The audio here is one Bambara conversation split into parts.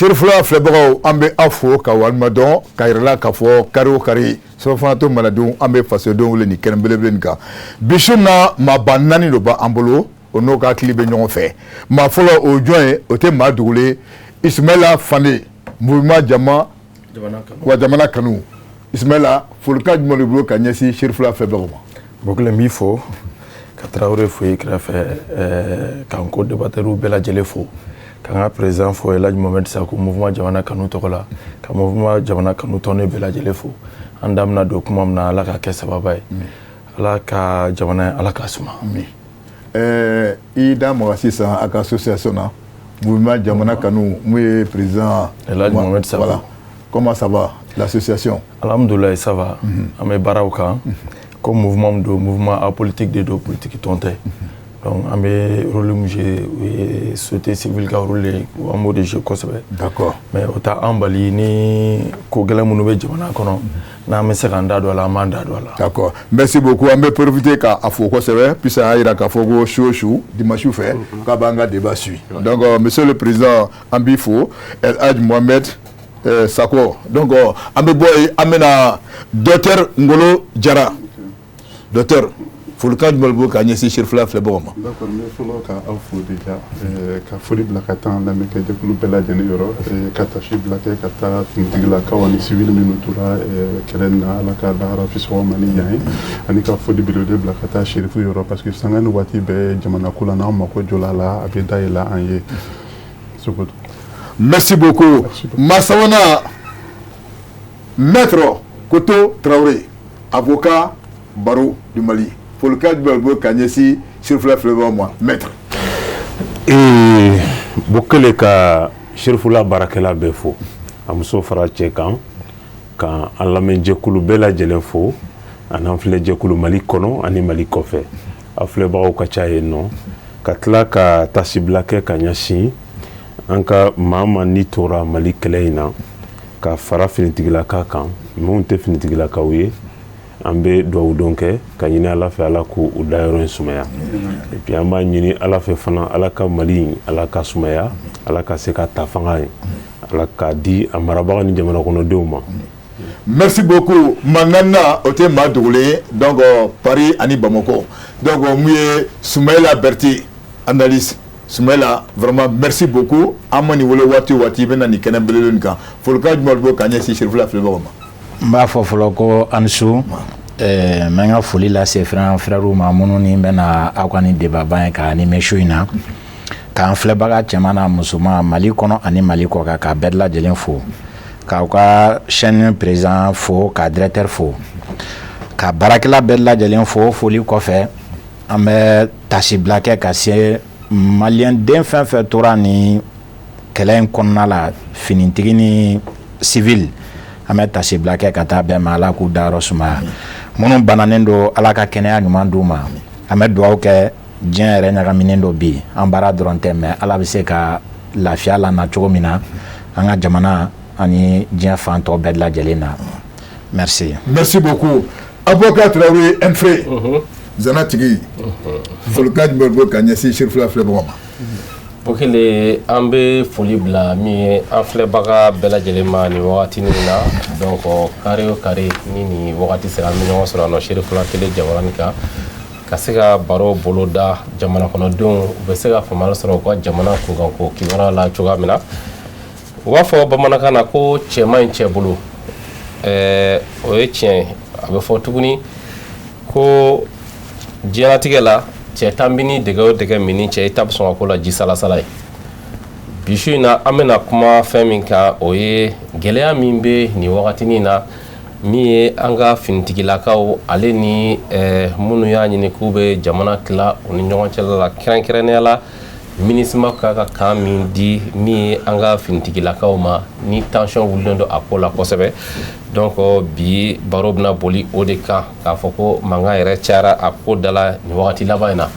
Serifula filɛbagaw, an bɛ aw fo ka walima dɔn ka yɛrɛ la k'a fɔ kari o kari, Surɔfana to malidenw, an bɛ fasodenw wele nin kɛnɛ belebele nin kan. Bi su na, maaba naani de b'an bolo, o n'o ka hakili bɛ ɲɔgɔn fɛ. Maa fɔlɔ, o ye jɔn ye? O tɛ maa dogolen, Ismaila Fane, mouvement jama wa jamana kanu. Ismaila, folikan jumɛn de bolo ka ɲɛsin Serifula filɛbagaw ma? Bokele, n b'i fo ka Tarawele fo i kɛrɛfɛ, k'an ko débatteurs bɛɛ lajɛlen fo, ka n ka président fo, Elhaji Mohamed Sako, mouvement jamana kanu tɔgɔ la, ka mouvement jamana kanu tɔnden bɛɛ lajɛlen fo. An da bɛna don kuma min na, Ala ka kɛ sababa ye, Ala ka jamana, Ala ka suma. I da maga sisan a ka association na, mouvement jamana kanu, mun ye président? Elhaji Mohamed Sako. Voilà. Comment ça va, l'association? Alhamdoulilah, ça va. An bɛ baaraw kan. Comme mouvement min don, mouvement apolitique de don, politique tɔn tɛ. Donc an bɛ rôle min jouer, o ye société civile ka rôle ye, an b'o de jouer kosɛbɛ. Mais o t'an bali ni ko gɛlɛn minnu bɛ jamana kɔnɔ, n'an bɛ se k'an da don a la, an b'an da don a la. D'accord, merci beaucoup. An bɛ profiter k'a fo kosɛbɛ puisque a y'a jira k'a fɔ ko su o su, dimanche fɛ, k'a b'an ka débat suit. Donc monsieur le président, an b'i fo, El Hadj Mohamed Sako. Donc an bɛ bɔ yen, an bɛna docteur Ngolo Jara. Docteur, folikan jumɛn bolo ka ɲɛsin Serifula filɛbagaw ma? D'accord, n bɛ fɔlɔ ka aw fo déjà, ka foli bila ka taa an lamɛnkɛjɛkulu bɛɛ lajɛlen yɔrɔ, ka tasi bila kɛ ka taa finitigilakaw ani civil minnu tora kɛlɛ nin na, Ala ka lahara fisɔgɔ ma ni yan ye, ani ka foli belebele bila ka taa Serifu yɔrɔ, parce que sanga ni waati bɛɛ jamana ko la, n'anw mako jɔla la, a bɛ dayɛlɛ an ye. Sokoto. Merci beaucoup. Maa sabanan, maître Koto Traoré, avocat, barreau du Mali. Folikan jumɛn bolo ka ɲɛsin Serifula filɛbagaw ma, maître? Bokele, ka Serifula baarakɛla bɛɛ fo, a muso fara cɛ kan, ka an lamɛnjɛkulu bɛɛ lajɛlen fo, ani an filɛjɛkulu Mali kɔnɔ ani Mali kɔfɛ, a filɛbagaw ka ca yen nɔ, ka tila ka tasibila kɛ ka ɲɛsin an ka maa ma ni tora Mali kɛlɛ in na, ka fara finitigilaka kan, minnu tɛ finitigilakaw ye. An bɛ dugawu don kɛ ka ɲini Ala fɛ, Ala k'u dayɔrɔ in sumaya. Et puis an b'a ɲini Ala fɛ fana, Ala ka Mali, Ala ka sumaya, Ala ka se ka ta fanga ye, Ala k'a di a marabaga ni jamana kɔnɔdenw ma. Merci beaucoup. Maa naaninan, o tɛ maa dogolen ye, donc Paris ani Bamakɔ, donc mun ye Soumaïla Berté, analyste. Soumaïla, vraiment merci beaucoup. An ma nin wele waati o waati, i bɛ na nin kɛnɛ belebele nin kan. Folikan jumɛn b'i bolo ka ɲɛsin Serifula filɛbagaw ma? N b'a fɔ fɔlɔ ko a ni su. N bɛ n ka foli lase frères ma minnu ni bɛna aw ka nin débat ba in ka animer su in na, k'an filɛbaga cɛman n'a musoman, Mali kɔnɔ ani Mali kɔ kan, k'a bɛɛ lajɛlen fo, k'aw ka chaîne président fo, ka directeur fo, ka baarakɛla bɛɛ lajɛlen fo. Foli kɔfɛ, an bɛ tasibila kɛ ka se maliyɛn den fɛn fɛn tora nin kɛlɛ in kɔnɔna la, finitigi ni civil, an bɛ tasibila kɛ ka taa bɛɛ ma, Ala k'u dayɔrɔ sumaya. Minnu bananen don, Ala ka kɛnɛya ɲuman d'u ma. An bɛ dugawu kɛ. Diɲɛ yɛrɛ ɲagaminen don bi, an baara dɔrɔn tɛ, mais Ala bɛ se ka lafiya lana cogo min na an ka jamana ani diɲɛ fan tɔ bɛɛ lajɛlen na. Merci. Merci beaucoup. Avocat Traoré Enfré, zana tigi, folikan jumɛn b'i bolo ka ɲɛsin Serifula filɛbagaw ma? Bokele, an bɛ foli bila min ye an filɛbaga bɛɛ lajɛlen ma nin wagati in na. Donc kari o kari ni nin wagati sera, an bɛ ɲɔgɔn sɔrɔ yan nɔ Serifula télé jabaranin kan, ka se ka baro boloda, jamana kɔnɔdenw u bɛ se ka faamuyali sɔrɔ u ka jamana kunkanko kibaruya la cogoya min na. U b'a fɔ bamanankan na ko cɛ man ɲi cɛ bolo. O ye tiɲɛ ye. A bɛ fɔ tuguni ko diɲɛlatigɛ la, cɛ tan bɛ ni dɛgɛ o dɛgɛ min ni cɛ, i ta bɛ sɔn ka ko la ji salasala ye. Bi su in na, an bɛna kuma fɛn min kan, o ye gɛlɛya min bɛ nin wagatinin na, min ye an ka finitigilakaw ale ni minnu y'a ɲini k'u bɛ jamana tila u ni ɲɔgɔn cɛla la, kɛrɛnkɛrɛnnenya la MINUSMA ka kan min di min ye an ka finitigilakaw ma, ni tension wulilen don a ko la kosɛbɛ. Donc bi baro bɛna boli o de kan, k'a fɔ ko mankan yɛrɛ cayara a ko da la nin wagati laban in na.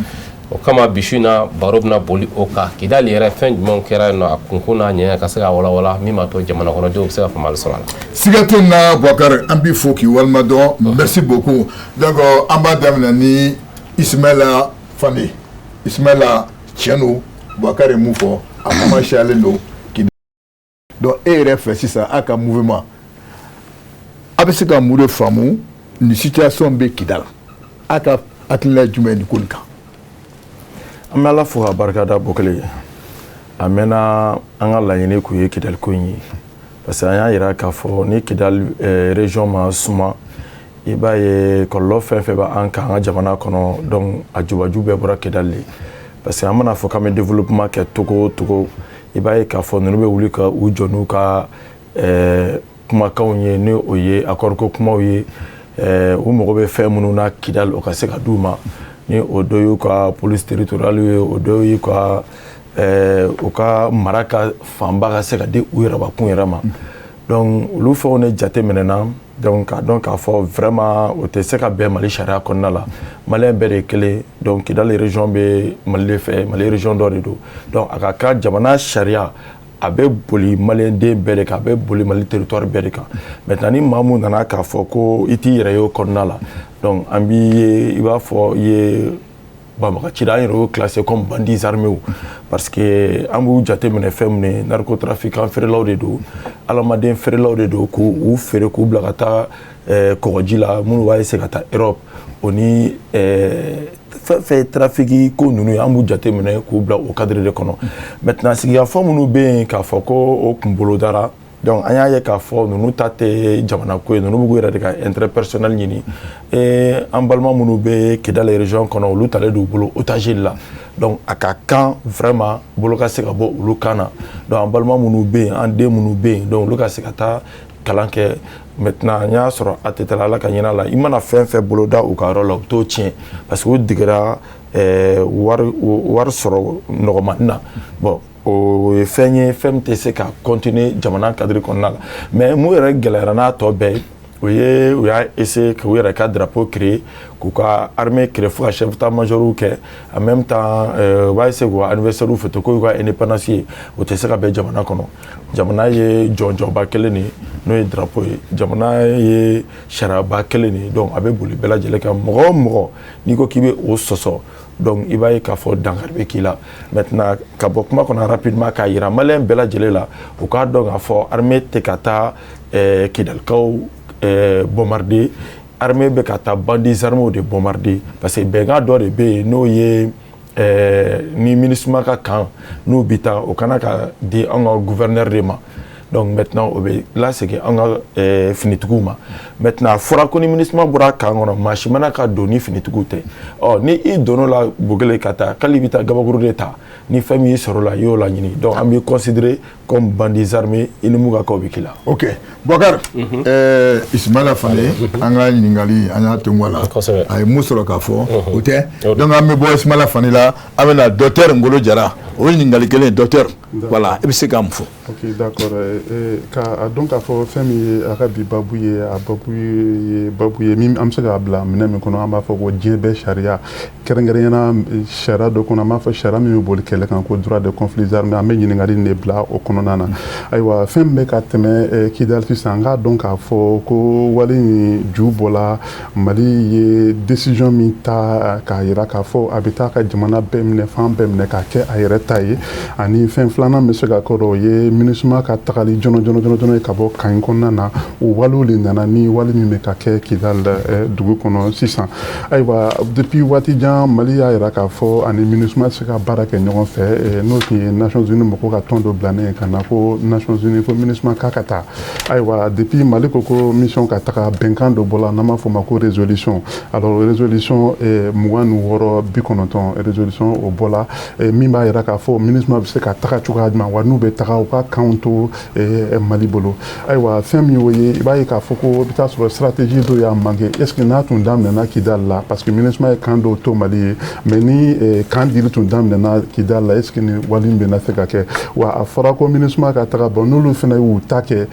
O kama, bi su in na, baro bɛna boli o kan. Kidali yɛrɛ, fɛn jumɛnw kɛra yen nɔ, a kunkun n'a ɲɛ, ka se ka walawala min b'a to jamana kɔnɔdenw bɛ se ka faamuyali sɔrɔ a la. Siga tɛ na, Boubacar, an b'i fo k'i walima dɔn. Merci beaucoup. Donc an b'a daminɛ ni Ismaila Fane. Ismaila, tiɲɛ don, Boubacar ye mun fɔ, a kuma siyalen don. Donc e yɛrɛ fɛ sisan, a ka mouvement, a bɛ se ka mun de faamu nin situation bɛ Kidal? A ka hakilina ye jumɛn ye nin ko nin kan? An bɛ Ala fo ka barika da Bokele ye. A mɛnna, an ka laɲini kun ye Kidali ko in ye, parce que an y'a yira k'a fɔ ni Kidali région ma suma, i b'a ye kɔlɔlɔ fɛn fɛn bɛ an kan an ka jamana kɔnɔ. Donc a jubaju bɛɛ bɔra Kidali de, parce que an mana fɔ k'an bɛ développement kɛ togo o togo, i b'a ye k'a fɔ ninnu bɛ wuli ka u jɔ n'u ka kumakanw ye, ni o ye accord ko kumaw ye. U mago bɛ fɛn minnu na Kidali, o ka se ka d'u ma, ni o dɔ y'u ka police territoriale ye, o dɔ y'u ka u ka mara ka fanba ka se ka di u yɛrɛbakun yɛrɛ ma. Donc olu fɛnw de jate minɛna, donc k'a dɔn k'a fɔ vraiment o tɛ se ka bɛn Mali sariya kɔnɔna la. Maliyɛn bɛɛ de ye kelen. Donc Kidali région bɛ Mali de fɛ, Mali région dɔ de don. Donc a ka kan jamana sariya a bɛ boli maliyɛnden bɛɛ de kan, a bɛ boli Mali territoire bɛɛ de kan. Maintenant, ni maa mun nana k'a fɔ ko i t'i yɛrɛ ye o kɔnɔna la, donc an b'i ye, i b'a fɔ i ye banbagaci, an yɛrɛ y'o classé comme bandits armés, parce que an b'u jate minɛ fɛn min ye, narcotrafiquant feerelaw de don, adamaden feerelaw de don, k'u feere k'u bila ka taa kɔgɔji la, minnu b'a essayer ka taa Europe. O ni fɛn fɛn ye trafic ko ninnu ye, an b'u jate minɛ k'u bila o cadre de kɔnɔ. Maintenant, sigikafɔ minnu bɛ yen k'a fɔ ko o kun bolodara, donc an y'a ye k'a fɔ ninnu ta tɛ jamana ko ye, ninnu b'u yɛrɛ de ka intérêt personnel ɲini. An balima minnu bɛ Kidali région kɔnɔ, olu talen d'u bolo otage la. Donc a ka kan vraiment bolo ka se ka bɔ olu kan na. Donc an balima minnu bɛ yen, an den minnu bɛ yen, donc olu ka se ka taa kalan kɛ. Maintenant, n y'a sɔrɔ ATT la, Ala ka ɲin'a la, i mana fɛn fɛn boloda u ka yɔrɔ la, u t'o tiɲɛ, parce que u degera wari sɔrɔ nɔgɔmanin na. Bon, o ye fɛn ye, fɛn min tɛ se ka continuer jamana cadre kɔnɔna la. Mais mun yɛrɛ gɛlɛyara n'a tɔ bɛɛ ye, o ye u y'a essayer k'u yɛrɛ ka drapeau créer, k'u ka armée créer, fo ka chef d'état-major kɛ. En même temps, u b'a essayer k'u ka anniversaire fêter k'o y'u ka indépendance ye. O tɛ se ka bɛn jamana kɔnɔ. Jamana ye jɔnjɔnba kelen de ye, n'o ye drapeau ye. Jamana ye sariyaba kelen de ye, donc a bɛ boli bɛɛ lajɛlen kan. Mɔgɔ o mɔgɔ n'i ko k'i bɛ o sɔsɔ, donc i b'a ye k'a fɔ dankari bɛ k'i la. Maintenant, ka bɔ kuma kɔnɔ rapidement, k'a yira maliyɛn bɛɛ lajɛlen la, u k'a dɔn k'a fɔ armée tɛ ka taa Kidalikaw bombarder, armée bɛ ka taa bandits armés de bombarder, parce que bɛnkan dɔ de bɛ yen, n'o ye ni MINUSMA ka kan n'u bɛ taa, o kana ka di an ka gouverneur de ma. Donc maintenant, o bɛ lasegin an ka finitigiw ma. Maintenant, a fɔra ko ni MINUSMA bɔra camp kɔnɔ, maa si mana ka don ni finitigiw tɛ. Ɔ ni i donn'o la Bokele ka taa k'ale bɛ taa gabakuru de ta, ni fɛn min y'i sɔrɔ o la, i y'o laɲini. Donc an b'i considérer comme bandits armés, i ni mun ka kan, o bɛ k'i la. Ok, Boubacar, Ismaila Fane, an ka ɲininkali, an y'a to la, a ye mun sɔrɔ k'a fɔ o tɛ. Donc an bɛ bɔ Ismaila Fane la, an bɛ na docteur Ngolo Jara. O ye ɲininkali kelen ye. Docteur, voilà, i bɛ se ka mun fɔ? Ok, d'accord. Ka a dɔn k'a fɔ fɛn min ye a ka bi babu ye, a babu ye babu ye min an bɛ se k'a bila minɛn min kɔnɔ, an b'a fɔ ko diɲɛ bɛɛ sariya, kɛrɛnkɛrɛnnenya sariya dɔ kɔnɔ, an b'a fɔ sariya min bɛ boli kɛlɛ kan ko droit de conflits armés. An bɛ ɲininkali de bila o kɔnɔna na. Ayiwa, fɛn min bɛ ka tɛmɛ Kidali sisan, an k'a dɔn k'a fɔ ko wale in ju bɔla Mali ye décision min ta k'a yira k'a fɔ a bɛ taa ka jamana bɛɛ minɛ, fan bɛɛ minɛ k'a kɛ a yɛrɛ ta ye. Ani fɛn filanan bɛ se ka kɛ o ye MINUSMA ka tagali jɔnɔ jɔnɔ jɔnɔ jɔnɔ ye ka bɔ camp in kɔnɔna na. O walew de nana ni wale min bɛ ka kɛ Kidali dugu kɔnɔ sisan. Ayiwa, depuis waati jan, Mali y'a yira k'a fɔ ani MINUSMA tɛ se ka baara kɛ ɲɔgɔn fɛ, n'o tun ye Nations Unies mɔgɔw ka tɔn dɔ bilanen ye ka na ko Nations Unies ko MINUSMA k'a ka taa. Ayiwa, depuis Mali ko ko mission ka taga, bɛnkan dɔ bɔla n'an b'a fɔ o ma ko résolution. Alors, résolution 2690, résolution o bɔla min b'a yira k'a fɔ MINUSMA bɛ se ka taga cogoya jumɛn wa, n'u bɛ taga, u ka kanw to Mali bolo. Ayiwa, fɛn min y'o ye, i b'a ye k'a fɔ ko i bɛ taa sɔrɔ stratégie dɔ y'a manqué. Est ce que n'a tun daminɛna Kidali la, parce que MINUSMA ye camp dɔw to Mali ye, mais ni camp dili tun daminɛna Kidali la, est ce que ni wale in bɛna se ka kɛ wa? A fɔra ko MINUSMA ka taga, bon, n'olu fana y'u ta kɛ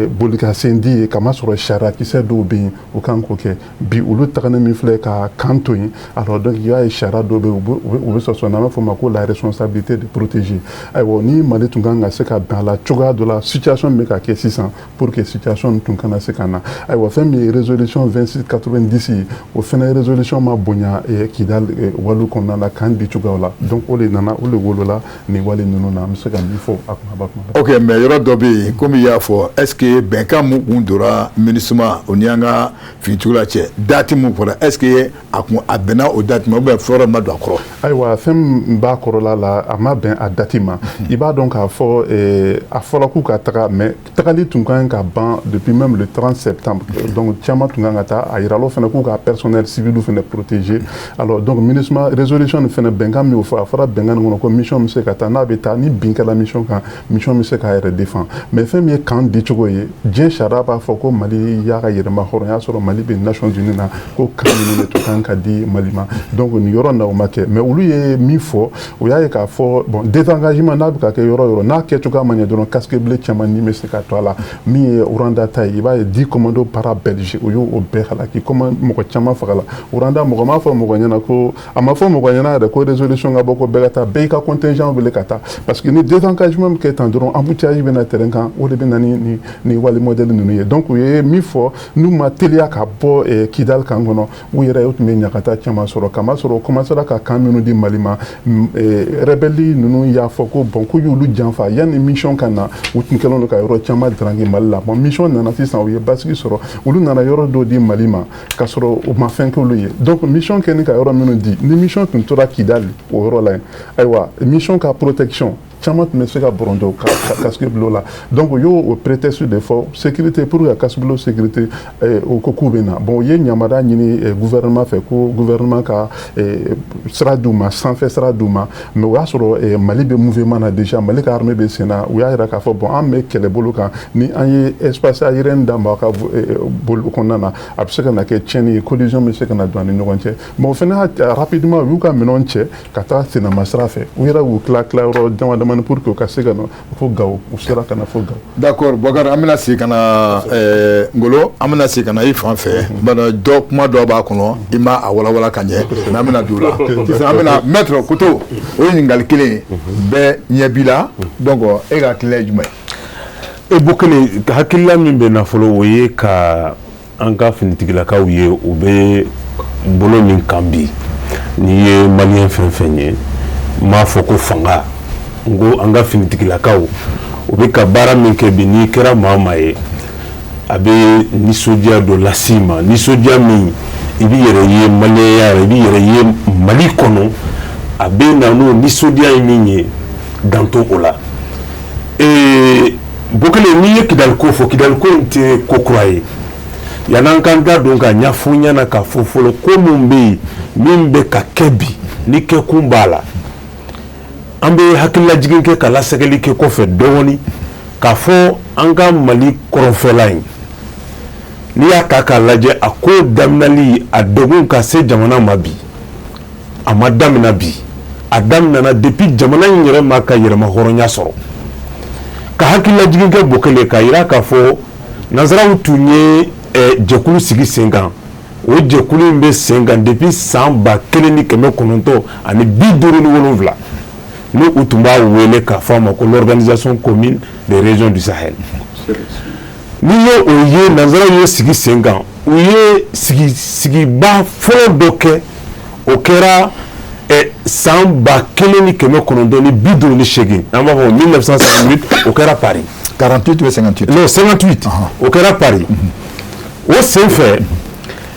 boli ka sen di ye, kamasɔrɔ sariyakisɛ dɔw bɛ yen u kan k'o kɛ. Bi olu tagani min filɛ ka camp to yen, alors donc i b'a ye sariya dɔw bɛ yen, u bɛ sɔsɔ, n'an b'a fɔ o ma ko la responsabilité de protéger. Ayiwa, ni Mali tun kan ka se ka bɛnkan bɛn a la cogoya dɔ la, situation min bɛ ka kɛ sisan, pour que situation tun kana se ka na. Ayiwa, fɛn min ye résolution 2690 ye, o fɛnɛ résolution ma bonya Kidal waliw kɔnɔna la kan di cogoyaw la. Donc o de nana, o de wolola nin wale ninnu na. An bɛ se ka min fɔ a kumaba kuma. Ok, mais yɔrɔ dɔ bɛ yen, komi i y'a fɔ, est ce que bɛnkan mun kun donna MINUSMA o ni an ka finitigila cɛ, date mun fɔra, est ce que a kun a bɛnna o date ma ou bien fɛn wɛrɛ ma don a kɔrɔ? Ayiwa, fɛn min b'a kɔrɔla la, a ma bɛn a date ma. I b'a dɔn k'a fɔ a fɔra k'u ka taga, mais tagali tun kan ka ban depuis même le 30 septembre. Donc caman tun kan ka taa. A yirala fana k'u ka personnel civil fana protéger. Alors donc MINUSMA résolution nin fana, bɛnkan min y'o fɔ, a fɔra bɛnkan nin kɔnɔ ko mission bɛ se ka taa, n'a bɛ taa, ni bin kɛla mission kan, mission bɛ se k'a yɛrɛ défend. Mais fɛn min ye kan di cogo ye, diɲɛ sariya b'a fɔ ko Mali y'a ka yɛrɛma hɔrɔnya sɔrɔ, Mali bɛ Nations Unies na, ko kan ninnu de tun kan ka di Mali ma. Donc nin yɔrɔ na, o ma kɛ. Mais olu ye min fɔ, o y'a ye k'a fɔ bon, désengagement n'a bɛ ka kɛ yɔrɔ o yɔrɔ, n'a kɛcogoya ma ɲɛ dɔrɔn, casque bleu caman ni bɛ se ka to a la. Min ye Rwanda ta ye, i b'a ye 10 commando para belge, o y'o bɛɛ halaki, comme mɔgɔ caman fagala Rwanda. Mɔgɔ m'a fɔ mɔgɔ ɲɛna ko, a ma fɔ mɔgɔ ɲɛna yɛrɛ ko résolution ka bɔ ko bɛɛ ka taa, bɛɛ y'i ka contingent wele ka taa, parce que ni désengagement bɛ kɛ tan dɔrɔn, embouteillage bɛ na terrain kan, o de bɛ na ni wale modèle ninnu ye. Donc u ye min fɔ, n'u ma teliya ka bɔ Kidal kan kɔnɔ, u yɛrɛ u tun bɛ ɲagata caman sɔrɔ, kamasɔrɔ o commencera ka kan minnu di Mali ma, rebelle ninnu y'a fɔ ko bon, k'u y'olu janfa. Yanni mission ka na, u tun kɛlen don ka yɔrɔ caman draguer Mali la. Bon, mission nana sisan, u ye basigi sɔrɔ, olu nana yɔrɔ dɔ di Mali ma k'a sɔrɔ u ma fɛn k'olu ye. Donc mission kɛlen ka yɔrɔ minnu di, ni mission tun tora Kidal o yɔrɔ la yen, ayiwa, mission ka protection caman tun bɛ se ka bɔrɔntɔ ka casque bleu la. Donc u y'o o prétexte de fɔ sécurité, pour ka casque bleu sécurité, o ko k'u bɛ na. Bon, u ye yamaruya ɲini gouvernement fɛ ko gouvernement ka sira d'u ma, sanfɛ sira d'u ma. Mais o y'a sɔrɔ Mali bɛ mouvement na déjà, Mali ka armée bɛ sen na. U y'a yira k'a fɔ bon, an bɛ kɛlɛbolo kan, ni an ye espace aérien d'an ma ka boli kɔnɔna na, a bɛ se ka na kɛ tiɲɛni ye, collision bɛ se ka na don an ni ɲɔgɔn cɛ. Bon, o fana rapidement u y'u ka minɛnw cɛ ka taa sennama sira fɛ. U yɛrɛ y'u tila tila yɔrɔ dama damani pour que u ka se ka na fo Gawo. U sera ka na fo Gawo. D'accord, Boubacar, an bɛna segin ka na Ngolo, an bɛna segin ka na i fan fɛ. Bana dɔ kuma dɔ b'a kɔnɔ, i ma a walawala ka ɲɛ, mais an bɛna don o la sisan. An bɛna maître Koto, o ye ɲininkali kelen ye, bɛɛ ɲɛ b'i la. Donc e ka hakilina ye jumɛn ye? E Bokele, hakilila min bɛ na fɔlɔ, o ye ka an ka finitigilakaw ye, u bɛ bolo min kan bi. N'i ye malien fɛn fɛn ye, n m'a fɔ ko fanga, n ko an ka finitigilakaw, u bɛ ka baara min kɛ bi, n'i kɛra maa o maa ye, a bɛ nisɔndiya dɔ las'i ma, nisɔndiya min i b'i yɛrɛ ye malienya la, i b'i yɛrɛ ye Mali kɔnɔ. A bɛ na n'o nisɔndiya ye min ye, dan t'o o la. Bokele, n'i ye Kidali ko fɔ, Kidali ko in tɛ ko kura ye. Yan'an k'an da don ka ɲɛfɔ ɲɛna k'a fɔ fɔlɔ ko min bɛ yen, min bɛ ka kɛ bi, ni kɛkun b'a la, an bɛ hakililajigin kɛ ka lasɛgɛli kɛ kɔfɛ dɔɔni k'a fɔ an ka Mali kɔrɔnfɛla in, n'i y'a ta k'a lajɛ, a ko daminɛli, a degun ka se jamana ma bi, a ma daminɛ bi, a daminɛna depuis jamana in yɛrɛ ma ka yɛrɛma hɔrɔnya sɔrɔ. Ka hakililajigin kɛ Bokele, k'a yira k'a fɔ nanzaraw tun ye jɛkulu sigi sen kan. O jɛkulu in bɛ sen kan depuis san 1957, n'u u tun b'a wele k'a fɔ a ma ko l'Organisation commune des régions du Sahel. N'i ye o ye, nanzaraw ye sigi sen kan, u ye sigi sigiba fɔlɔ dɔ kɛ, o kɛra san 1958, an b'a fɔ 1958, o kɛra Paris. 48 ou 58? Non, 58, o kɛra Paris. O sen fɛ,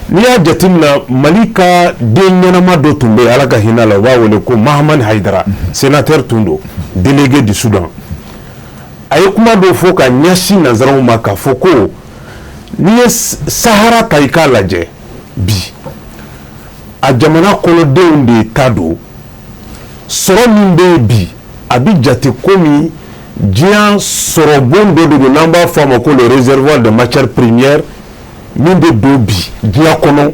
n'i y'a jateminɛ, Mali ka den ɲɛnama dɔ tun bɛ yen, Ala ka hinɛ la, u b'a wele ko Mahamani Hayidara, sénateur tun don, délégué du Soudan. A ye kuma dɔ fɔ ka ɲɛsin nanzaraw ma k'a fɔ ko n'i ye Sahara ta i k'a lajɛ bi, a jamana kɔnɔdenw de ta don. Sɔrɔ min bɛ yen bi, a bɛ jate komi diɲɛ sɔrɔbon dɔ de don, n'an b'a fɔ a ma ko le réservoir de matières premières, min bɛ don bi diɲɛ kɔnɔ,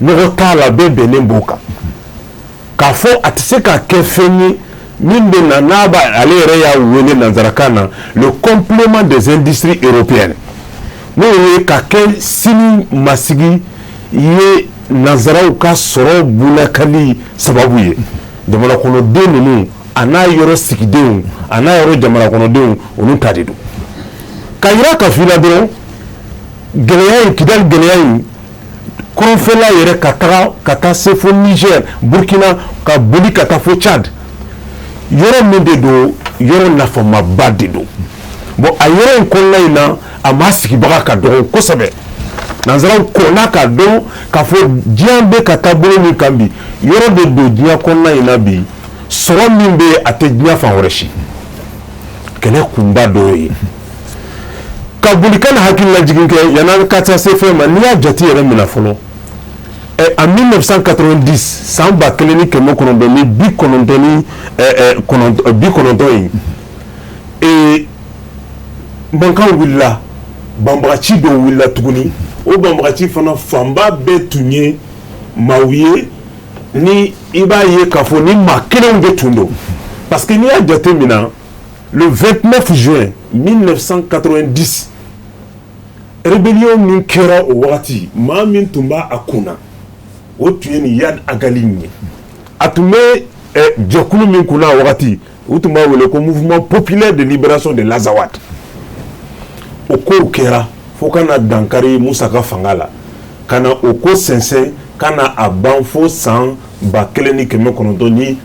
nɔgɔ t'a la, bɛɛ bɛnnen b'o kan. K'a fɔ a tɛ se ka kɛ fɛn ye min bɛ na n'a b'a, ale yɛrɛ y'a wele nanzarakan na le complément des industries européennes, n'o ye ka kɛ sini masigi ye nanzaraw ka sɔrɔ bunakali sababu ye. Jamana kɔnɔden ninnu, A n'a yɔrɔ sigidenw, a n'a yɔrɔ jamana kɔnɔdenw, olu ta de don. Ka yira ka f'i la dɔrɔn, gɛlɛya in, Kidali gɛlɛya in, kɔrɔnfɛla yɛrɛ ka taga ka taa se fo Niger, Burkina, ka boli ka taa fo Tchad, yɔrɔ min de don, yɔrɔ nafamaba de don. Bon, a yɔrɔ in kɔnɔna in na, a maa sigibaga ka dɔgɔ kosɛbɛ. Nanzaraw kɔnna k'a dɔn k'a fɔ diɲɛ bɛ ka taa bolo min kan bi, yɔrɔ de don diɲɛ kɔnɔna in na bi, sɔrɔ min bɛ yen, a tɛ diɲɛ fan wɛrɛ si. Kɛlɛ kunba dɔ ye ka boli ka na hakili lajigin kɛ yan'an ka taa se fɛn ma. N'i y'a jate yɛrɛ minɛ fɔlɔ, en 1990, san 1990 in, mankan wulila, banbagaci dɔw wulila tuguni. O banbagaci fana fanba bɛɛ tun ye maaw ye ni i b'a ye k'a fɔ ni maa kelenw de tun don, parce que n'i y'a jate minɛ, le 29 juin 1990, rébellion min kɛra o wagati, maa min tun b'a a kunna, o tun ye nin Iyad Ag Ghali ye. A tun bɛ jɛkulu min kunna a wagati, u tun b'a wele ko Mouvement populaire de libération de l'Azawad. O kow kɛra fo ka na dankari Musa ka fanga la, ka na o ko sɛnsɛn ka na a ban fo san 1996,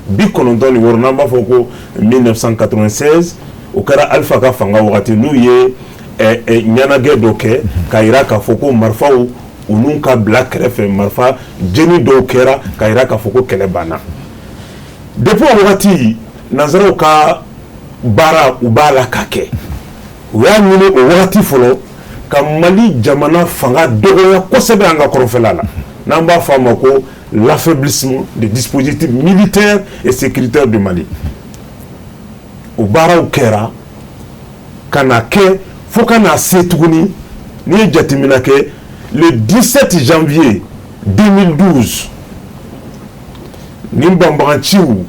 n'an b'a fɔ ko 1996. O kɛra Alpha ka fanga wagati, n'u ye ɲɛnajɛ dɔ kɛ k'a yira k'a fɔ ko marifaw olu ka bila kɛrɛfɛ, marifa jeni dɔw kɛra k'a yira k'a fɔ ko kɛlɛ banna. Depuis o wagati, nanzaraw ka baara u b'a la ka kɛ. U y'a ɲini o wagati fɔlɔ ka Mali jamana fanga dɔgɔya kosɛbɛ an ka kɔrɔnfɛla la, n'an b'a fɔ a ma ko l'affaiblissement des dispositifs militaires et sécuritaires du Mali. O baaraw kɛra ka na kɛ fo ka na se tuguni. N'i ye jateminɛ kɛ, le 17 janvier 2012, nin banbaganciw,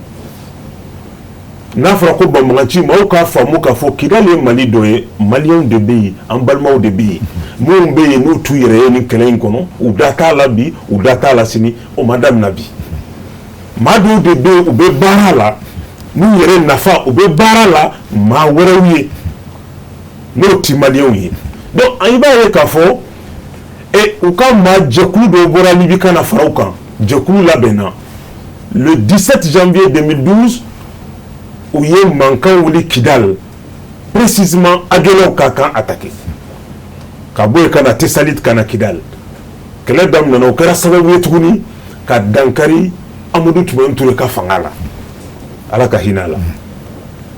n'a fɔra ko banbaganciw, maaw k'a faamu k'a fɔ Kidali ye Mali dɔ ye, Maliyɛnw de bɛ yen, an balimaw de bɛ yen, minnu bɛ yen n'u t'u yɛrɛ ye nin kɛlɛ in kɔnɔ. U da t'a la bi, u da t'a la sini, o ma daminɛ bi. Maa dɔw de bɛ yen, u bɛ baara la n'u yɛrɛ nafa, u bɛ baara la maa wɛrɛw ye n'o ti Maliyɛnw ye. Donc i b'a ye k'a fɔ u ka maa jɛkulu dɔw bɔra Libi ka na fara u kan. Jɛkulu labɛnna le 17 janvier 2012, u ye mankan wuli Kidal, précisément Aguelhok ka kan attaqué, ka bɔ yen ka na Tessalit, ka na Kidal. Kɛlɛ daminɛna, o kɛra sababu ye tuguni ka dankari Amadu Tumani Ture ka fanga la, Ala ka hinɛ a la.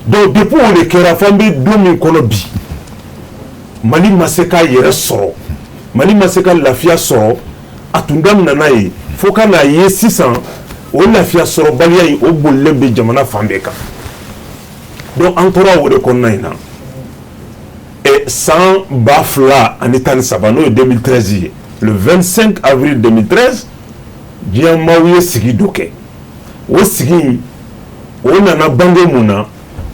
Donc depuis o de kɛra fo an bɛ don min kɔnɔ bi, Mali ma se k'a yɛrɛ sɔrɔ, Mali ma se ka lafiya sɔrɔ. A tun daminɛna yen fo ka n'a ye sisan, o lafiya sɔrɔbaliya in, o bolilen bɛ jamana fan bɛɛ kan. Donc an tora o de kɔnɔna in na. San 2013, n'o ye 2013 ye, le 25 avril 2013, diɲɛ maaw ye sigi dɔ kɛ. O sigi in, o nana bange mun na?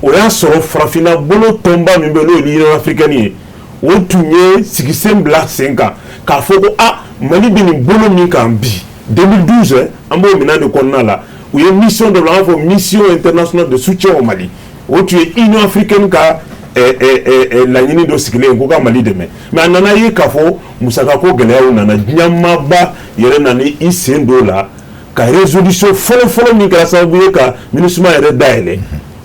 O y'a sɔrɔ farafinna bolo tɔnba min bɛ, n'o ye l'Union africaine ye, o tun ye sigisen bila sen kan k'a fɔ ko a Mali bɛ nin bolo min kan bi, 2012, an b'o minɛn de kɔnɔna la. U ye mission dɔ bila, an b'a fɔ mission internationale de soutien au Mali. O tun ye Union africaine ka laɲini dɔ sigilen ko ka Mali dɛmɛ. Mais a nana ye k'a fɔ musakako gɛlɛyaw nana, diɲɛmaaba yɛrɛ nana i sen don o la ka résolution fɔlɔ-fɔlɔ min kɛra sababu ye ka MINUSMA yɛrɛ dayɛlɛ,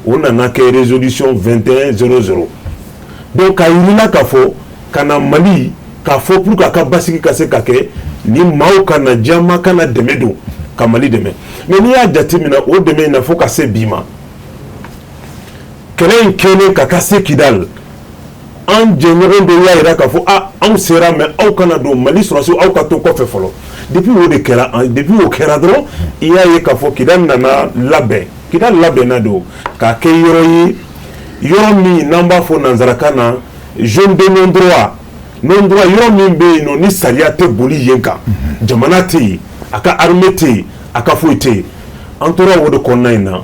o nana kɛ résolution 2100. Donc k'a yirila k'a fɔ ka na Mali k'a fɔ pour que a ka basigi ka se ka kɛ, ni maaw ka na, diɲɛmaa ka na dɛmɛ don ka Mali dɛmɛ. Mais n'i y'a jateminɛ, o dɛmɛ in na fo ka se bi ma, kɛlɛ in kɛlen ka taa se Kidal, an jɛɲɔgɔn dɔw y'a jira k'a fɔ a anw sera, mais aw kana don, Mali sɔrɔdasiw, aw ka to kɔfɛ fɔlɔ. Depuis o de kɛra, depuis o kɛra dɔrɔn, i y'a ye k'a fɔ Kidal nana labɛn. Kidal labɛnna don k'a kɛ yɔrɔ ye, yɔrɔ min n'an b'a fɔ nanzarakan na zone de non droit, non droit, yɔrɔ min bɛ yen nɔ ni sariya tɛ boli yen kan, jamana tɛ yen, a ka armée tɛ yen, a ka foyi tɛ yen. An tora o de kɔnɔna in na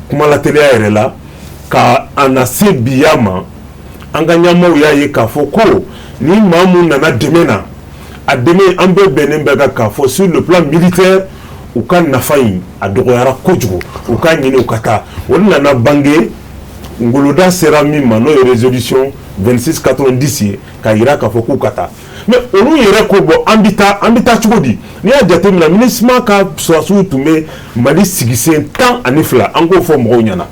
kumalateliya yɛrɛ la ka a na se biya ma. An ka ɲɛmaaw y'a ye k'a fɔ ko ni maa mun nana dɛmɛ na, a dɛmɛ an bɛɛ bɛnnen bɛ kan k'a fɔ sur le plan militaire, U ka nafa in, a dɔgɔyara kojugu. U ka ɲini u ka taa. O nana bange, ngoloda sera min ma, n'o ye résolution 2690 ye, k'a jira k'a fɔ k'u ka taa. Mais olu yɛrɛ ko: bɔn, an bɛ taa, an bɛ taa cogo di? N'i y'a jateminɛ, MINUSMA ka sɔrɔdasiw tun bɛ Mali sigisen 12. An k'o fɔ mɔgɔw ɲɛna,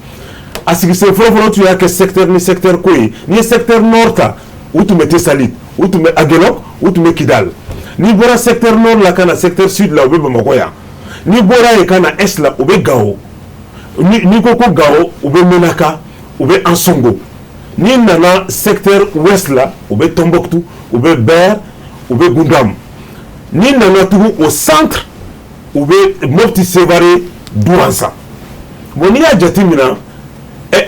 a sigisen fɔlɔ-fɔlɔ tun y'a kɛ secteur ni secteur ko ye. N'i ye secteur nord ta, u tun bɛ Tesalit, u tun bɛ Aguelhok, u tun bɛ Kidal. N'i bɔra secteur nord la ka na secteur sud la, u bɛ Bamakɔ yan. N'i bɔra yen ka na est la, u bɛ Gawo. N'i ko ko Gawo, u bɛ Menaka, u bɛ Ansongo. N'i nana secteur ouest la, u bɛ Tombouctou, u bɛ Ber, u bɛ Gundam. N'i nana tugun au centre, u bɛ Mopti, Sévaré, Douentza. Bon, n'i y'a jateminɛ,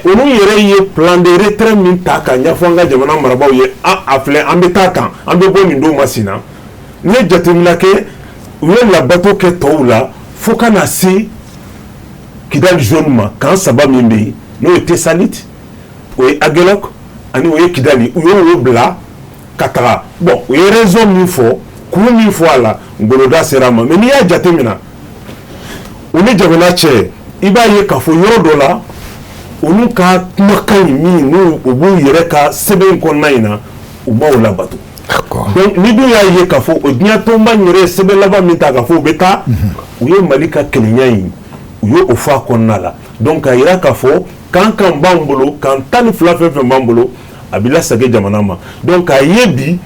olu yɛrɛ ye plan de retrait min ta ka ɲɛfɔ an ka jamana marabaaw ye, a filɛ, an bɛ taa tan, an bɛ bɔ nin don masina. N'i ye jateminɛ kɛ, u ye labato kɛ tɔw la fo ka na se Kidali zone ma. Camp saba min bɛ yen, n'o ye Tesalit, o ye Aguelhok ani o ye Kidali, u y'o bila ka taga. Bon, u ye raison min fɔ, kun min fɔ a la, ngoloda sera a ma. Mais n'i y'a jateminɛ, u ni jamana cɛ, i b'a ye k'a fɔ yɔrɔ dɔ la, olu ka kumakan in min n'u u b'u yɛrɛ ka sɛbɛn kɔnɔna in na, u ma o labato. Donc ni dun y'a ye k'a fɔ o diɲɛ tɔnba in yɛrɛ ye sɛbɛn laban min ta k'a fɔ u bɛ taa, u ye Mali ka kelenya in, u ye o fɔ a kɔnɔna la. Donc k'a yira k'a fɔ camp kan b'an bolo, camp 12 fɛn fɛn b'an bolo, a bɛ lasegin jamana ma. Donc k'a ye bi,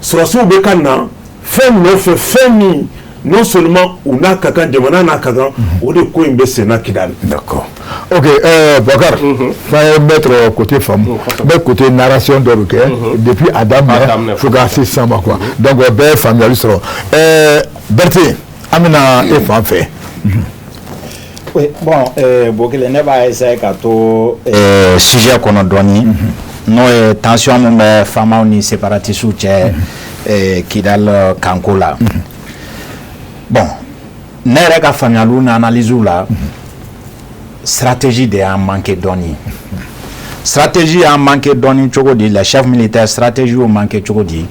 sɔrɔdasiw bɛ ka na fɛn nɔfɛ, fɛn min non seulement u n'a ka kan, jamana n'a ka kan, o de ko in bɛ senna Kidali. D'accord. Ok, Bokar, f'an ye maître côté faamu, bɛ côté narration dɔ de kɛ depuis a daminɛ fo ka se sisan ma quoi. Donc bɛɛ ye faamuyali sɔrɔ. Berthé, an bɛna e fan fɛ. Oui, bon, Bokele, ne b'a essayer ka to sujet kɔnɔ dɔɔni, n'o ye tension min bɛ FAMaw ni séparatistes cɛ Kidal kanko la. Bon, ne yɛrɛ ka faamuyaliw ni analyse la, stratégie de y'an manqué dɔɔni. Stratégie y'an manqué dɔɔni cogo di? Les chefs militaires, stratégie y'o manqué cogo di?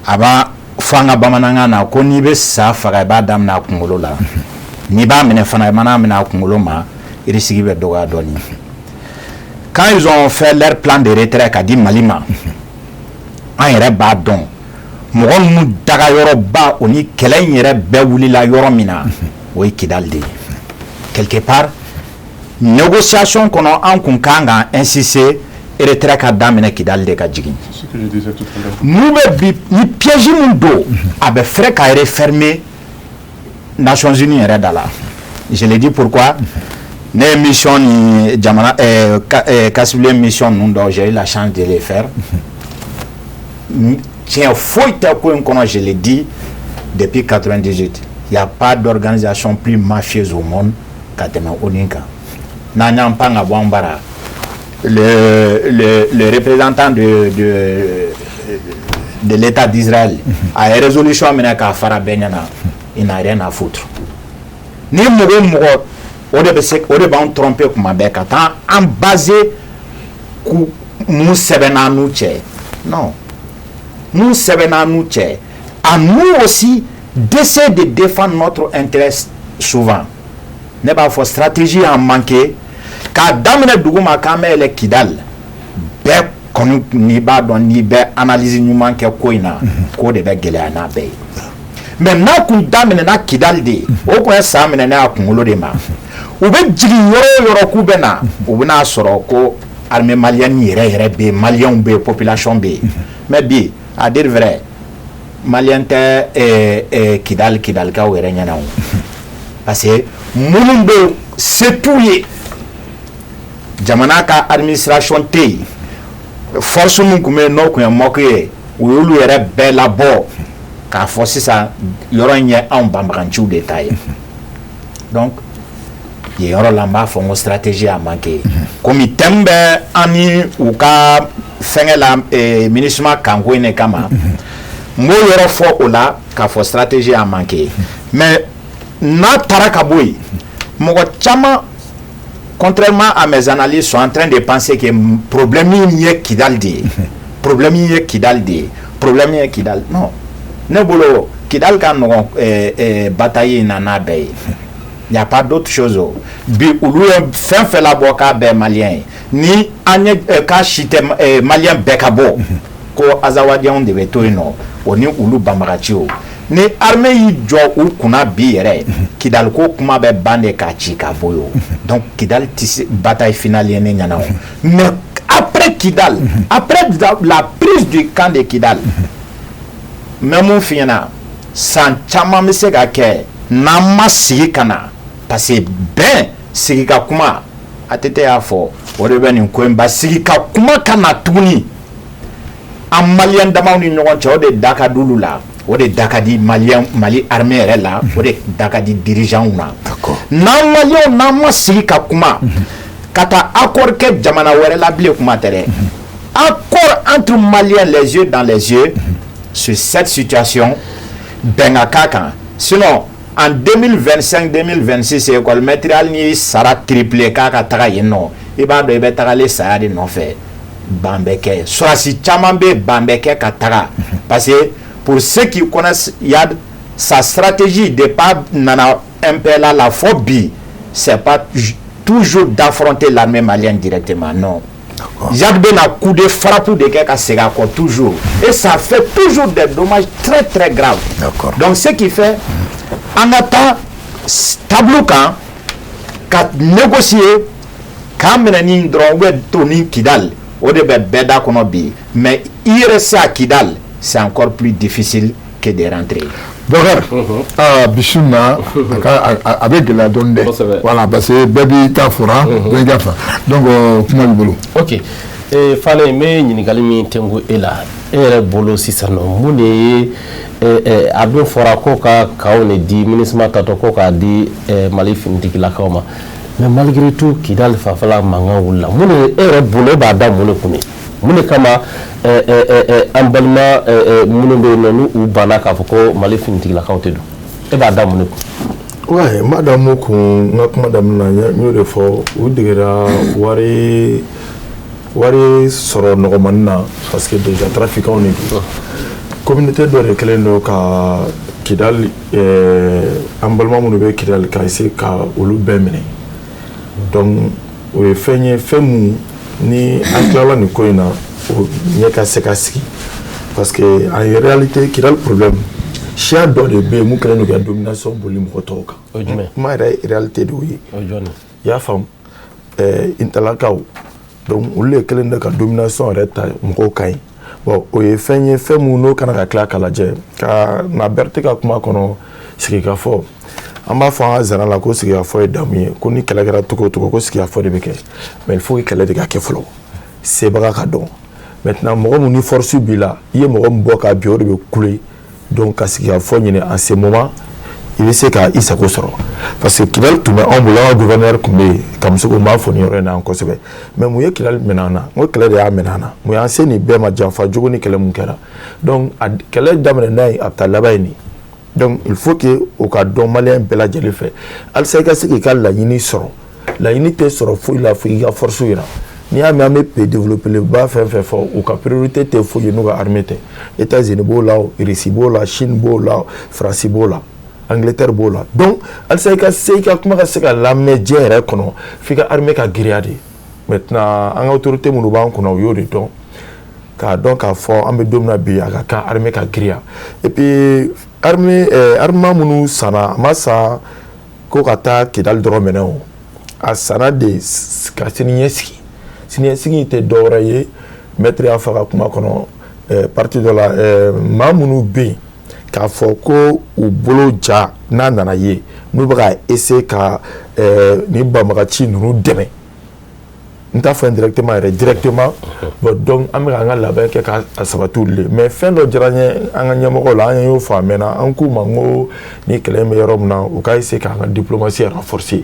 A b'a fɔ an ka bamanankan na ko n'i bɛ sa faga, i b'a daminɛ a kunkolo la. N'i b'a minɛ fana, i mana minɛ a kunkolo ma, risque bɛ dɔgɔya dɔɔni. Quand ils ont fait leur plan de retrait ka di Mali ma, an yɛrɛ b'a dɔn, mɔgɔ ninnu daga yɔrɔba o ni kɛlɛ in yɛrɛ bɛɛ wulila yɔrɔ min na, o ye Kidali de ye. Quelque part, négociation kɔnɔ, an kun kan ka insister retrait ka daminɛ Kidali de ka jigin. N'u bɛ bi ni piège min don, a bɛ fɛrɛ ka refermer Nations Unies yɛrɛ da la. Je le dis pourquoi? Ne ye mission ni jamana Casibulé mission ninnu dɔw, j'ai eu la chance de les faire. Tiɲɛ foyi tɛ ko in kɔnɔ, je le dis depuis 98, il y a pas d'organisation plus mafieuse au monde ka tɛmɛ ONU kan. N'an y'an pan ka bɔ an bara, le représentant de l'État d'Israël a ye résolution minɛ k'a fara bɛɛ ɲɛna, il n'a rien à foutre. Ni mɔgɔ o mɔgɔ, o de bɛ se, o de b'anw tromper kuma bɛɛ ka taa an basé ku mun sɛbɛnna an n'u cɛ. Non, mun sɛbɛnna an n'u cɛ, à nous aussi d'essayer de défendre notre intérêt souvent. Ne b'a fɔ stratégie y'an manqué k'a daminɛ dugu ma k'an bɛ yɛlɛ Kidali. Bɛɛ kɔni n'i b'a dɔn, n'i bɛ analyse ɲuman kɛ ko in na, k'o de bɛ gɛlɛya n'a bɛɛ ye. Mais n'a kun daminɛna Kidali de, o kun ye san minɛ ne a kunkolo de ma. U bɛ jigin yɔrɔ o yɔrɔ k'u bɛ na, u bɛna sɔrɔ ko armée malienne yɛrɛ yɛrɛ bɛ yen, maliyɛnw bɛ yen, population bɛ yen. Mais bi, à dire vrai, maliyɛn tɛ Kidali, Kidalikaw yɛrɛ ɲɛna o, parce que minnu bɛ yen, se t'u ye, jamana ka administration tɛ yen. Force min tun bɛ yen, n'o tun ye MOC ye, u y'olu yɛrɛ bɛɛ labɔ k'a fɔ sisan yɔrɔ in ye anw banbaganciw de ta ye. Donc yen yɔrɔ la, n b'a fɔ n ko stratégie a manqué. Komi thème bɛ an ni u ka fɛngɛ la, MINUSMA kanko in de kama, n b'o yɔrɔ fɔ o la k'a fɔ stratégie a manqué. Mais n'a taara ka bɔ yen, mɔgɔ caman, contrairement à mes analyses, sont en train de penser que problème in ye Kidali de ye, problème in ye Kidali de ye, problème ye Kidali. Non, ne bolo Kidal ka nɔgɔn bataille in na n'a bɛɛ ye. Il n'y a pas d'autre chose. Bi olu ye fɛn fɛn labɔ k'a bɛɛ malien ye, ni an ye k'a si tɛ malien bɛɛ ka bɔ, ko azawadiens de bɛ to yen nɔ, o ni olu banbagaci. O ni armée y'i jɔ u kunna bi yɛrɛ, Kidali ko kuma bɛ ban de k'a ci ka bɔ yen. Donc Kidali tɛ se bataille finale ye ne ɲɛna o. Mais après Kidal, après la prise du camp de Kidal, n bɛ mun f'i ɲɛna, san caman bɛ se ka kɛ n'an ma sigi ka na, parce que bɛn sigi ka kuma, ATT y'a fɔ, o de bɛ nin ko in ba sigi ka kuma ka na tuguni an malien damaw ni ɲɔgɔn cɛ. O de da ka di olu la, o de da ka di malien Mali armée yɛrɛ la, o de da ka di dirigeants na. N'an malienw n'an ma sigi ka kuma ka taa accord kɛ jamana wɛrɛ la bilen, kuma tɛ dɛ, accord entre maliens, les yeux dans les yeux, sur cette situation, bɛn ka k'a kan. Sinon en 2025, 2026, école maître, hali n'i sara triplé k'a ka taga yen nɔ, i b'a dɔn i bɛ tagalen saya de nɔfɛ. Ban bɛ kɛ, sɔrɔdasi caman bɛ ban bɛ kɛ ka taga, parce que pour ceux qui connaissent Iyad, sa stratégie de pas nana MPLA la fɔ bi, c'est pas toujours d'affronter l'armée malienne directement, non. Iyad bɛna coup de frappe de kɛ ka segin a kɔ toujours, et ça fait toujours des dommages très très graves. Donc ce qui fait an ka taa table kan ka négocier k'an minɛ ni dɔrɔn ou bien to ni Kidal, o de bɛ bɛɛ da kɔnɔ bi. Mais i rester à Kidal, c'est encore plus difficile que de rentrer. Bɔkari, aa, bi su na a bɛ gɛlɛya dɔɔni dɛ. Voilà, parce que bɛɛ b'i ta fɔra, bɛɛ ka fa, donc kuma b'i bolo. Ok, Fane, n bɛ ɲininkali min tɛnku e la, e yɛrɛ bolo sisan nɔ, mun de ye a dun fɔra ko ka kaw de di MINUSMA tatɔ ko k'a di Mali finitigilakaw ma, mais malgré tout Kidali fanfɛla mankan wulila, mun de e yɛrɛ bolo, e b'a da mun de kun de, mun de kama an balima minnu bɛ yen nɔ n'u u banna k'a fɔ ko Mali finitigilakaw tɛ don, e b'a da mun de kun? Ouais, n b'a da mun kun, n ka kuma daminɛ na, n y'o de fɔ, u degera wari sɔrɔ nɔgɔmanin na, parce que déjà trafiquants de don. Communauté dɔ de kɛlen don ka Kidali, an balima minnu bɛ Kidali, ka essayer ka olu bɛɛ minɛ. Donc o ye fɛn ye, fɛn mun ni an tilala nin ko in na, o ɲɛ ka se ka sigi, parce que en réalité Kidali problème, siya dɔ de bɛ yen mun kɛlen don ka domination boli mɔgɔ tɔw kan. O ye jumɛn? Kuma yɛrɛ réalité de y'o ye. O ye jɔn ye? I y'a faamu, Intalakaw. Donc olu de kɛlen don ka domination yɛrɛ ta mɔgɔw kan ye. Bon, o ye fɛn ye, fɛn mun n'o kana ka tila ka lajɛ ka na Berete ka kuma kɔnɔ. Sigikafɔ, an b'a fɔ an ka zana la ko sigikafɔ ye damu ye, ko ni kɛlɛ kɛra cogo o cogo, ko sigikafɔ de bɛ kɛ. Mais il faut que kɛlɛ de ka kɛ fɔlɔ, sebaga ka dɔn. Maintenant mɔgɔ mun ni force b'i la, i ye mɔgɔ min bɔ ka bin, o de bɛ kule. Donc ka sigikafɔ ɲini en ce moment, i bɛ se ka i sago sɔrɔ, parce que Kidali tun bɛ anw bolo, an ka gouverneur tun bɛ yen, Kamusoko, n b'a fɔ nin yɔrɔ in na kosɛbɛ. Mais mun ye Kidali minɛ an na? N ko kɛlɛ de y'a minɛ an na. Mun y'an se nin bɛɛ ma? Janfa jugu ni kɛlɛ mun kɛra. Donc a kɛlɛ daminɛ n'a ye, a bɛ taa laban ye nin. Donc il faut que o ka dɔn malien bɛɛ lajɛlen fɛ, halisa i ka se k'i ka laɲini sɔrɔ. Laɲini tɛ sɔrɔ foyi la fo i ka force yira. N'i y'a mɛn an bɛ pays développé ba fɛn fɛn fɔ, u ka priorité tɛ foyi ye n'u ka armée tɛ. États-Unis b'o la, Russie b'o la, Chine b'o la, France b'o la, Angleterre b'o la. Donc halisa i ka se i ka kuma ka se ka lamɛn diɲɛ yɛrɛ kɔnɔ, f'i ka armée ka girinya de. Maintenant an ka autorité minnu b'an kunna, u y'o de dɔn, k'a dɔn k'a fɔ an bɛ don min na bi, a ka kan armée ka girinya. Et puis armée armement minnu sanna, a ma san ko ka taa Kidali dɔrɔn minɛ o, a sanna de ka sini ɲɛsigi. Siniɲɛsigi tɛ dɔwɛrɛ ye, maître y'a fɔ a ka kuma kɔnɔ partie dɔ la, maa minnu bɛ yen k'a fɔ ko u bolo ja n'a nana ye n'u bɛ ka essayer ka nin banbagaci ninnu dɛmɛ, n t'a fɔ indirectement yɛrɛ, directement. Bon, donc an bɛ k'an ka labɛn kɛ k'a sabati olu de. Mais fɛn dɔ diyara n ye an ka ɲɛmɔgɔw la, an y'o fɔ a mɛnna, an k'u ma n ko ni kɛlɛ in bɛ yɔrɔ min na, u ka essayer k'an ka diplomatie renforcer,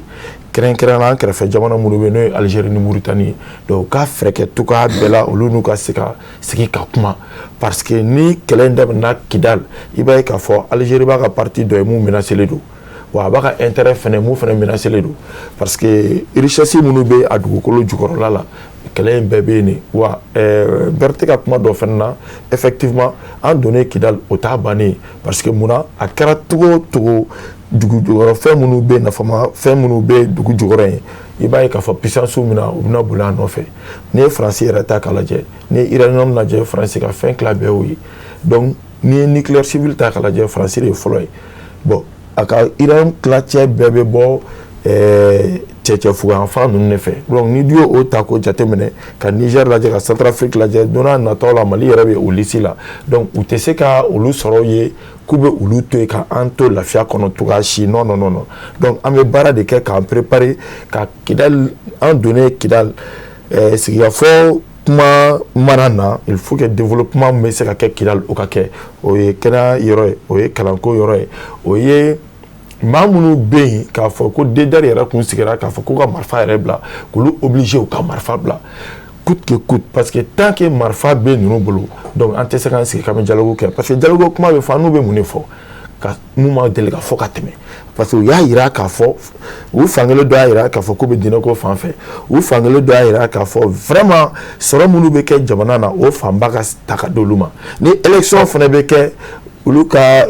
kɛrɛnkɛrɛnnenya an kɛrɛfɛ jamana minnu bɛ yen, n'o ye Algérie ni Mauritanie. Donc u ka fɛɛrɛ kɛ cogoya bɛɛ la, olu n'u ka se ka sigi ka kuma, parce que ni kɛlɛ in daminɛna Kidal, i b'a ye k'a fɔ Algérie b'a ka partie dɔ ye mun menacé don, wa a b'a ka intérêt fɛnɛ mun fɛnɛ menacé don, parce que richesse minnu bɛ a dugukolo jukɔrɔla la. Kɛlɛ in bɛɛ bɛ yen de. Wa Berete ka kuma dɔ fana na, effectivement, an donnen Kidali, o t'a bannen, parce que munna, a kɛra cogo o cogo, dugu jukɔrɔ fɛn minnu bɛ, nafama fɛn minnu bɛ dugu jukɔrɔ yen, i b'a ye k'a fɔ puissance min na, u bɛna boli a nɔfɛ. N'i ye Faransi yɛrɛ ta k'a lajɛ, n'i ye uranium lajɛ, Faransi ka fɛn tila bɛɛ y'o ye. Donc n'i ye nucléaire civil ta k'a lajɛ, Faransi de ye fɔlɔ ye. Bon, a ka uranium tilancɛ bɛɛ bɛ bɔ cɛcɛfuganfan ninnu de fɛ. Donc ni du y'o ta k'o jateminɛ, ka Niger lajɛ, ka Centrafrique lajɛ, don n'a nataw la, Mali yɛrɛ bɛ o liste la. Donc u tɛ se ka olu sɔrɔ ye k'u bɛ olu to yen ka an to lafiya kɔnɔ cogoya si. Non, non, non, non. Donc an bɛ baara de kɛ k'an préparer ka Kidali, an donnen Kidali, sigikafɔ kuma mana na, il faut que développement bɛ se ka kɛ Kidali, o ka kɛ. O ye kɛnɛya yɔrɔ ye, o ye kalanko yɔrɔ ye, o ye maa minnu bɛ yen k'a fɔ ko DDR yɛrɛ kun sigira k'a fɔ k'u ka marifa yɛrɛ bila, k'olu obligé u ka marifa bila coûte que coûte, parce que tant que marifa bɛ ninnu bolo, donc an tɛ se k'an sigi k'an bɛ dialogue kɛ, parce que dialogue kuma bɛ fɔ, an n'u bɛ mun de fɔ ka mun ma deli ka fɔ ka tɛmɛ? Parce que u y'a yira k'a fɔ, u fankelen dɔ y'a yira k'a fɔ k'u bɛ diinɛko fan fɛ, u fankelen dɔ y'a yira k'a fɔ vraiment sɔrɔ minnu bɛ kɛ jamana na, o fanba ka ta ka d'olu ma. Ni élection fana bɛ kɛ, olu ka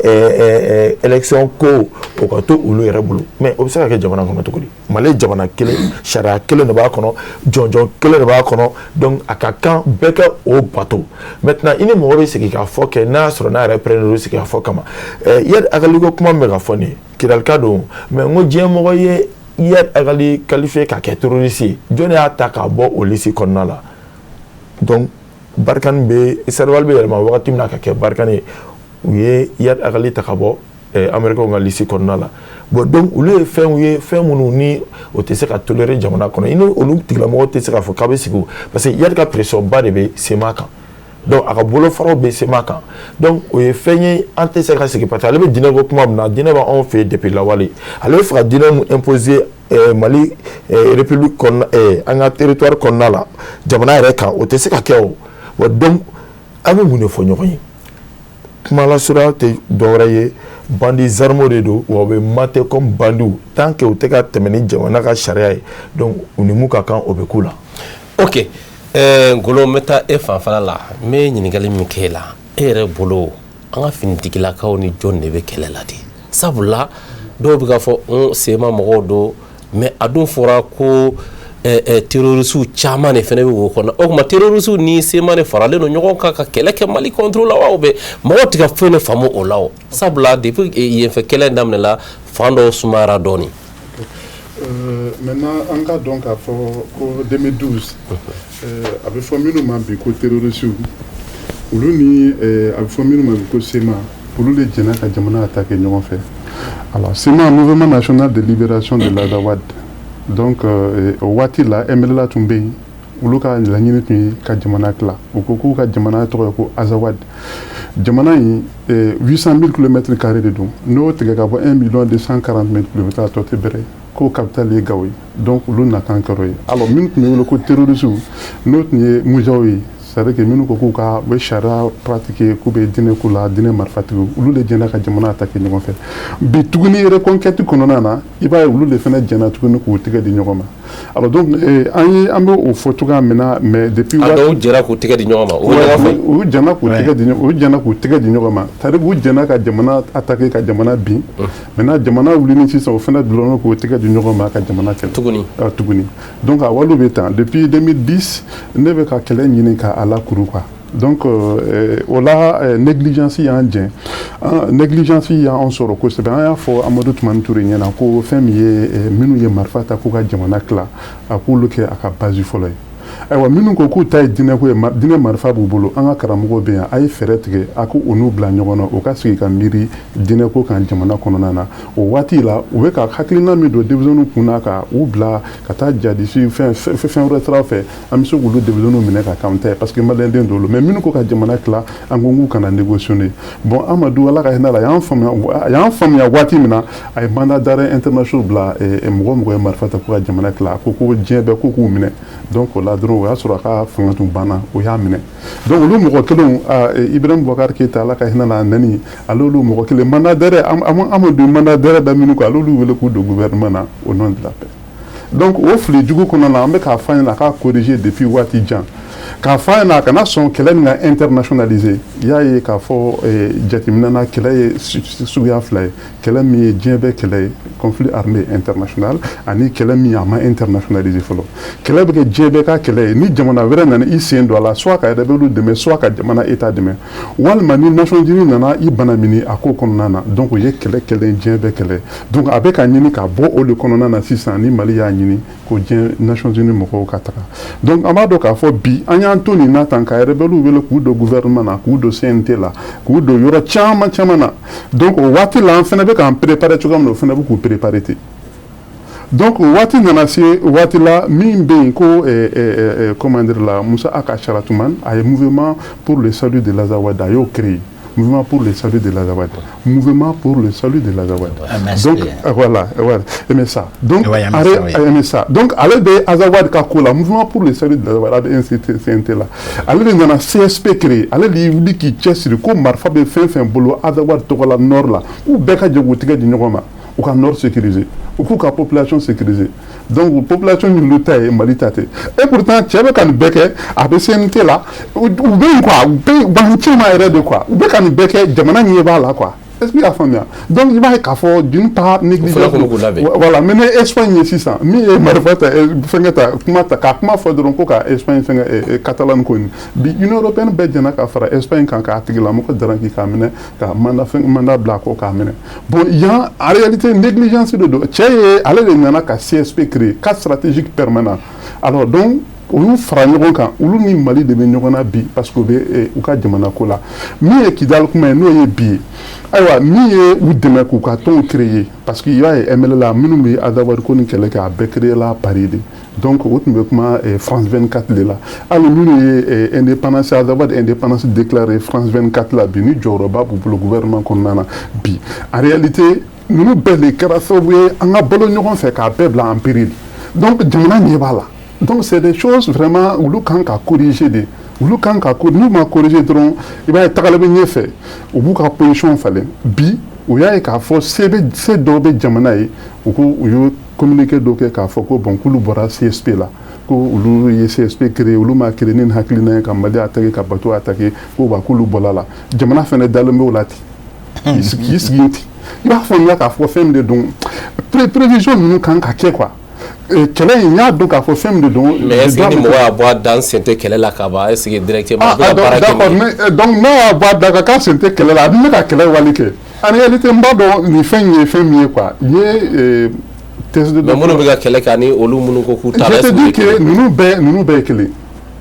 élection ko, o ka to olu yɛrɛ bolo. Mais o bɛ se ka kɛ jamana kɔnɔ cogo di? Mali ye jamana kelen, sariya kelen de b'a kɔnɔ, jɔnjɔn kelen de b'a kɔnɔ. Donc a ka kan bɛɛ ka o bato. Maintenant, i ni mɔgɔ bɛ sigi k'a fɔ kɛ, n'a y'a sɔrɔ n'a yɛrɛ pɛrɛnnen don sigi k'a fɔ kama. Iyad Ag Ghali ko kuma min bɛ ka fɔ nin ye, Kidalika don, mais n ko diɲɛ mɔgɔ ye Iyad Ag Ghali qualifié ka kɛ terroriste ye, jɔn y'a ta k'a bɔ o liste kɔnɔna la? Donc Barkhane bɛ, Serval bɛ yɛlɛma wagati min na ka kɛ Barkhane ye, u ye Iyad Ag Ghali ta ka bɔ Américains ka liste kɔnɔna la. Bon, donc olu ye fɛnw ye, fɛn minnu ni o tɛ se ka tolérer jamana kɔnɔ. I ni olu tigilamɔgɔw tɛ se k'a fɔ k'a bɛ sigi, parce que Iyad ka pression ba de bɛ CMA kan, donc a ka bolofaraw bɛ CMA kan. Donc o ye fɛn ye, an tɛ se ka sigi, parce que ale bɛ diinɛ ko kuma min na, diinɛ b'anw fɛ yen depuis lawale. Ale bɛ fɛ ka diinɛ mun imposer Mali république kɔnɔna, an ka territoire kɔnɔna la, jamana yɛrɛ kan, o tɛ se ka kɛ o. Bon, donc an bɛ mun de fɔ ɲɔgɔn ye? Kuma lasurunya tɛ dɔwɛrɛ ye, bandits armés de don, wa u bɛ mater comme bandits tant que u tɛ ka tɛmɛ ni jamana ka sariya ye. Donc u ni mun ka kan, o bɛ k'u la. Ok, Ngolo, n bɛ taa e fanfɛla la. N bɛ ɲininkali min kɛ e la, e yɛrɛ bolo, an ka finitigilakaw ni jɔn de bɛ kɛlɛ la de? Sabula dɔw bɛ k'a fɔ n CMA mɔgɔw don, mais a dun fɔra ko terroriste caman de fana bɛ wo kɔnɔ. O tuma terroriste ni CMA de faralen don ɲɔgɔn kan ka kɛlɛ kɛ Mali contre la wa? Bɛ mɔgɔw tɛ ka foyi de faamu o la o, sabula depuis yenfɛ kɛlɛ in daminɛla, fan dɔw sumayara dɔɔnin. Maintenant, an ka dɔn k'a fɔ ko 2012, a bɛ fɔ minnu ma bi ko terroriste, olu ni a bɛ fɔ minnu ma bi ko CMA, olu de jɛnna ka jamana attaquer ɲɔgɔn fɛ. Alors CMA, Mouvement national de libération de l'Azawad. Donc o waati la, MNLA tun bɛ yen. Olu ka laɲini tun ye ka jamana tila. U ko k'u ka jamana tɔgɔ ye ko Azawad. Jamana in, 800 000 kilomètres carrés de don. N'o tigɛ ka bɔ 1 million 240 000 kilomètres, a tɔ tɛ bɛrɛ ye. Ko capitale ye Gawo ye. Donc olu nakan kɛra o ye. Alors minnu tun bɛ wele ko terroristes, n'o tun ye MUJAO ye, c'est à dire que minnu ko k'u ka u bɛ sariya pratiquer, k'u bɛ diinɛ ko la, diinɛ marifatigiw, olu de jɛnna ka jamana attaquer ɲɔgɔn fɛ. Bi tuguni, reconquête kɔnɔna na, i b'a ye olu de fana jɛnna tuguni k'u tɛgɛ di ɲɔgɔn ma. Alors donc an ye, an bɛ o fɔ cogoya min na, mais depuis A dɔw jɛra k'u tɛgɛ di ɲɔgɔn ma, u bɛ ɲɔgɔn fɛ. U jɛnna k'u tɛgɛ di ɲɔgɔn ma, c'est à dire u jɛnna ka jamana attaquer, ka jamana bin. Maintenant, jamana wuli sisan, o fana dulon k'u tɛgɛ di ɲɔgɔn ma ka jamana kɛlɛ. Tuguni. Tuguni. Donc a waliw bɛ tan depuis 2010, ne bɛ ka kɛlɛ ɲini k'a lakuru quoi. Donc o la, négligence y'an jɛn, négligence y'an sɔrɔ kosɛbɛ. An y'a fɔ Amadu Tumani Ture ɲɛna ko fɛn min ye, minnu ye marifa ta k'u ka jamana tila, a k'olu kɛ a ka base fɔlɔ ye. Ayiwa, minnu ko k'u ta ye diinɛko ye, diinɛ marifa b'u bolo, an ka karamɔgɔw bɛ yan, a ye fɛɛrɛ tigɛ, a ko u n'u bila ɲɔgɔn na, u ka sigi ka miiri diinɛko kan jamana kɔnɔna na. O waati la, u bɛ ka hakilina min don denmisɛnninw kun na, ka u bila ka taa jadisi fɛn fɛn wɛrɛ siraw fɛ, an bɛ se k'olu denmisɛnninw minɛ ka k'an ta ye, parce que maliyɛnden d'olu. Mais minnu ko ka jamana tila, an ko k'u kana négocier. Bon, Amadu, Ala ka hinɛ la, a y'an faamuya waati min na, a ye mandat d'arrêt international bila mɔgɔ mɔgɔ ye marifa ta k'u ka jamana tila, a ko ko diɲɛ bɛɛ ko k'u minɛ. Donc o la dɔrɔn, o y'a sɔrɔ a ka fanga tun banna, o y'a minɛ. Donc olu mɔgɔ kelenw, Ibrahim Boubacar Keïta, Ala ka hinɛ n'a nani, ale olu mɔgɔ kelen, mandat d'arrêt, Amadu mandat d'arrêt da minnu kan, ale olu wele k'u don gouvernement na au nom de la paix. Donc o fili jugu kɔnɔna na, an bɛ k'a fɔ a ɲɛna a k'a corriger depuis waati jan, k'a fɔ a ɲɛna a kana sɔn kɛlɛ nin ka internationaliser. I y'a ye k'a fɔ jateminɛ na, kɛlɛ ye suguya fila ye: kɛlɛ min ye diɲɛ bɛɛ kɛlɛ ye, conflit armé international, ani kɛlɛ min a ma internationaliser fɔlɔ. Kɛlɛ bɛ kɛ diɲɛ bɛɛ ka kɛlɛ ye, ni jamana wɛrɛ nana i sen don a la, soit ka rebelle dɛmɛ, soit ka jamana état dɛmɛ, walima ni Nations Unies nana i bana mini a ko kɔnɔna na. Donc o ye kɛlɛ kɛlɛ diɲɛ bɛɛ kɛlɛ. Donc a bɛ ka ɲini ka bɔ o de kɔnɔna na sisan, ni Mali y'a ɲini ko diɲɛ Nations Unies mɔgɔw ka taga. Donc an b'a dɔn k'a fɔ bi an y'an to nin na tan, ka rebelle wele k'u don gouvernement na, k'u don CNT la, k'u don yɔrɔ caman caman na. Donc o waati la, an fana bɛ k'an préparer cogoya min na, o fana bɛ k'u préparer ten. Donc o waati nana se waati la min bɛ yen ko comment dire la, Moussa Ag Acharatoumane, a ye Mouvement pour le salut de l'Azawad, a y'o créé. Mouvement pour le salut de l'Azawad. Mouvement pour le salut de l'Azawad. Donc, voilà, MSA. Donc, ouais, MSA, oui. MSA. Donc, ale bɛ Azawad ka ko la, Mouvement pour le salut de l'Azawad, a bɛ CNT la. Ale de nana CSP créé. Ale de y'i wuli k'i cɛsiri ko marifa bɛ fɛn fɛn bolo Azawad tɔgɔ la nord la, k'u bɛɛ ka jɛ k'u tigɛ di ɲɔgɔn ma, u ka nord sécuriser, u k'u ka population sécuriser. Donc population min ta ye Mali ta tɛ. Et pourtant cɛ bɛ ka nin bɛɛ kɛ, a bɛ CNT la, u bɛ yen quoi, u bɛ yen, u cɛ ma yɛrɛ de quoi, u bɛ ka nin bɛɛ kɛ, jamana ɲɛ b'a la quoi. Est ce que i y'a faamuya? Donc i b'a ye k'a fɔ d'une part négligence, voilà. Mais ni Espagne ye sisan min ye marifa ta, fɛnkɛ ta, kuma ta k'a kuma fɔ dɔrɔn ko ka Espagne fɛnkɛ Catalan ko nin, bi Union européenne bɛɛ jɛnna ka fara Espagne kan k'a tigilamɔgɔ daranki k'a minɛ, ka mandat fɛn mandat bila a kɔ k'a minɛ. Bon, yan en réalité négligence de don. Cɛ ye ale de nana ka CSP créer, cadre stratégique permanent. Alors donc olu fara ɲɔgɔn kan, olu ni Mali de bɛ ɲɔgɔn na bi, parce que u bɛ u ka jamana ko la. Min ye Kidali kuma ye, n'o ye bi ye, ayiwa, min ye u dɛmɛ k'u ka tɔnw créer, parce que i b'a ye MNLA minnu bɛ Azawad ko ni kɛlɛ kɛ, a bɛɛ créer la Paris de. Donc o tun bɛ kuma France 24 de la. Hali minnu ye indépendance, Azawad indépendance déclarée France 24 la bi, ni jɔyɔrɔba b'u bolo gouvernement kɔnɔna na bi. En réalité ninnu bɛɛ de kɛra sababu ye an ka balo ɲɔgɔn fɛ k'a bɛɛ bila en péril. Donc jamana ɲɛ b'a la. Donc c'est des choses vraiment olu kan ka corriger de, olu kan ka, n'u ma corriger dɔrɔn, i b'a ye tagalen bɛ ɲɛfɛ, u b'u ka position falen. Bi u y'a ye k'a fɔ se bɛ se dɔw bɛ jamana ye, u ko u ye communiqué dɔ kɛ k'a fɔ ko bon, k'olu bɔra CSP la, ko olu ye CSP créé, olu ma créé ni hakilina ye ka Mali attaquer, ka bateau attaquer, ko wa k'olu bɔra la. Jamana fana dalen b'o la ten, k'i sigi ten, i b'a faamuya k'a fɔ fɛn min de don, prévision ninnu kan ka kɛ quoi. Kɛlɛ in, n y'a dɔn k'a fɔ fɛn min de don. Mais est ce que ni mɔgɔ y'a bɔ a da, n sen tɛ kɛlɛ la ka ban, est ce que directement a bɛ ka baara kɛ? D'accord, mais donc n'a y'a bɔ a da kan k'a sen tɛ kɛlɛ la, a bɛ ka kɛlɛ wali kɛ. En réalité n b'a dɔn nin fɛn in ye fɛn min ye quoi, n ye thèse de Mais minnu bɛ ka kɛlɛ kɛ ani olu minnu ko k'u t'a la. Je te dis que ninnu bɛɛ ye kelen.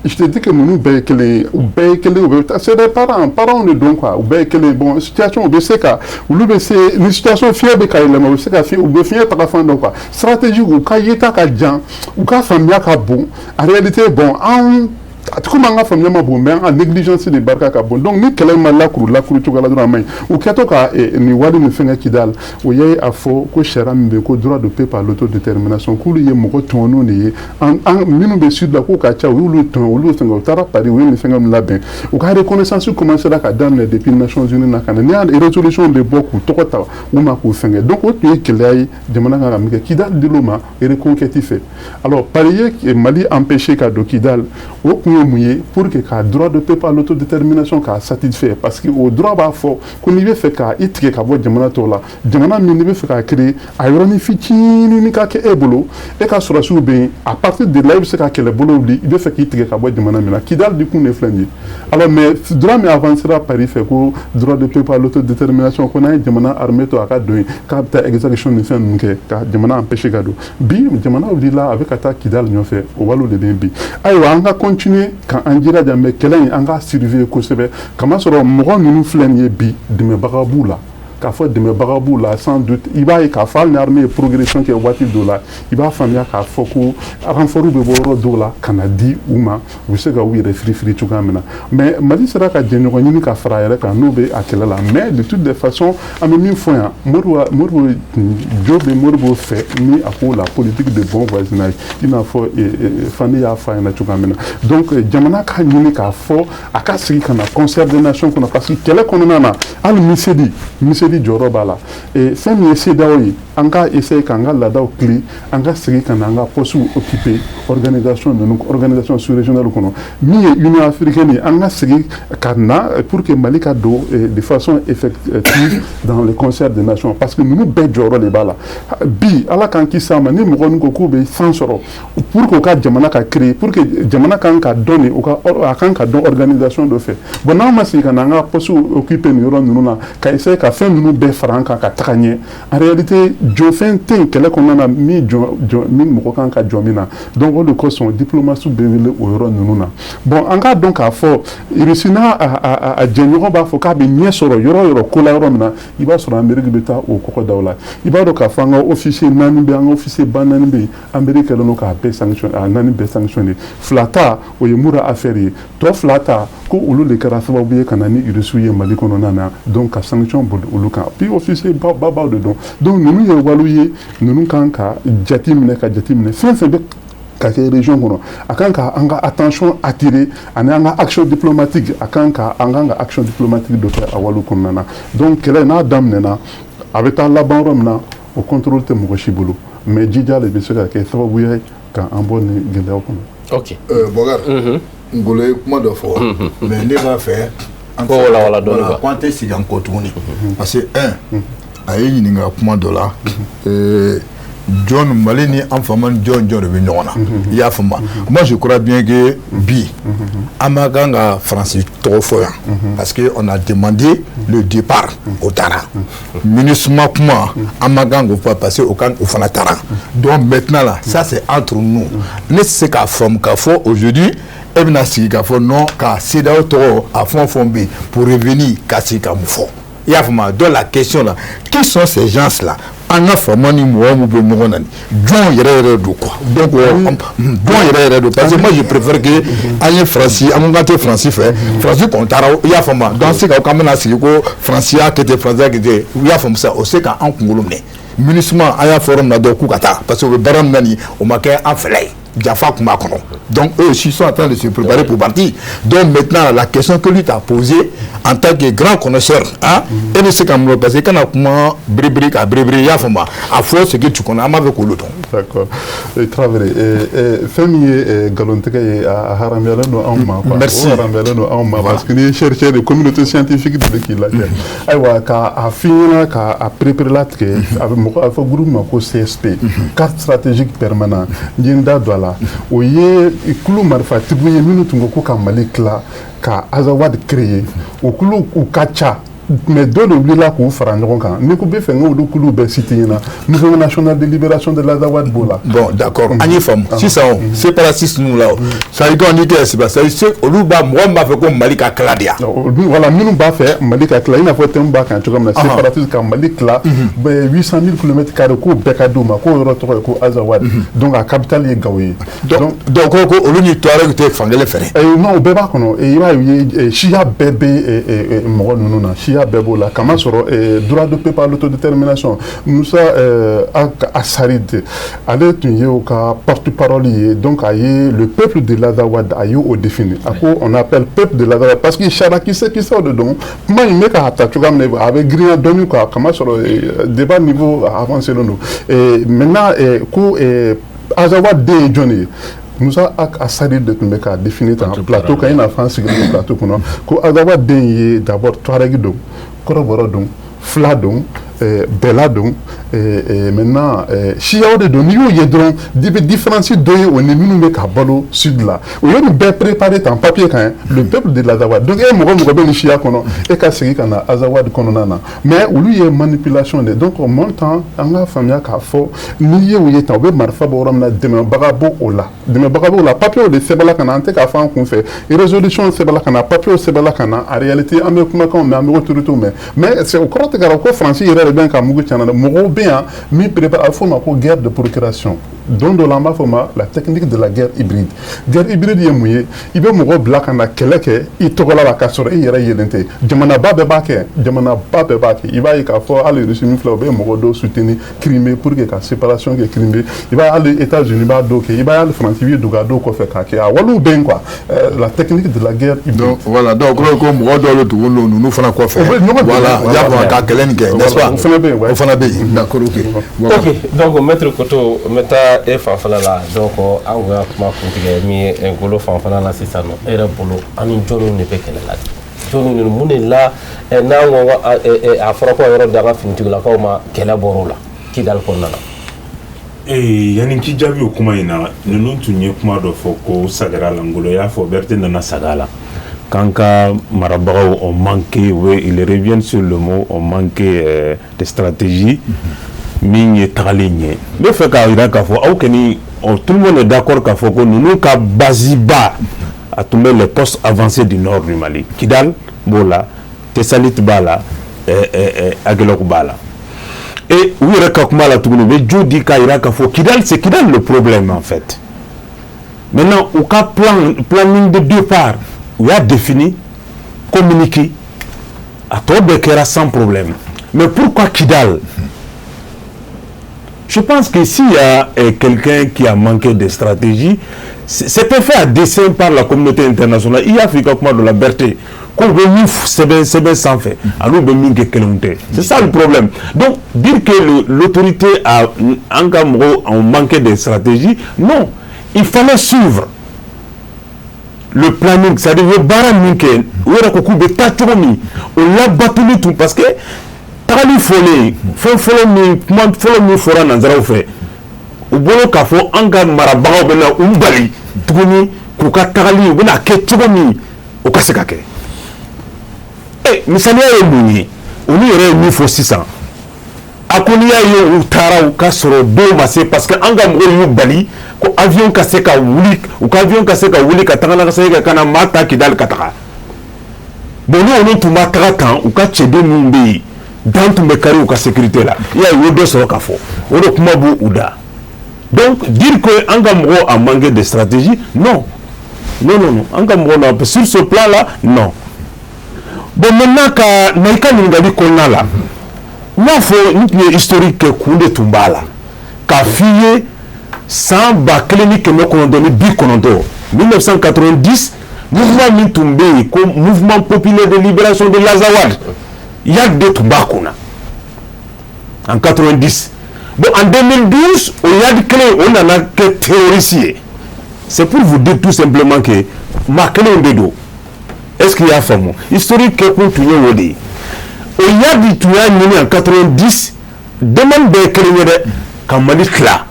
Je te dis que ninnu bɛɛ ye kelen ye, u bɛɛ ye kelen, u bɛ taa, c'est des parents, parents de don quoi, u bɛɛ ye kelen. Bon, situation u bɛ se ka, olu bɛ se ni situation fiɲɛ bɛ ka yɛlɛma, u bɛ se ka fiɲɛ, u bɛ fiɲɛ taga fan dɔn quoi. Stratégie, u ka yeta ka jan, u ka faamuya ka bon. En réalité bon, an a tɛ komi an ka faamuya ma bon, mais an ka négligence de barika ka bon. Donc ni kɛlɛ ma lakuru lakuru cogoya la dɔrɔn, a ma ɲi. U kɛtɔ ka nin wari min fɛngɛ Kidal, o ye a fɔ ko sariya min bɛ yen ko droit de peuple à l'autodétermination, k'olu ye mɔgɔ tɔɲɔnenw de ye, an minnu bɛ sud la k'u ka ca, u y'olu tɔɲɔ, olu fɛngɛ, u taara Paris, u ye nin fɛngɛ min labɛn, u ka reconnaissance commencera ka daminɛ depuis Nations Unies na ka na, n'i y'a résolution de bɔ k'u tɔgɔ ta u ma k'u fɛngɛ. Donc o tun ye gɛlɛya ye jamana kan ka min kɛ. Kidal dil'u ma reconquête fɛ. Alors Paris ye Mali empêché ka don Kidal, o kun ye mun ye? Pour que ka droit de peuple à l'autodétermination k'a satisfait, parce que o droit b'a fɔ ko n'i bɛ fɛ ka i tigɛ ka bɔ jamana tɔw la, jamana min n'i bɛ fɛ k'a créer, a yɔrɔnin fitinin ka kɛ e bolo, e ka sɔrɔdasiw bɛ yen, à partir de là i bɛ se ka kɛlɛbolo wuli, i bɛ fɛ k'i tigɛ ka bɔ jamana min na. Kidal di kun de filɛ nin ye. Alors mais droit min avancera Paris fɛ ko droit de peuple à l'autodétermination, ko n'an ye jamana armée to a ka don yen, k'a bɛ taa exaction ni fɛn ninnu kɛ ka jamana empêcher ka don, bi jamana wulila a bɛ ka taa Kidal nɔfɛ, o waliw de bɛ yen bi. Ayiwa, an ka continuer ka an jilaja, mais kɛlɛ in an k'a surveiller kosɛbɛ, kamasɔrɔ mɔgɔ ninnu filɛ nin ye bi, dɛmɛbaga b'u la. K'a fɔ dɛmɛbaga b'u la, sans doute i b'a ye k'a fɔ hali ni armée ye progression kɛ waati dɔ la, i b'a faamuya k'a fɔ ko renfort bɛ bɔ yɔrɔ dɔw la ka na di u ma, u bɛ se ka u yɛrɛ firifiri cogoya min na. Mais Mali sera ka jɛɲɔgɔn ɲini ka fara a yɛrɛ kan n'o bɛ a kɛlɛ la. Mais de toutes les façons, an bɛ min fɔ yan, Modibo jo bɛ Modibo fɛ ni a ko la politique de bon voisinage, i n'a fɔ Fani y'a fɔ a ɲɛna cogoya min na. Donc jamana k'a ɲini k'a fɔ a ka sigi ka na concert des nations kɔnɔ, parce que kɛlɛ kɔnɔna na, hali Misedi Miseli jɔyɔrɔ b'a la. Fɛn min ye CEDEAO ye, an ka essayer k'an ka laadaw tilen, an ka segin ka na an ka postes occuper organisation ninnu, organisation sous-régionale kɔnɔ. Min ye Union africaine ye, an ka segin ka na pour que Mali ka don de façon effective dans le concert des nations, parce que ninnu bɛɛ jɔyɔrɔ de b'a la. Bi, Ala k'an kisi a ma, ni mɔgɔ min ko k'u bɛ fan sɔrɔ pour que u ka jamana ka créer, pour que jamana kan ka dɔn de, u ka a kan ka dɔn organisation dɔ fɛ. Bon, n'an ma segin ka na an ka postes occuper nin yɔrɔ ninnu na, ka essayer ka fɛn ninnu bɛɛ fara an kan ka taga ɲɛ, en réalité jɔfɛn tɛ yen kɛlɛ kɔnɔna na min jɔ min mɔgɔ kan ka jɔ min na. Donc o de kosɔn diplomatie bɛ wele o yɔrɔ ninnu na. Bon, an k'a dɔn k'a fɔ Russie n'a a jɛɲɔgɔn b'a fɔ k'a bɛ ɲɛ sɔrɔ yɔrɔ o yɔrɔ ko la yɔrɔ min na, i b'a sɔrɔ Amérique bɛ taa o kɔkɔdaw la. I b'a dɔn k'a fɔ an ka officier naani bɛ, an ka officier ba naani bɛ yen, Amérique kɛlen don k'a bɛɛ sanctionné, a naani bɛɛ sanctionné. Fila ta, o ye Moura affaire ye. Tɔ fila ta, ko olu de kɛra sababu ye ka na ni Russiw ye Mali kɔnɔna na, donc ka sanction boli olu kan. Puis officier babaw de don. Donc ninnu ye waliw ye, ninnu kan ka jate minɛ, ka jate minɛ. Fɛn fɛn bɛ ka kɛ région kɔnɔ, a kan ka an ka attention attirer ani an ka action diplomatique, a kan ka an kan ka action diplomatique dɔ kɛ a waliw kɔnɔna na. Donc kɛlɛ n'a daminɛna, a bɛ taa laban yɔrɔ min na, o contrôle tɛ mɔgɔ si bolo, mais jija de bɛ se ka kɛ sababu ye ka an bɔ nin gɛlɛyaw kɔnɔ. Ok. Bɔkari, Ngolo ye kuma dɔ fɔ, mais ne b'a fɛ an Ko walawala dɔɔni quoi. Ko an tɛ segin an kɔ tuguni, parce que un, a ye ɲininka kuma dɔ la, jɔn Mali ni an faama ni jɔn jɔn de bɛ ɲɔgɔn na, i y'a faamu? Moi, je crois bien que bi an ma kan ka Faransi tɔgɔ fɔ yan, parce que on a demandé le départ, o taara. MINUSMA kuma, an ma kan k'o fɔ, parce que o kan o fana taara. Donc maintenant là, ça c'est entre nous. Ne tɛ se k'a faamu k'a fɔ aujourd'hui e bɛna sigi k'a fɔ non, ka CEDEAO tɔgɔ a fɛn o fɛn bɛ yen, pour revenir ka sigi ka mun fɔ, i y'a faamu? Donc la question là, qui sont ces gens là? An ka faama ni mɔgɔ min bɛ ɲɔgɔn na nin, jɔn yɛrɛ yɛrɛ don quoi? Donc jɔn yɛrɛ yɛrɛ don? Parce que moi, je préfère que an ye Faransi, an ko k'an tɛ Faransi fɛ, Faransi kɔni taara, i y'a faamu? Donc an se ka k'an bɛna sigi ko Faransi y'a kɛ ten, Faransi y'a kɛ ten, i y'a faamu sa, o se k'an kunkolo minɛ. MINUSMA, an y'a fɔ yɔrɔ min na dɔrɔn k'u ka taa, parce que u bɛ baara min na nin, o ma kɛ an fɛla ye, janfa tun b'a kɔnɔ. Donc eux aussi sont en train de se préparer pour partir. Donc maintenant, la question que lui t'a posée en tant que grand connaisseur, hein, e bɛ se ka mun, parce que i kana kuma biribiri ka biribiri, i y'a faamu? A fɔ ce que tu connais, an b'a fɛ k'olu dɔn. D'accord, Traoré, fɛn min ye nkalontigɛ ye, a haramuyalen don anw ma quoi. Merci. O haramuyalen don anw ma, parce que n'i ye chercheur de communauté scientifique de bɛ k'i lajɛ. Ayiwa, k'a f'i ɲɛna, k'a pereperelatigɛ, a bɛ mɔgɔ a bɛ fɔ groupe ma ko CSP, cadre stratégique permanent. N ye n da don a la, o ye kulu marifatigiw ye minnu tun ko ko ka Mali tila ka Azawad créer. O kulu u ka ca, mais dɔ de wulila k'u fara ɲɔgɔn kan. N'i ko bɛ fɛ n k'olu kulu bɛɛ citer ɲɛna, Mouvement national de libération de l'Azawad b'o la. Bon, d'accord, an ye faamu. Sisan o séparatiste ninnu la, o ça veut dire n'i kɛ c'est olu b'a mɔgɔ min b'a fɛ ko Mali ka tila de yan. Voilà, minnu b'a fɛ Mali ka tila, i n'a fɔ thème b'a kan cogo min na, séparatiste ka Mali tila 800 000 kilomètres carrés, k'o bɛɛ ka d'u ma, k'o yɔrɔ tɔgɔ ye ko Azawad. Donc a capitale ye Gao ye. Donc ko olu ni Touareg tɛ fankelen fɛ. Non, o bɛɛ b'a kɔnɔ. I b'a ye, siya bɛɛ bɛ mɔgɔ ninnu na, siya bɛɛ b'o la. Kamasɔrɔ droit de peuple à l'autodétermination, Moussa Assarid, ale tun ye o ka porte-parole ye. Donc a ye le peuple de l'Azawad, a ye o défini. A ko on appelle peuple de l'Azawad parce que sariya kisɛ kisɛw de don. Kuma in bɛ k'a ta cogoya min na, a bɛ girinya dɔɔni quoi, kamasɔrɔ débat niveau avancé don. Maintenant, ko Azawad den ye jɔn ye? Musa Assarid de tun bɛ k'a définir tan plateau kan, i n'a fɔ an sigilen don plateau kɔnɔ, ko Azawad den ye d'abord Touareg don, kɔrɔbɔrɔ don, fila don, bɛla don. Maintenant, siyaw de don. N'i y'o ye dɔrɔn, i bɛ différence dɔ ye o ni minnu bɛ ka balo sud la. O ye nin bɛɛ préparé tan papier kan, le peuple de l'Azawad. Donc e mɔgɔ mɔgɔ bɛ nin siya kɔnɔ, e ka segin ka na Azawad kɔnɔna na. Mais olu ye manipulation de. Donc en même temps, an k'a faamuya k'a fɔ n'i ye o ye tan, u bɛ marifa bɔ yɔrɔ min na, dɛmɛbaga b'o o la, dɛmɛbaga b'o la. Papier de sɛbɛnla ka na, an tɛ k'a fɔ an kun fɛ, résolution sɛbɛnla ka na, papier sɛbɛnla ka na. En réalité, an bɛ kumakanw mɛn, an bɛ autorités mɛn, mais c'est o kɔrɔ tɛ k'a ko Faransi yɛrɛ de bɛ ka mugu ci an na dɛ. Mɔgɔw bɛ yan min prépare, a bɛ f'o ma ko guerre de procuration. Don dɔ la, an b'a fɔ ma la technique de la guerre hybride. Guerre hybride ye mun ye? I bɛ mɔgɔ bila ka na kɛlɛ kɛ i tɔgɔla la k'a sɔrɔ i yɛrɛ yelen tɛ. Jamanaba bɛɛ b'a kɛ, jamanaba bɛɛ b'a kɛ. I b'a ye k'a fɔ hali Russie min filɛ, o bɛ mɔgɔ dɔw soutenir Crimée pour que ka séparation kɛ Crimée. I b'a ye hali États-Unis b'a dɔw kɛ, i b'a ye hali France b'i dogo a dɔw kɔfɛ k'a kɛ. A waliw bɛ yen quoi, la technique de la guerre hybride. Donc voilà, donc kɔrɔ ye ko mɔgɔ dɔw bɛ tugu ninnu fana kɔfɛ. Voilà, i y'a faamu, ka kɛlɛ nin kɛ, n'est-ce pas? O fana bɛ yen, ouais. O fana bɛ yen, d'accord, ok. Ok, donc maître Koto, n bɛ taa e fanfɛla la. Donc an kun y'a kuma kuntigɛ min ye Ngolo fanfɛla la sisan nɔ. E yɛrɛ bolo, an ni jɔnniw de bɛ kɛlɛ la? Jɔnniw de mun de la n'an ko a fɔra ko yɔrɔ di an ka finitigilakaw ma, kɛlɛ bɔr'o la Kidali kɔnɔna na? Ee, yanni k'i jaabi o kuma in na, ninnu tun ye kuma dɔ fɔ ko sagara la. Ngolo y'a fɔ, Berete nana saga la k'an ka marabagaw ont manqué, oui, ils reviennent sur le mot, ont manqué de stratégie min ye tagali ɲɛ. N bɛ fɛ k'a jira k'a fɔ aw kɔni, tout le monde est d'accord k'a fɔ ko ninnu ka base ba a tun bɛ les postes avancés du nord du Mali. Kidal b'o la, Tessalit b'a la, Aguelhok b'a la. Et u yɛrɛ ka kuma la tuguni, u bɛ jo di k'a jira k'a fɔ Kidal, c'est Kidal le problème en fait. Maintenant, u ka planning de départ, u y'a défini, communiqué, a tɔ bɛɛ kɛra sans problème. Mais pourquoi Kidal? Je pense que s'il y a quelqu'un qui a manqué de stratégie, c'était fait à dessein par la communauté internationale. I y'a fɔ i ka kuma dɔ la, Berthe, ko u bɛ min sɛbɛn sɛbɛn sanfɛ ani u bɛ min kɛ kelenw tɛ. C'est ça le problème. Donc dire que l'autorité a, an ka mɔgɔw ont manqué de stratégie, non, il fallait suivre le planning, c'est-à-dire u ye baara min kɛ, u yɛrɛ ko k'u bɛ taa cogo min, o labatoli tun, parce que tagali fɔlen, fɛn fɔlɔ min, kuma fɔlɔ min fɔra nanzaraw fɛ u bolo, k'a fɔ an ka marabagaw bɛ na u bali tuguni k'u ka tagali, u bɛna kɛ cogo min, o ka se ka kɛ. E misaliya ye mun ye? Olu yɛrɛ ye min fɔ sisan, a ko n'i y'a ye u taara, u ka sɔrɔ don ma se, parce que an ka mɔgɔw y'u bali ko avion ka se ka wuli, u ka avion ka se ka wuli ka taga ka segin ka na maa ta Kidali ka taga. Bon, ni olu tun ma taga tan, u ka cɛden minnu bɛ yen, dan tun bɛ kari u ka sécurité la. I y'a ye, u ye dɔ sɔrɔ ka fɔ, o de kuma b'u u da. Donc dire que an ka mɔgɔw a manqué de stratégie, non, non, non, non, an ka mɔgɔw la, sur ce plan là, non. Bon, maintenant, ka na i ka ɲininkali kɔnɔna la, n y'a fɔ, n tun ye historique kɛ, kun de tun b'a la k'a f'i ye. San 1990, 1990, mouvement min tun bɛ yen ko Mouvement populaire de libération de l'Azawad, Iyad de tun b'a kunna en 90. Bon, en 2012, o Iyad kelen, o nana kɛ terroriste ye. C'est pour vous dire tout simplement que maa kelenw de don. Est-ce que i y'a faamu? Historique kɛkun tun ye o de ye. O Iyad tun y'a ɲini en 90, demande bɛɛ ye kelen ye dɛ, ka Mali tila.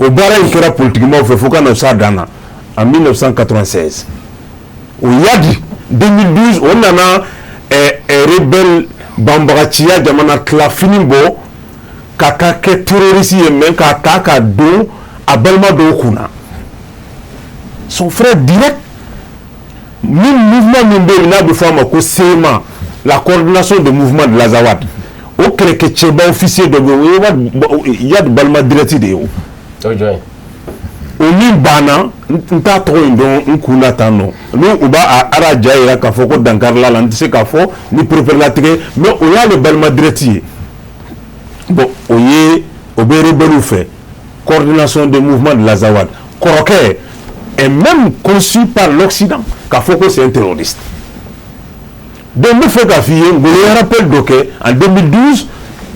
O baara in kɛra politikimaw fɛ fo ka na s'a dan na en 1996. O Iyad, 2012, o nana rebelle banbagaciya jamana tila fini bɔ ka taa kɛ terroriste ye, mais k'a ta ka don a balima dɔw kunna, son frère direct. Min mouvement min bɛ yen n'a bɛ fɔ a ma ko CMA, la coordination des mouvements de l'Azawad, o kɛlɛkɛcɛba officier dɔ bɛ yen, o ye Iyad balima direct de ye. O O jɔn ye? O min banna, n t'a tɔgɔ in dɔn n kun na tan nɔ, n'u u b'a a ja yira k'a fɔ ko dankarila la, n tɛ se k'a fɔ ni pereperelatigɛ, mais o y'ale balima direct ye. Bon, o ye o bɛ rebelle fɛ, coordination des mouvements de l'Azawad, kɔrɔkɛ est même conçu par l'Occident k'a fɔ ko c'est un terroriste. Donc n bɛ fɛ k'a f'i ye, Ngolo ye rappel dɔ kɛ en 2012,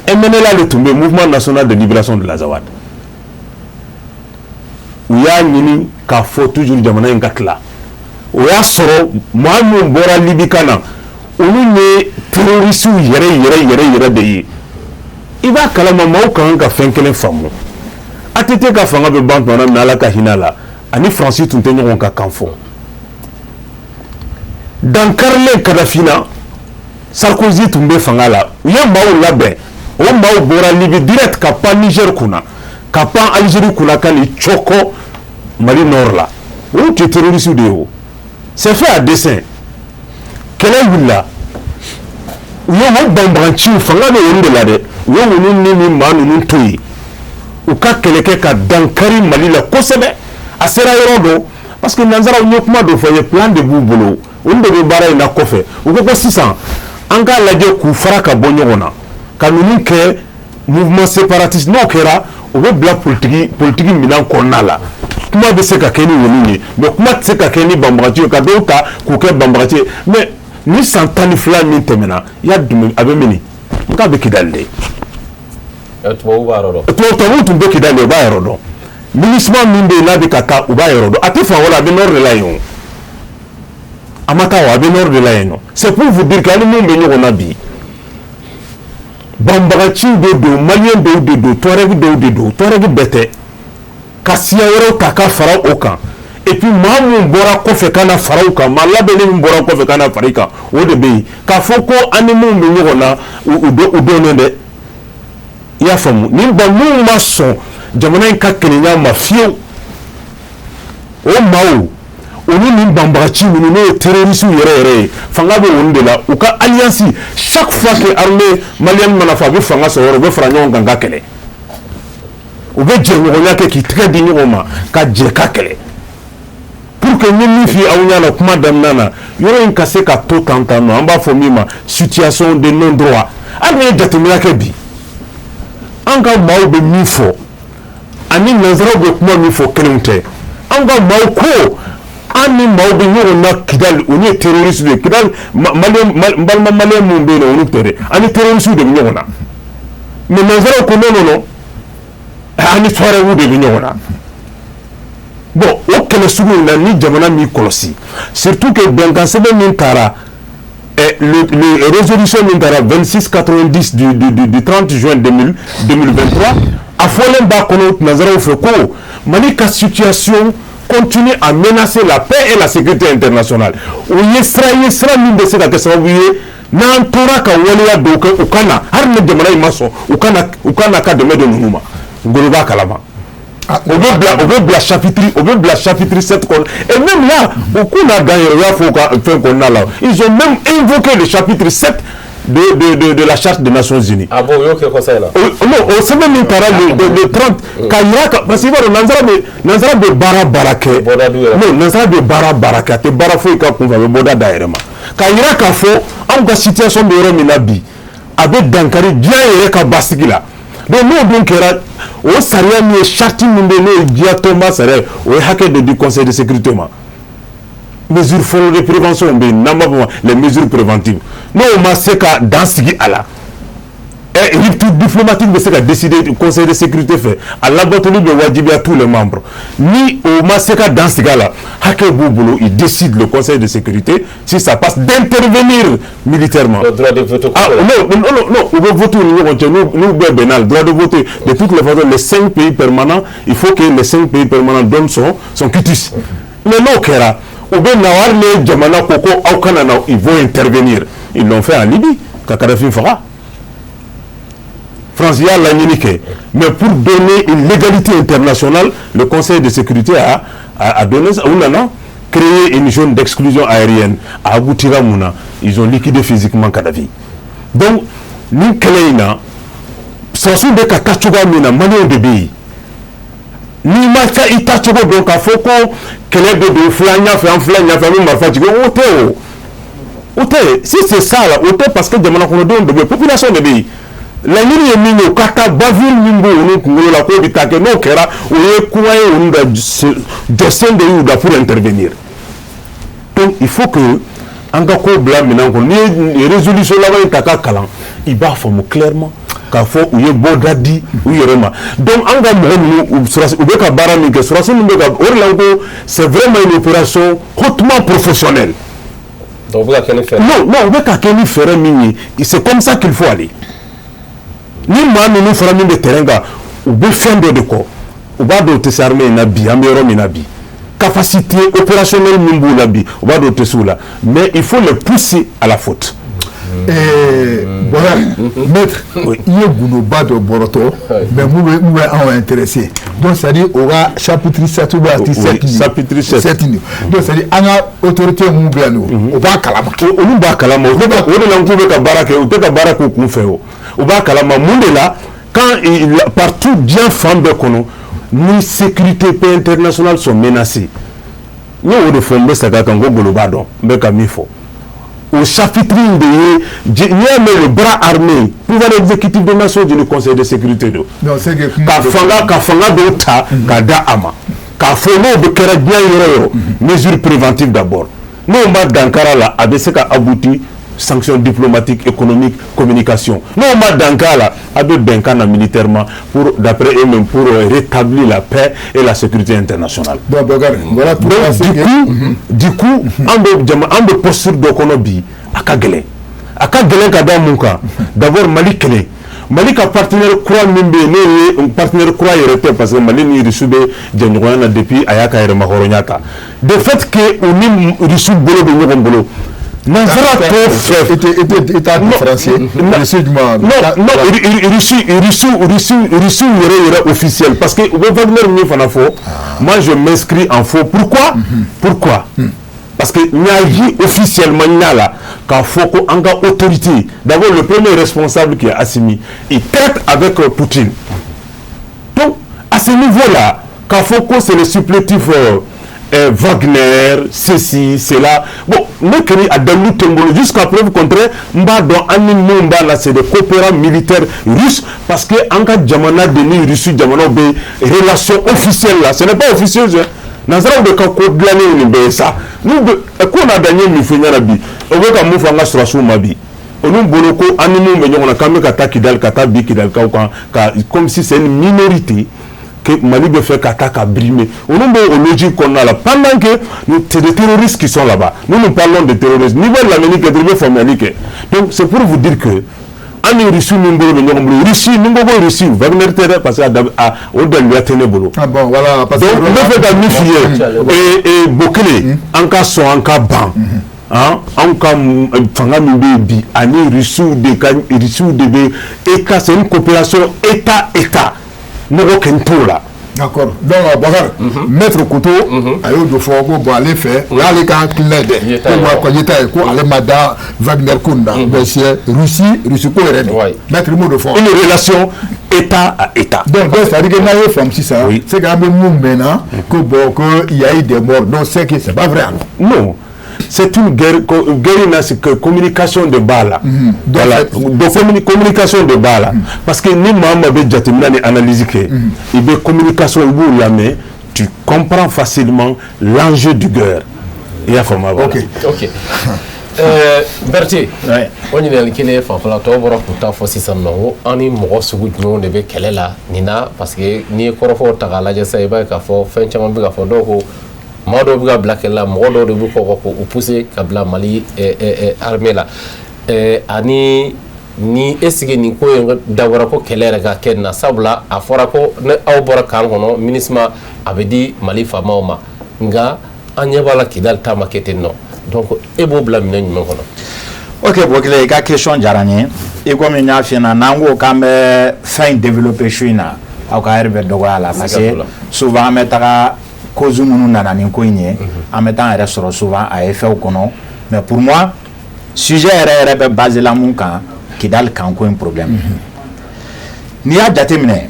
MNLA de tun bɛ, Mouvement national de libération de l'Azawad, u y'a ɲini k'a fɔ toujours jamana in ka tila. O y'a sɔrɔ maa minnu bɔra Libi ka na, olu ye terroriste yɛrɛ yɛrɛ yɛrɛ yɛrɛ de ye. I b'a kalama, maaw ka kan ka fɛn kelen faamu. ATT ka fanga bɛ ban tuma min na, Ala ka hinɛ la, ani Faransi tun tɛ ɲɔgɔn ka kan fɔ. Dankarilen Kadafi na, Sarkozy tun bɛ fanga la, u ye maaw labɛn. O maaw bɔra Libi direct ka pan Niger kunna, ka pan Algérie kunna, ka n'i cɔkɔ Mali nord la. Olu tɛ terroriste de ye. O c'est fait à dessein. Kɛlɛ wulila, u ye o banbaganciw, fanga bɛ olu de la dɛ, u ye olu ni maa ninnu to yen. U ka kɛlɛ kɛ ka dankari Mali la kosɛbɛ. A sera yɔrɔ dɔ, parce que nanzaraw ye kuma dɔ fɔ n ye, plan de b'u bolo, olu de bɛ baara in na kɔfɛ. U ko sisan an k'a lajɛ k'u fara ka bɔ ɲɔgɔn na, ka ninnu kɛ mouvement séparatiste. N'o kɛra, u bɛ bila politiki minɛn kɔnɔna la. Kuma bɛ se ka kɛ ni olu ye, mais kuma tɛ se ka kɛ ni banbagaci ye, ka dɔw ta k'u kɛ banbagaci ye. Mais ni san 12 min tɛmɛna, i y'a dun, a bɛ min n k'a bɛ Kidali de. Tubabu b'a yɔrɔ dɔn. Tubabu tun bɛ Kidali, u b'a yɔrɔ dɔn. MINUSMA min bɛ yen n'a bɛ ka taa, u b'a yɔrɔ dɔn. A tɛ fan wɛrɛ, a bɛ nord de la yen o. A ma taa o, a bɛ nord de la yen nɔ. C'est pour vous dire que hali mun bɛ ɲɔgɔn na bi, banbagaciw de don, maliyɛn dɔw de don, tuareg dɔw de don, tuareg bɛɛ tɛ, ka siya wɛrɛw ta ka fara o kan. Et puis maa mun bɔra kɔfɛ ka na fara u kan, maa labɛnnen min bɔra kɔfɛ ka na fara i kan, o de bɛ yen. K'a fɔ ko an ni mun bɛ ɲɔgɔn na, u dɔnnen dɛ, i y'a faamu. Nin ba minnu ma sɔn jamana in ka kelenya ma fiyewu, o maaw, olu ni banbagaci ninnu, n'o ye terroristes yɛrɛ yɛrɛ ye, fanga bɛ olu de la. U ka alliance, chaque fois que armée malienne mana fɔ a bɛ fanga sɔrɔ yɔrɔ, u bɛ fara ɲɔgɔn kan ka kɛlɛ. U bɛ jɛɲɔgɔnya kɛ k'i tɛgɛ di ɲɔgɔn ma ka jɛ ka kɛlɛ, pour que n ye min f'i aw ɲɛna kuma daminɛ na, yɔrɔ in ka se ka to tan tan nɔ. An b'a fɔ min ma situation de non droit. Hali ni ye jateminɛ kɛ bi, an ka maaw bɛ min fɔ ani nanzaraw bɛ kuma min fɔ, kelenw tɛ. An ka maaw ko an ni maaw bɛ ɲɔgɔn na Kidali, olu ye terroriste de ye. Kidali maliyɛn, balima maliyɛn minnu bɛ yen nɔ, olu tɛ dɛ, an ni terroriste de bɛ ɲɔgɔn na. Mais nanzaraw ko non, non, non, an ni tuarɛgiw de bɛ ɲɔgɔn na. Bon, o kɛlɛ sugu in na, ni jamana m'i kɔlɔsi, surtout que bɛnkan sɛbɛn min taara, le résolution min taara 2690 du 30 juin 2000, 2023, a fɔlen b'a kɔnɔ nanzaraw fɛ ko Mali ka situation continue à menacer la paix et la sécurité internationale. O ye sira ye, sira min bɛ se ka kɛ sababu ye n'an tora ka waleya dɔw kɛ, u ka na, hali ni jamana in ma sɔn, u ka na ka dɛmɛ don ninnu ma. Ngolo b'a kalama. O bɛ bila chapitre 7 kɔnɔ. Et même là, u k'u n'a dan yɛrɛ, u y'a fɔ u ka fɛn kɔnɔna la, ils ont même invoqué le chapitre 7 de la charte des Nations Unies. Ah bon, o y'o kɛ kɔsa in na. Non, o sɛbɛn min taara le 30, ka yira ka, parce que i b'a dɔn, nanzara bɛ baara baara kɛ. Bɔda d'u yɛrɛ. Non, nanzara bɛ baara baara kɛ, a tɛ baara foyi ka kunfɛ, a bɛ bɔda d'a yɛrɛ ma. Ka yira k'a fɔ anw ka situation bɛ yɔrɔ min na bi, a bɛ dankari diɲɛ yɛrɛ ka basigi la. Donc n'o dun kɛra, o sariya min ye, charte min bɛ yen, n'o ye diɲɛ tɔnba sariya ye, o ye hakɛ de di Conseil de sécurité ma. Mesure fɔlɔ de prévention bɛ yen, n'an b'a fɔ ma les mesures préventives. N'o ma se ka dan sigi a la, rupture diplomatique bɛ se ka décider Conseil de sécurité fɛ, a labatoli bɛ wajibiya tous les membres. Ni o ma se ka dan sigi a la, hakɛ b'u bolo, il décide, le Conseil de sécurité, si ça passe, d'intervenir militairement. Le droit de vote. Ah non, non, non, non, u bɛ voter u ni ɲɔgɔn cɛ, n'u bɛɛ bɛnna, le droit de voter, de toutes les façons, les cinq pays permanents, il faut que les cinq pays permanents donnent son quitus. Mais n'o kɛra, u bɛ na, hali ni jamana ko ko aw kana na, ils vont intervenir. Ils l'ont fait en Libye, ka Kadhafi faga. France y'a laɲini kɛ, mais pour donner une légalité internationale, le Conseil de sécurité a donné ça. U nana créer une zone d'exclusion aérienne. A aboutira mun na? Ils ont liquidé physiquement Kadhafi. Donc nin kɛlɛ in na, sɔrɔsiw bɛ ka taa cogoya min na, maliyɛnw de bɛ yen. N'i ma taa i taacogo dɔn, k'a fɔ ko kɛlɛ bɛ don fila ɲɛfɛ, an fila ɲɛfɛ, an bɛ marifa jigin, o tɛ, o tɛ. Si c'est ça là, o tɛ, parce que jamana kɔnɔdenw de bɛ yen, population de bɛ yen. Laɲini ye min ye, u ka taa, bavure min b'o olu kunkolo la k'o bɛ taa kɛ, n'o kɛra, o ye kuma ye, olu da jɔsen de y'u da pour intervenir. Donc il faut que an ka ko bila minɛn kɔnɔ. N'i ye résolution laban in ta ka kalan, i b'a faamu clairement k'a fɔ u ye bɔda di u yɛrɛ ma. Donc an ka mɔgɔ ninnu, u bɛ ka baara min kɛ, sɔrɔdasi min bɛ ka o de la, ko c'est vraiment une opération hautement professionnelle. Donc u bɛ ka kɛ ni fɛɛrɛ. Non, non, u bɛ ka kɛ ni fɛɛrɛ min ye, c'est comme ça qu'il faut aller. Ni maa ninnu fana min bɛ terrain kan, u bɛ fɛn dɔ de kɔ, u b'a dɔn u tɛ se armée in na bi. An bɛ yɔrɔ min na bi, capacité opérationnelle min b'u la bi, u b'a dɔn u tɛ se u la, mais il faut les pousser à la faute. Voilà, maître, i ye gundoba dɔ bɔrɔtɔ, mais mun bɛ anw intéressé, donc c'est à dire o ka chapitre 7 ou bien article 7. Chapitre 7. 7 nin, donc c'est à dire an ka autorité mun bɛ yan nɔ, o b'a kalama. Olu b'a kalama, o de la n k'u bɛ ka baara kɛ, u tɛ ka baara k'u kun fɛ o. U b'a kalama mun de la. Quand il, partout diɲɛ fan bɛɛ kɔnɔ, ni sécurité, paix internationale sont menacées, n y'o de fɔ, n bɛ segin a kan ko golo b'a dɔn n bɛ ka min fɔ. O chapitre in de ye, n'i y'a mɛn le bras armé, pouvoir exécutif des Nations Unies, Conseil de sécurité don. Non, c'est que ka fanga dɔw ta ka da a ma k'a fɔ n'o bɛ kɛra diɲɛ yɔrɔ o yɔrɔ, mesure préventive d'abord. N'o ma dankara la, a bɛ se ka aboutir sanctions diplomatiques, économiques, communication. N'o ma dankara la, a bɛ bɛnkan na militairement pour, d'après eux-mêmes, pour rétablir la paix et la sécurité internationale. Donc Bokar, voilà pourquoi. Donc du coup an bɛ jama, an bɛ posture dɔ kɔnɔ bi, a ka gɛlɛn, a ka gɛlɛn ka da mun kan? D'abord, Mali kelen, Mali ka partenaire kura min bɛ yen, n'o ye partenaire kura yɛrɛ tɛ, parce que Mali ni Russie bɛ jɛɲɔgɔnya na depuis a y'a ka yɛrɛmahɔrɔnya ta. De fait que u ni Russie bolo bɛ ɲɔgɔn bolo, nansara t'o fɛ. I t'a différencier, Russie jumɛn? Non, Russie, Russie, Russie, Russie yɛrɛ yɛrɛ officiel, parce que u bɛ Wagner min fana fɔ, moi je m'inscris en faux. Pourquoi? Pourquoi? Parce que n y'a ye officiellement, n y'a la k'a fɔ ko an ka autorité, d'abord le premier responsable qui est Assimi, il traite avec Poutine. Donc à ce niveau-là, k'a fɔ ko c'est le supplétif Wagner, ceci, cela. Bon, ne kɔni a dalilu tɛ n bolo jusqu'à preuve contraire. N b'a dɔn an ni minnu b'a la, c'est des coopérants militaires russes, parce que an ka jamana de ni Russie jamanaw bɛ relation officielle la. Ce n'est pas officieux hein. Nansaraw de ka ko dilannen nin bɛɛ ye sa. N'u bɛ ko n'a da, n ye min fɔ ɲɛna bi, o bɛ ka mun fɔ an ka sɔrɔdasiw ma bi, olu bolo ko an ni mun bɛ ɲɔgɔn na, k'an bɛ ka taa Kidali, ka taa bi Kidalikaw kan, ka comme si c'est une minorité que Mali bɛ fɛ ka taa ka brimer. Olu bɛ o logique kɔnɔna la, pendant que c'est des terroristes qui sont là-bas. Nous, nous parlons de terroristes. N'i bɛ lamɛnni kɛ dɔrɔn, i bɛ faamuyali kɛ. Donc c'est pour vous dire que an ni Russie min bolo bɛ ɲɔgɔn bolo, Russie ni ko Russie, Wagner tɛ dɛ, parce que a o daluya tɛ ne bolo. Ah bon, voilà, parce que Donc n bɛ fɛ ka min f'i ye, Bokele, an ka sɔn, an ka ban, anw ka fanga min bɛ yen bi, ani Russiw de ka, Russiw de bɛ État, c'est une coopération État État, mɔgɔ kɛ t'o la. D'accord. Donc Bakar, Maître Koto, a y'o de fɔ ko bon, ale fɛ, o y'ale ka hakilina ye dɛ, ko wa ko yeta ye ko ale ma da Wagner ko nin na, mais c'est Russie, Russie ko yɛrɛ de. Maître m'o de fɔ. Une relation État à État. Donc c'est à dire que n'a ye faamu sisan, c'est qu'an bɛ mun mɛnna ko bon, que il y a eu des morts, donc c'est que c'est pas vrai alors. Non. C'est une guerre, guerre là, c'est que communication de bas là. Voilà. Donc communication de bas là. Parce que ni maa maa bɛ jateminɛ ni analyse kɛ, i bɛ communication, i b'u lamɛn, tu comprends facilement l'enjeu du guerre. I y'a faamu wa? Ok. Ok. Berthé, o ɲininkali kelen fanfɛla tɔw bɔra k'u ta fɔ sisan nɔ, ko an ni mɔgɔ sugu jumɛnw de bɛ kɛlɛ la nin na? Parce que n'i ye kɔrɔfɔw ta k'a lajɛ sisan, i b'a ye k'a fɔ fɛn caman bɛ ka fɔ. Dɔw ko maa dɔw bɛ ka bila kɛlɛ la, mɔgɔ dɔw de bɛ kɔ k'u pousser ka bila Mali armée la. Ani ni est ce que nin ko in dabɔra ko kɛlɛ yɛrɛ ka kɛ nin na? Sabula a fɔra ko ni aw bɔra camp kɔnɔ, MINUSMA a bɛ di Mali faamaw ma, nka an ɲɛ b'a la Kidali ta ma kɛ ten nɔ. Donc e b'o bila minɛn jumɛn kɔnɔ? Ok, Bokele, i ka question diyara n ye. I komi n y'a f'i ɲɛna, n'an ko k'an bɛ fɛn in développer su in na, aw ka heure bɛ dɔgɔya la, parce que souvent an bɛ taga cause minnu nana ni ko in ye, an bɛ taa an yɛrɛ sɔrɔ souvent a effet kɔnɔ. Mais pour moi, sujet yɛrɛ yɛrɛ bɛ basé la mun kan? Kidali camp ko in problème. N'i y'a jateminɛ,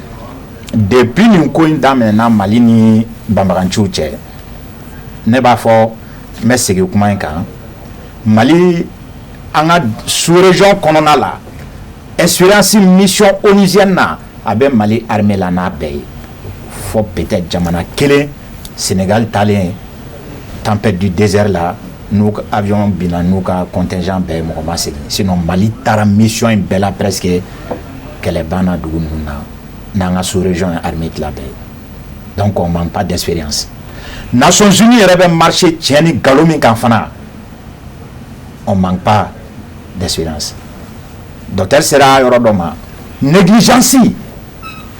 depuis nin ko in daminɛna Mali ni banbaganciw cɛ, ne b'a fɔ, n bɛ segin kuma in kan, Mali an ka sous région kɔnɔna la, expérience mission onusienne na, a bɛ Mali armée la n'a bɛɛ ye, fɔ peut-être jamana kelen, Sénégal talen tempête du désert la, n'u ka avion binna n'u ka contingent bɛɛ ye, mɔgɔ ma segin. Sinon Mali taara mission in bɛɛ la presque, kɛlɛ banna dugu ninnu na n'an ka sous région ye armée tila bɛɛ ye. Donc on manque pas d'expérience. Nations Unies yɛrɛ bɛ marché tiɲɛ ni nkalon min kan fana, on manque pas d'expérience. Docteur sera yɔrɔ dɔ ma, négligence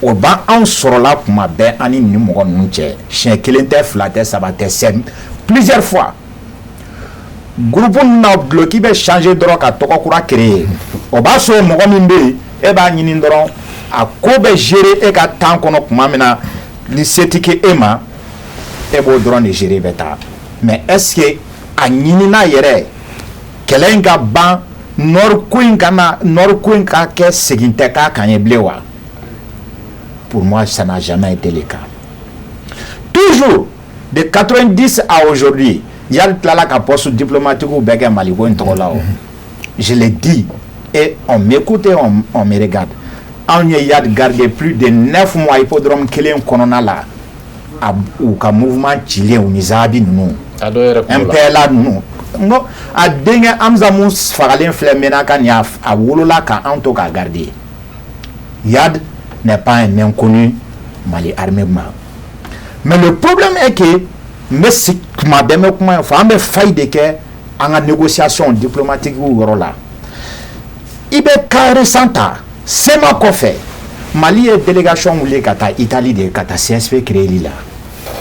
o b'an anw sɔrɔla kuma bɛɛ an ni nin mɔgɔ ninnu cɛ. Siɲɛ kelen tɛ, fila tɛ, saba tɛ, c'est plusieurs fois. Groupe ninnu na, duloki bɛ changer dɔrɔn ka tɔgɔ kura créer. O b'a sɔrɔ mɔgɔ min bɛ yen, e b'a ɲini dɔrɔn a ko bɛ gérer e ka temps kɔnɔ. Tuma min na ni se ti kɛ e ma, e b'o dɔrɔn de gérer, bɛ taa. Mais est ce que a ɲinina yɛrɛ kɛlɛ in ka ban, nord ko in ka na, nord ko in ka kɛ segin tɛ k'a kan ye bilen wa? Pour moi, ça n'a jamais été le cas. Toujours, de 90 à aujourd'hui, Iyad tilala ka poste diplomatique bɛɛ kɛ Mali ko in tɔgɔ la o. Je l'ai dit et on m'écoute et on me regarde. Anw ye Iyad gardé plus de 9 mois hippodrome kelen kɔnɔna la, a u ka mouvement cilen, u ni Zahabi ninnu. A dɔw yɛrɛ kun b'o la. MPLA ninnu. N ko a denkɛ Hamza mun fagalen filɛ Menaka nin, a wolola ka anw to k'a garder. Iyad n'est pas un inconnu Mali armée ma. Mais le problème est que n bɛ kuma bɛɛ, n bɛ kuma in fɔ, an bɛ faille de kɛ an ka négociation diplomatique yɔrɔ la. I bɛ cas récent ta, CMA kɔfɛ, Mali ye délégation wuli ka taa Italie de ka taa CSP créer la.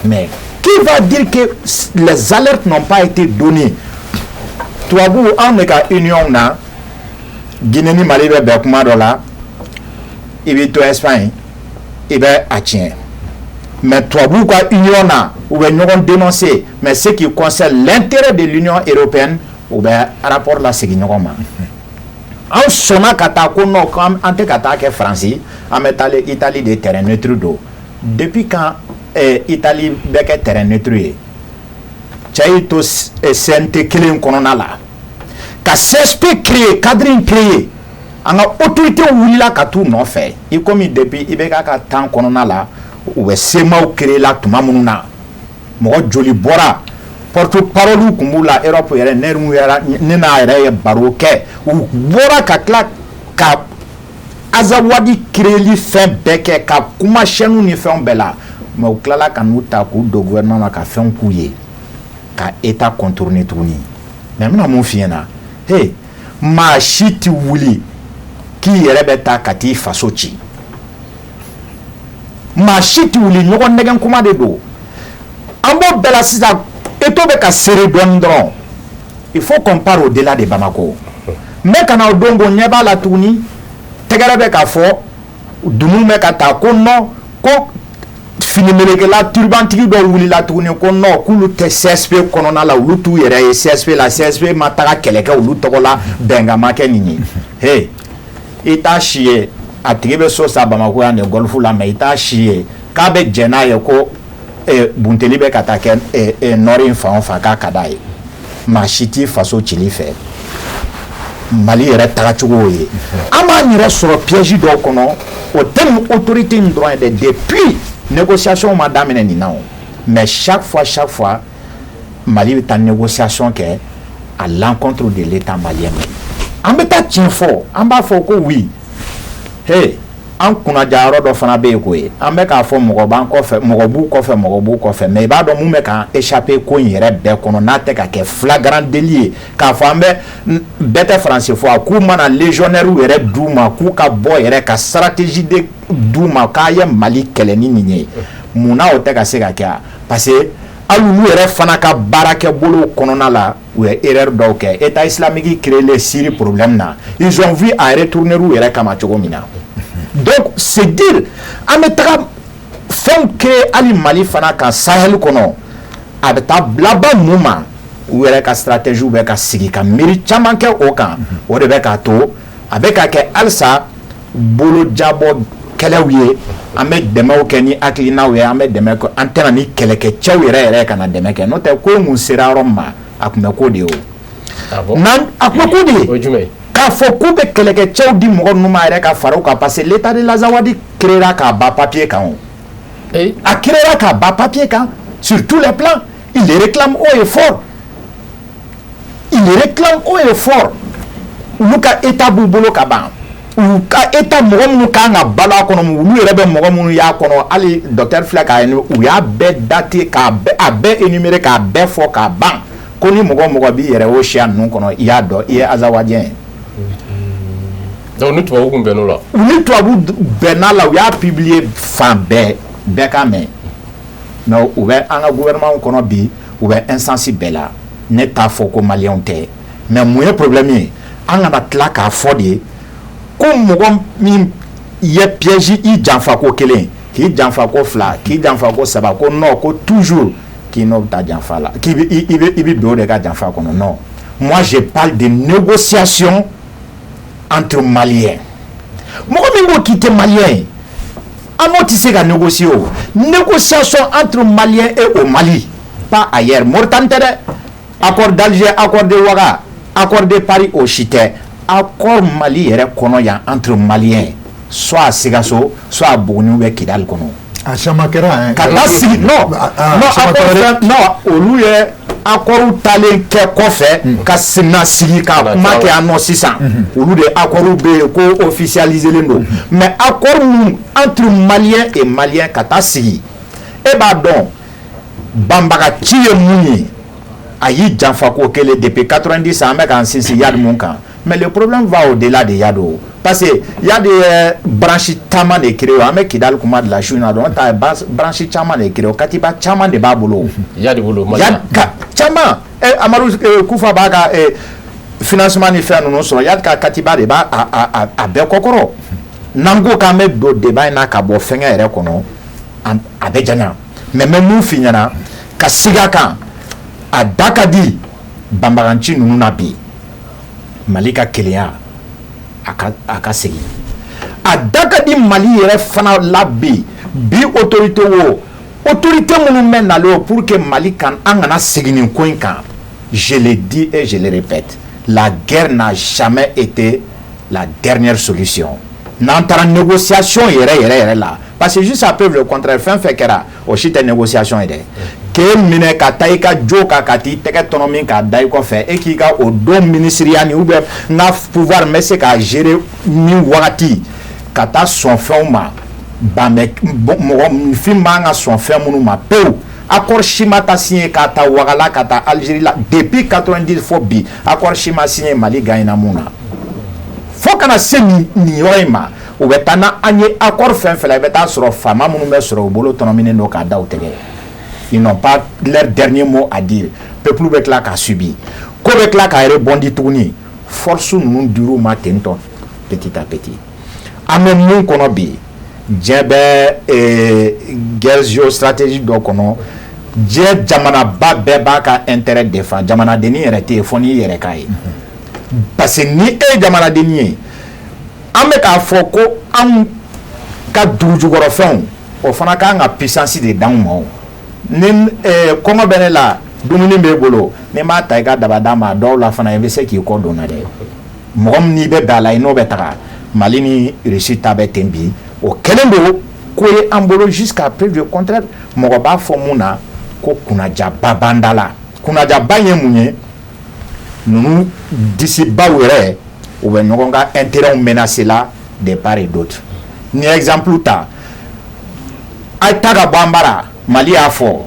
Mais qui va dire que les alertes n'ont pas été données? Tubabu, anw de ka union na, Guinée ni Mali bɛ bɛn kuma dɔ la, i b'i to Espagne, i bɛ a tiɲɛ. Mais tubabuw ka union na, u bɛ ɲɔgɔn dénoncer, mais ce qui concerne l'intérêt de l'Union européenne, u bɛ rapport lasegin ɲɔgɔn ma. An sɔnna ka taa ko non, ko an tɛ ka taa kɛ Faransi, an bɛ taa Italie de, terrain neutre don. Depuis quand Italie bɛ kɛ terrain neutre ye? Cɛ y'i to CNT kelen kɔnɔna la ka CSP créer, cadre in créer, an ka autorité wulila ka t'u nɔfɛ. I komi depuis IBK ka temps kɔnɔna la, u bɛ CMAw créer la tuma minnu na, mɔgɔ joli bɔra, porte parole tun b'u la Europe yɛrɛ, ne yɛrɛ ne n'a yɛrɛ ye baro kɛ. U bɔra ka tila ka Azawadi créer fɛn bɛɛ kɛ, ka kuma chaîne ni fɛnw bɛɛ la, mais u tilala ka n'u ta k'u don gouvernement na ka fɛnw k'u ye ka état contourner tuguni. Mais n bɛna mun f'i ɲɛna? Hey, maa si tɛ wuli k'i yɛrɛ bɛ taa ka t'i faso ci. Maa si tɛ wuli, ɲɔgɔn nɛgɛn kuma de don. An b'o bɛɛ la sisan, étau bɛ ka serrer dɔɔnin dɔrɔn. Il faut qu'on parte au-delà de Bamako. N bɛ ka na o don ko ɲɛ b'a la tuguni, tɛgɛrɛ bɛ ka fɔ, dunun bɛ ka ta ko non, ko finimelekela turubantigi dɔw wulila tuguni ko non, k'olu tɛ CSP kɔnɔna la, olu t'u yɛrɛ ye CSP la, CSP ma taga kɛlɛ kɛ olu tɔgɔ la, bɛnkan ma kɛ nin ye. Hey, i t'a si ye a tigi bɛ so san Bamako yan de, golf la, mais i t'a si ye k'a bɛ jɛn n'a ye ko bunteli bɛ ka taa kɛ nord in fan o fan k'a ka d'a ye. Maa si t'i faso cili fɛ. Mali yɛrɛ tagacogo ye, an b'an yɛrɛ sɔrɔ piège dɔw kɔnɔ. O tɛ nin autorité in dɔrɔn ye dɛ, depuis négociation ma daminɛ nin na o. Mais chaque fois, chaque fois, Mali bɛ taa négociation kɛ à l'encontre de l'État malien. An bɛ taa tiɲɛ fɔ, an b'a fɔ ko oui. Hey, an kunnaja yɔrɔ dɔ fana bɛ yen koyi. An bɛ k'a fɔ mɔgɔ b'an kɔfɛ, mɔgɔ b'u kɔfɛ, mɔgɔ b'u kɔfɛ, mais i b'a dɔn mun bɛ k'an échapper ko in yɛrɛ bɛɛ kɔnɔ, n'a tɛ ka kɛ flagrant délit ye, k'a fɔ an bɛ bɛɛ tɛ faransi fɔ a k'u mana légionnaire yɛrɛ d'u ma, k'u ka bɔ yɛrɛ ka stratégie de d'u ma k'a ye Mali kɛlɛ ni nin ye. Munna o tɛ ka se ka kɛ? Parce que hali olu yɛrɛ fana ka baarakɛbolo kɔnɔna la, u ye erreur dɔw kɛ. État islamique créé Syrie problème na, ils ont vu à retourner u yɛrɛ kama cogo min na. Donc c'est dire, an bɛ taga fɛnw créer hali Mali fana kan Sahel kɔnɔ, a bɛ taa laban mun ma? U yɛrɛ ka stratégie bɛ ka sigi ka miiri caman kɛ o kan. O de bɛ k'a to a bɛ ka kɛ halisa bolojabɔ kɛlɛw ye. An bɛ dɛmɛw kɛ ni hakilinaw ye, an bɛ dɛmɛ kɛ, an tɛna ni kɛlɛkɛcɛw yɛrɛ yɛrɛ ka na dɛmɛ kɛ. N'o tɛ, ko in kun sera yɔrɔ min ma, a tun bɛ k'o de ye o. N'an a tun bɛ k'o de ye k'a fɔ k'u bɛ kɛlɛkɛcɛw di mɔgɔ ninnu ma yɛrɛ ka fara u kan, parce que l'état de l'Azawadi créera k'a ban papier kan o. A créera k'a ban papier kan sur tous les plans. Il le réclame haut et fort, il le réclame haut et fort. Olu ka état b'u bolo ka ban. U ka état, mɔgɔ minnu kan ka balo a kɔnɔ, olu yɛrɛ bɛ mɔgɔ minnu y'a kɔnɔ, hali docteur filɛ k'a ye, u y'a bɛɛ dater, k'a bɛɛ a bɛɛ énumérer, k'a bɛɛ fɔ k'a ban, ko ni mɔgɔ mɔgɔ b'i yɛrɛ o siya ninnu kɔnɔ, i y'a dɔn i ye azawadien ye. Donc ni tubabu kun bɛnn'o la. U ni tubabu bɛnna la, u y'a publier fan bɛɛ, bɛɛ k'a mɛn. Mais u bɛ an ka gouvernement kɔnɔ bi, u bɛ instance bɛɛ la. Ne t'a fɔ ko maliyɛnw tɛ, mais mun ye problème ye? An kana tila k'a fɔ de ko mɔgɔ min ye piège, i janfa ko kelen, k'i janfa ko fila, k'i janfa ko saba, ko non, ko toujours k'i n'o bɛ taa janfa la, k'i bɛ i bɛ don o de ka janfa kɔnɔ. Non, moi je parle de négociation entre Maliens. Mɔgɔ min ko k'i tɛ malien ye, An n'o tɛ se ka négocier o. Négociation entre Maliens et au Mali, pas ailleurs. Mauritanie tɛ dɛ. Accord d'Alger, accord de Ouaga, accord de Paris, o si tɛ. Accord Mali yɛrɛ kɔnɔ yan, entre Maliens, soit à Sikasso, soit à Bougouni ou bien Kidal kɔnɔ. A caman kɛra hein. Ka taa sigi, non. Ah, non, caman accord kɛra. Fɛn non, olu ye accord talen kɛ kɔfɛ ka na sigi ka kuma kɛ yan nɔ sisan. Olu de accord bɛ yen ko officialisé len don, mais accord mun entre Maliens et Maliens ka taa sigi, e b'a dɔn banbagaci ye mun ye. A y'i janfa ko kelen depuis 90, an bɛ k'an sinsin Iyad mun kan. Mais le problème va au-delà de Iyad o, parce que Iyad ye branche caman de créé. An bɛ Kidali kuma de la su in na dɔrɔn ta, branche caman de créé, katiba caman de b'a bolo. Iyad bolo Mali. Iyad ka caman, Amadu Kufa b'a ka financement ni fɛn ninnu sɔrɔ, Iyad ka katiba de b'a a bɛɛ kɔkɔrɔ. N'an ko k'an bɛ don débat in na ka bɔ fɛngɛ yɛrɛ kɔnɔ, a bɛ janya. Mais n bɛ mun f'i ɲɛna ka segin a kan, a da ka di banbaganci ninnu na bi. Mali ka kelenya, a ka segin, a da ka di Mali yɛrɛ fana la bi. Bi autorité, wo autorité minnu bɛ nalen o, pour que Mali kan, an kana segin nin ko in kan. Je le dis et je le répète, la guerre n'a jamais été la dernière solution. N'an taara négociation yɛrɛ yɛrɛ yɛrɛ la, parce que juste après le contraire, fɛn fɛn kɛra, o si tɛ négociation ye dɛ. K'e minɛ ka taa i ka jo kan, ka t'i tɛgɛ tɔnɔ min k'a da i kɔfɛ, e k'i ka o don minisiriya ni ou bien n ka pouvoir n bɛ se k'a gérer ni wagati ka taa sɔn fɛnw ma, ban bɛ mɔgɔ fin man ka sɔn fɛn minnu ma pewu. Accord si ma taa signé ka taa Ouaga la, ka taa Algérie la, depuis 90 fo bi, accord si ma signé Mali gagnera mun na fo kana se nin yɔrɔ in ma. U bɛ taa n'an ye accord fɛn fɛn la, i bɛ taa sɔrɔ faama minnu bɛ sɔrɔ, u bolo tɔnɔminen don k'a da u tɛgɛ. Ils n'ont pas leur dernier mot à dire. Peuple bɛ tila k'a subir, ko bɛ tila k'a rebondir tuguni. Force ninnu dir'u ma ten tɔ, petit à petit. An bɛ mun kɔnɔ bi? Diɲɛ bɛ guerre géostratégique dɔ kɔnɔ. Diɲɛ jamanaba bɛɛ b'a ka intérêt défend. Jamanadennin yɛrɛ tɛ yen fo n'i yɛrɛ k'a ye, parce que ni e ye jamanadennin ye, an bɛ k'a fɔ ko anw ka dugujukɔrɔfɛnw, o fana kan ka puissance de d'anw ma. O ni kɔngɔ bɛ ne la, dumuni b'e bolo, n'i m'a ta i ka daba d'a ma, a dɔw la fana i bɛ se k'i kɔ don na dɛ. Mɔgɔ min n'i bɛ bɛn a la, i n'o bɛ taga. Mali ni Russie ta bɛ ten bi, o kɛlen don ko ye an bolo jusqu'à preuve du contraire. Mɔgɔ b'a fɔ mun na ko kunnajaba b'an da la? Kunnajaba in ye mun ye? Ninnu disibaw yɛrɛ, u bɛ ɲɔgɔn ka intérêt menacer la de part et d'autre. Ni exemple ta, a ye ta ka bɔ an bara. Mali y'a fɔ,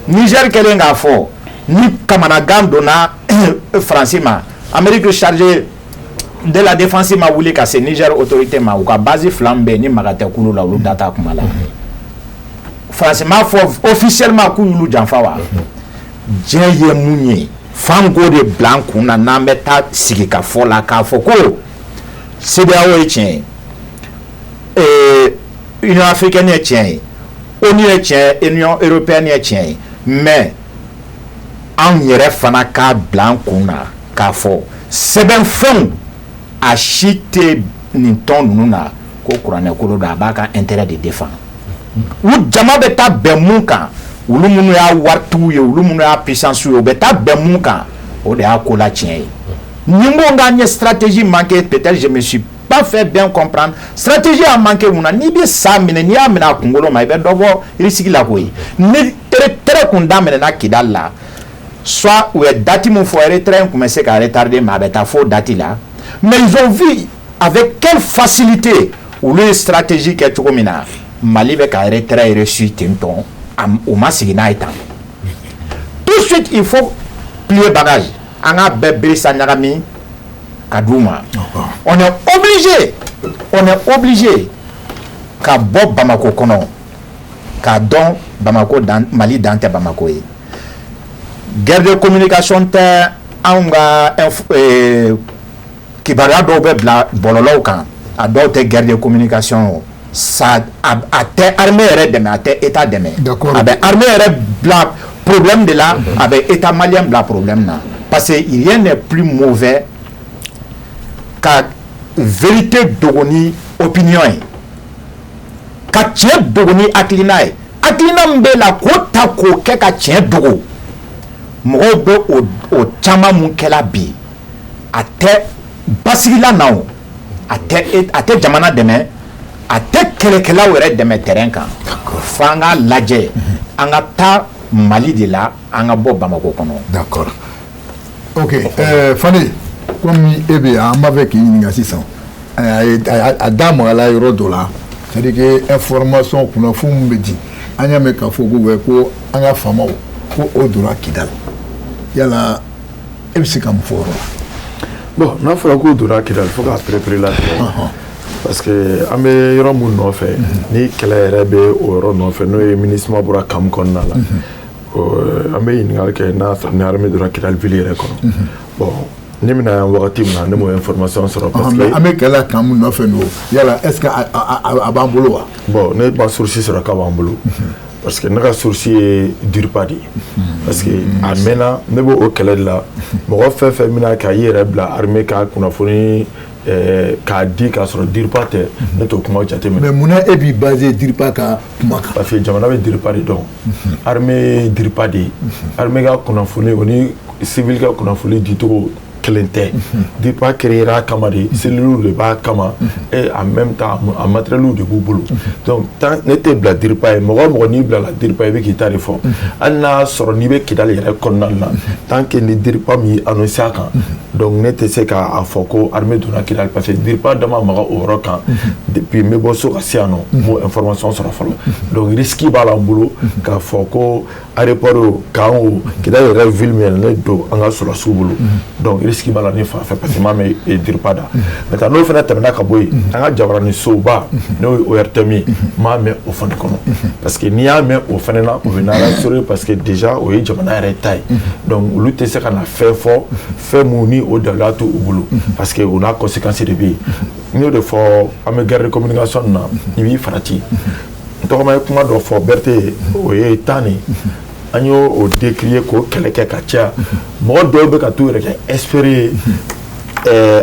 Niger kɛlen k'a fɔ ni kamanagan donna Faransi ma, Amérique chargé de la défense ma wuli ka se Niger autorité ma, u ka base fila min bɛ yen ni maga tɛ kulu la, olu da t'a kuma la. Faransi m'a fɔ officiellement k'u y'olu janfa wa? Diɲɛ ye mun ye f'an k'o de bila an kun na n'an bɛ taa sigi ka fɔ la k'a fɔ ko CEDEAO ye tiɲɛ ye, Union africaine ye tiɲɛ ye, ONU ye tiɲɛ ye, Union européenne ye tiɲɛ ye, mais anw yɛrɛ fana k'a bila an kun na k'a fɔ sɛbɛnfɛnw a si tɛ nin tɔn ninnu na ko kuranɛkolo don, a b'a ka intérêt de défend. U jama bɛ taa bɛn mun kan, olu minnu y'a waritigiw ye, olu minnu y'a puissance ye, u bɛ taa bɛn mun kan, o de y'a ko la tiɲɛ ye. Ni n ko k'an ye stratégie manqué, peut-être je me suis pas fait bien comprendre. Stratégie a manqué mun na? N'i bɛ sa minɛ, n'i y'a minɛ a kunkolo ma, i bɛ dɔ bɔ risque la koyi. Ni retrait kun daminɛna Kidali la, soit u ye date min fɔ, retrait in tun bɛ se ka retarder, mais a bɛ taa fo date la. Mais ils ont vu avec quelle facilité olu ye stratégie kɛ cogo min na, Mali bɛ ka retrait reçu ten tɔ, o ma sigi n'a ye tan. Tout de suite, il faut plier bagage, an k'a bɛɛ bere sa ɲagami ka d'u ma. On est obligé, on est obligé ka bɔ Bamako kɔnɔ k'a dɔn Bamako dan, Mali dan tɛ Bamako ye. Guerre de communication tɛ, anw ka kibaruya dɔw bɛ bila bɔlɔlɔw kan, a dɔw tɛ guerre de communication o. Ça a tɛ armée yɛrɛ dɛmɛ, a tɛ état dɛmɛ. A bɛ armée yɛrɛ bila problème de la, a bɛ état malien bila problème na, parce que rien n'est plus mauvais ka vérité dogo ni opinion ye. Ka tiɲɛ dogo ni hakilina ye, hakilina min b'e la k'o ta k'o kɛ ka tiɲɛ dogo. Mɔgɔw bɛ o caman mun kɛla bi, a tɛ basigila na, o a tɛ jamana dɛmɛ, a tɛ kɛlɛkɛlaw yɛrɛ dɛmɛ terrain kan. F'an k'a lajɛ, an ka taa Mali de la, an ka bɔ Bamakɔ kɔnɔ. D'accord, ok. Fane, komi e bɛ yan, an b'a fɛ k'i ɲininka sisan. A da magala yɔrɔ dɔ la, c'est à dire que information, kunnafoni min bɛ di, an y'a mɛn k'a fɔ ko ko an ka faamaw ko o donna Kidali. Yala e bɛ se ka mun fɔ o yɔrɔ la? Bon, n'a fɔra k'o donna Kidali, fo k'a perepere latigɛ, parce que an bɛ yɔrɔ mun nɔfɛ ni kɛlɛ yɛrɛ bɛ o yɔrɔ nɔfɛ, n'o ye MINUSMA bɔra camp kɔnɔna la, an bɛ ɲininkali kɛ n'a sɔrɔ ni armée donna Kidali ville yɛrɛ kɔnɔ. Bon, ne bɛna yan wagati min na, ne m'o information sɔrɔ, parce que an bɛ kɛlɛ camp min nɔfɛ don, yala est ce que a b'an bolo wa? Bon, ne ma source sɔrɔ k'a b'an bolo, parce que ne ka source ye DIRPA de ye, parce que a mɛnna ne b'o kɛlɛ de la. Mɔgɔ fɛn fɛn bɛna k'a i yɛrɛ bila armée ka kunnafoni k'a di k'a sɔrɔ DIRPA tɛ, ne t'o kuma jateminɛ. Mais munna e b'i basé DIRPA ka kuma kan? Parce que jamana bɛ DIRPA de dɔn, armée ye DIRPA de ye. Armée ka kunnafoni, o ni civil ka kunnafoni dicogo kelen tɛ. DIRPA créé a kama de, cellule de b'a kama, et en même temps a matériel de b'u bolo. Donc tant ne tɛ bila DIRPA ye, mɔgɔ o mɔgɔ n'i bila la DIRPA, i bɛ k'i ta de fɔ, hali n'a sɔrɔ n'i bɛ Kidali yɛrɛ kɔnɔna la, tant que ni DIRPA min annoncé a kan. Donc ne tɛ se k'a fɔ ko armée donna Kidali, parce que DIRPA dama maga o yɔrɔ kan. Depuis n bɛ bɔ so ka se yan nɔ, n m'o information sɔrɔ fɔlɔ. Donc risque b'a la n bolo k'a fɔ ko aéroport o, camp o, Kidali yɛrɛ ville min ne don an ka sɔrɔdasiw bolo, donc risque b'a la ne fan fɛ, parce que n m'a mɛn DIRPA da. Maintenant, n'o fana tɛmɛna ka bɔ yen, an ka jabaranin soba, n'o ye ORTM ye, n m'a mɛn o fana kɔnɔ, parce que n'i y'a mɛn o fana na, o bɛ na rassurer, parce que déjà o ye jamana yɛrɛ ta ye. Donc olu tɛ se ka na fɛn fɔ, fɛn mun ni o daluya t'u bolo, parce que o n'a conséquence de bɛ yen. N y'o de fɔ, an bɛ guerre de communication na, i b'i farati. N tɔgɔma ye kuma dɔ fɔ Berete, o ye tan de an y'o o décrier k'o kɛlɛ kɛ ka caya. Mɔgɔ dɔw bɛ ka t'u yɛrɛ kɛ expert ye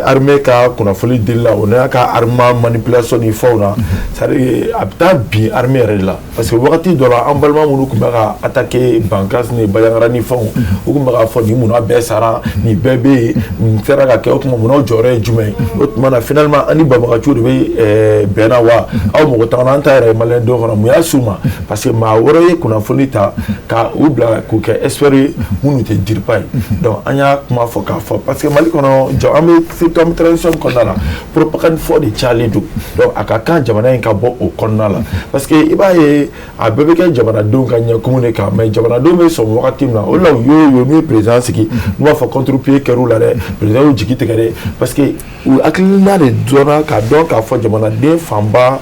armée ka kunnafoni dili la, o n'a ka armement manipulation ni fɛnw na, c'est à dire a bɛ taa bin armée yɛrɛ de la, parce que wagati dɔ la, an balima minnu tun bɛ ka attaquer Bankas ni Bandiagara ni fɛnw, u tun bɛ k'a fɔ nin munna bɛɛ sara, nin bɛɛ bɛ yen, nin sera ka kɛ, o tuma munna jɔyɔrɔ ye jumɛn ye? O tuma na finalement an ni banbagaciw de bɛ bɛn na wa aw mɔgɔ t'an na, an ta yɛrɛ ye maliyɛn denw kɔnɔ, mun y'a s'u ma? Parce que maa wɛrɛ ye kunnafoni ta ka u bila k'u kɛ expert ye minnu tɛ DIRPA ye. Donc an y'a kuma fɔ k'a fɔ, parce que Mali kɔnɔ jɔ, an bɛ surtout an bɛ transition kɔnɔna la, propagande fɔ de cayalen don. Donc a ka kan jamana in ka bɔ o kɔnɔna la, parce que i b'a ye a bɛɛ bɛ kɛ jamanadenw ka ɲɛkumu de kan, mais jamanadenw bɛ sɔn wagati min na, o de la u y'o ye n'u ye président sigi, n'u b'a fɔ contre-pied kɛr'u la dɛ, président y'u jigi tigɛ dɛ, parce que u hakilina de dɔnna k'a dɔn k'a fɔ jamanaden fanba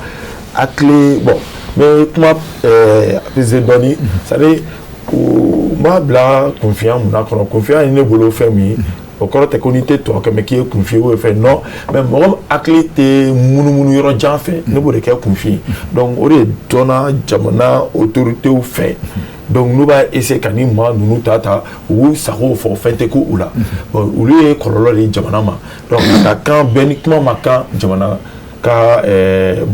hakili. Bon, n bɛ kuma peser dɔɔni, c'est à dire u m'a bila kunfiya mun na kɔnɔ. Kunfiya ye ne bolo fɛn min ye, o kɔrɔ tɛ ko n'i tɛ tubabu kɛ mɛ k'i ye kunfin ye fɛn non, mais mɔgɔ hakili tɛ munumunu yɔrɔ jan fɛ, ne b'o de kɛ kunfin ye. Donc o de dɔnna jamana autorités fɛ. Donc n'u b'a essayer ka ni maa ninnu ta ta, u b'u sago fɔ, fɛn tɛ k'u la. Bon, olu ye kɔlɔlɔ de ye jamana ma. Donc a ka kan bɛɛ ni kuma ma kan jamana ka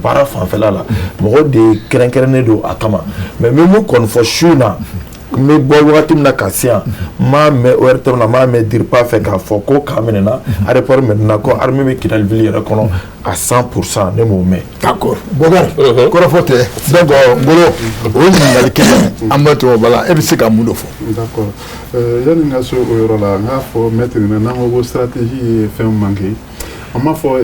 baara fanfɛla la, mɔgɔ de kɛrɛnkɛrɛnnen don a kama. Mais n bɛ mun kɔni fɔ su in na, n bɛ bɔ wagati min na ka se yan, n m'a mɛn ORTM na, n m'a mɛn DIRPA fɛ k'a fɔ ko camp minɛna, aéroport minɛna, ko armée bɛ Kidali ville yɛrɛ kɔnɔ à 100%, ne m'o mɛn. D'accord, Bokar, kɔrɔfɔ tɛ. Donc Ngolo, o ye ɲininkali kelen an bɛ to o la, e bɛ se ka mun de fɔ? D'accord, yanni n ka se o yɔrɔ la, n k'a fɔ maître ɲɛna, n'an ko ko stratégie ye fɛn manqué, an b'a fɔ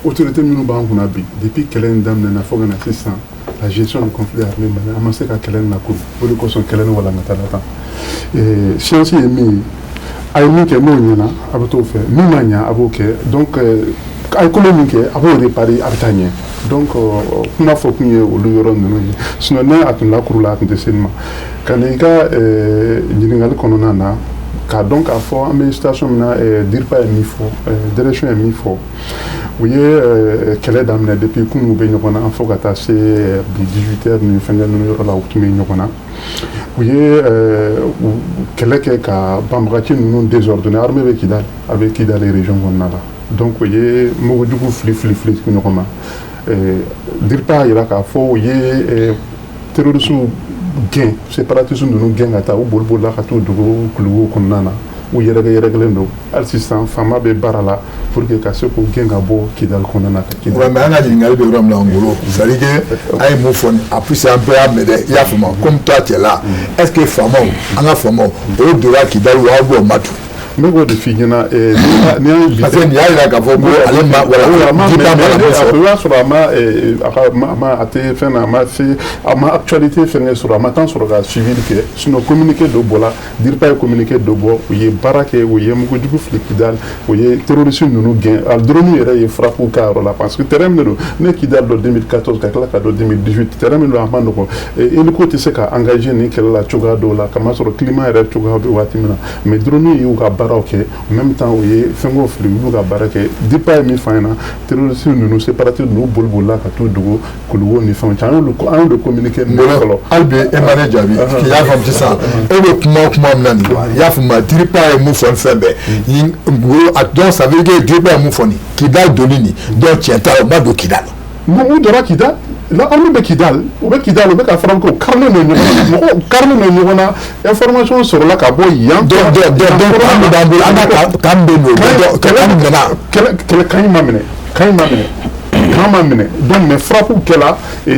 autorité minnu b'an kunna bi, depuis kɛlɛ in daminɛna fo ka na sisan, la gestion du conflit armé malien, an ma se ka kɛlɛ in lakuru. O de kosɔn kɛlɛ ni walankata la tan. Science ye min ye, a ye min kɛ n'o ɲɛna, a bɛ t'o fɛ, min ma ɲɛ, a b'o kɛ. Donc a ye kolo min kɛ, a b'o réparer, a bɛ taa ɲɛ. Donc kuma fɔ kun ye olu yɔrɔ ninnu ye, sinon ne a tun lakuru la, a tun tɛ se nin ma. Ka na i ka ɲininkali kɔnɔna na, k'a dɔn k'a fɔ an bɛ situation min na, DIRPA ye min fɔ, direction ye min fɔ, u ye kɛlɛ daminɛ depuis kunun, u bɛ ɲɔgɔn na fo ka taa se bi 18 heures ni fɛnkɛ ninnu yɔrɔ la, u tun bɛ ɲɔgɔn na. U ye kɛlɛ kɛ ka banbagaci ninnu désordonner. Armée bɛ Kidali, a bɛ Kidali région kɔnɔna la. Donc u ye mugujugu fili fili fili ɲɔgɔn ma. DIRPA y'a jira k'a fɔ u ye terroristes gɛn, séparatiste ninnu gɛn ka taa, u boli bolila ka t'u dogo kuluwo kɔnɔna na, u yɛrɛkɛ yɛrɛkɛlen don. Hali sisan faama bɛ baara la pour que ka se k'u gɛn ka bɔ Kidali kɔnɔna na ka Kidali. Ouais, mais an ka ɲininkali bɛ yɔrɔ min na, Ngolo, c'est à dire que an ye mun fɔ nin, en plus an bɛɛ y'a mɛn dɛ, i y'a faamu, comme toi tu es là, est ce que faamaw, an ka faamaw, o donna Kidali wa ou bien o ma don? N bɛ k'o de f'i ɲɛna, n'i y'a Parce que nin y'a jira k'a fɔ ko ale ma, voilà, voilà, DIRPA ma na mun fɔ. O y'a sɔrɔ a ma a ka a ma a tɛ fɛn na, a ma se, a ma actualité fɛngɛ sɔrɔ, a ma temps sɔrɔ ka suivi kɛ. Sinon communiqué dɔ bɔra, DIRPA ye communiqué dɔ bɔ, u ye baara kɛ, u ye mugujugu fili Kidali, u ye terroriste ninnu gɛn, a drone yɛrɛ ye frappe k'a yɔrɔ la, parce que terrain min don, ne Kidali dɔn 2014 ka tila ka dɔn 2018, terrain min don a ma nɔgɔn, hélico tɛ se ka engagé nin kɛlɛ la cogoya dɔw la, kamasɔrɔ climat yɛrɛ cogoya bɛ waati min na. Mais drone y'u ka baaraw kɛ, en même temps u ye fɛngɛw fili, u y'u ka baara kɛ. DIRPA ye min fɔ an ɲɛna, terroriste ninnu, séparatiste ninnu boli bolila ka t'u dogo kuluwo ni fɛnw caman, an y'olu communiqué Ngolo, hali bi e ma ne jaabi, k'i y'a faamu sisan, e bɛ kuma o kuma min na nin, i y'a faamu, DIRPA ye mun fɔ nin fɛn bɛɛ nin, Ngolo, a donc ça veut dire que DIRPA ye mun fɔ nin, Kidali donni nin, donc tiɲɛ t'a la, u ma don Kidali. Non, u donna Kidal. La armée bɛ Kidal, u bɛ Kidal, u bɛ ka frappe kɛ, u karilen don ɲɔgɔn na, mɔgɔw karilen don ɲɔgɔn na, information sɔrɔla ka bɔ yan. Donc camp min b'an bolo, an ka camp bɛ yen nɔ, donc camp minɛna. Kɛlɛ kɛlɛ camp in ma minɛ, camp in ma minɛ, camp ma minɛ. Donc mais frappe kɛla,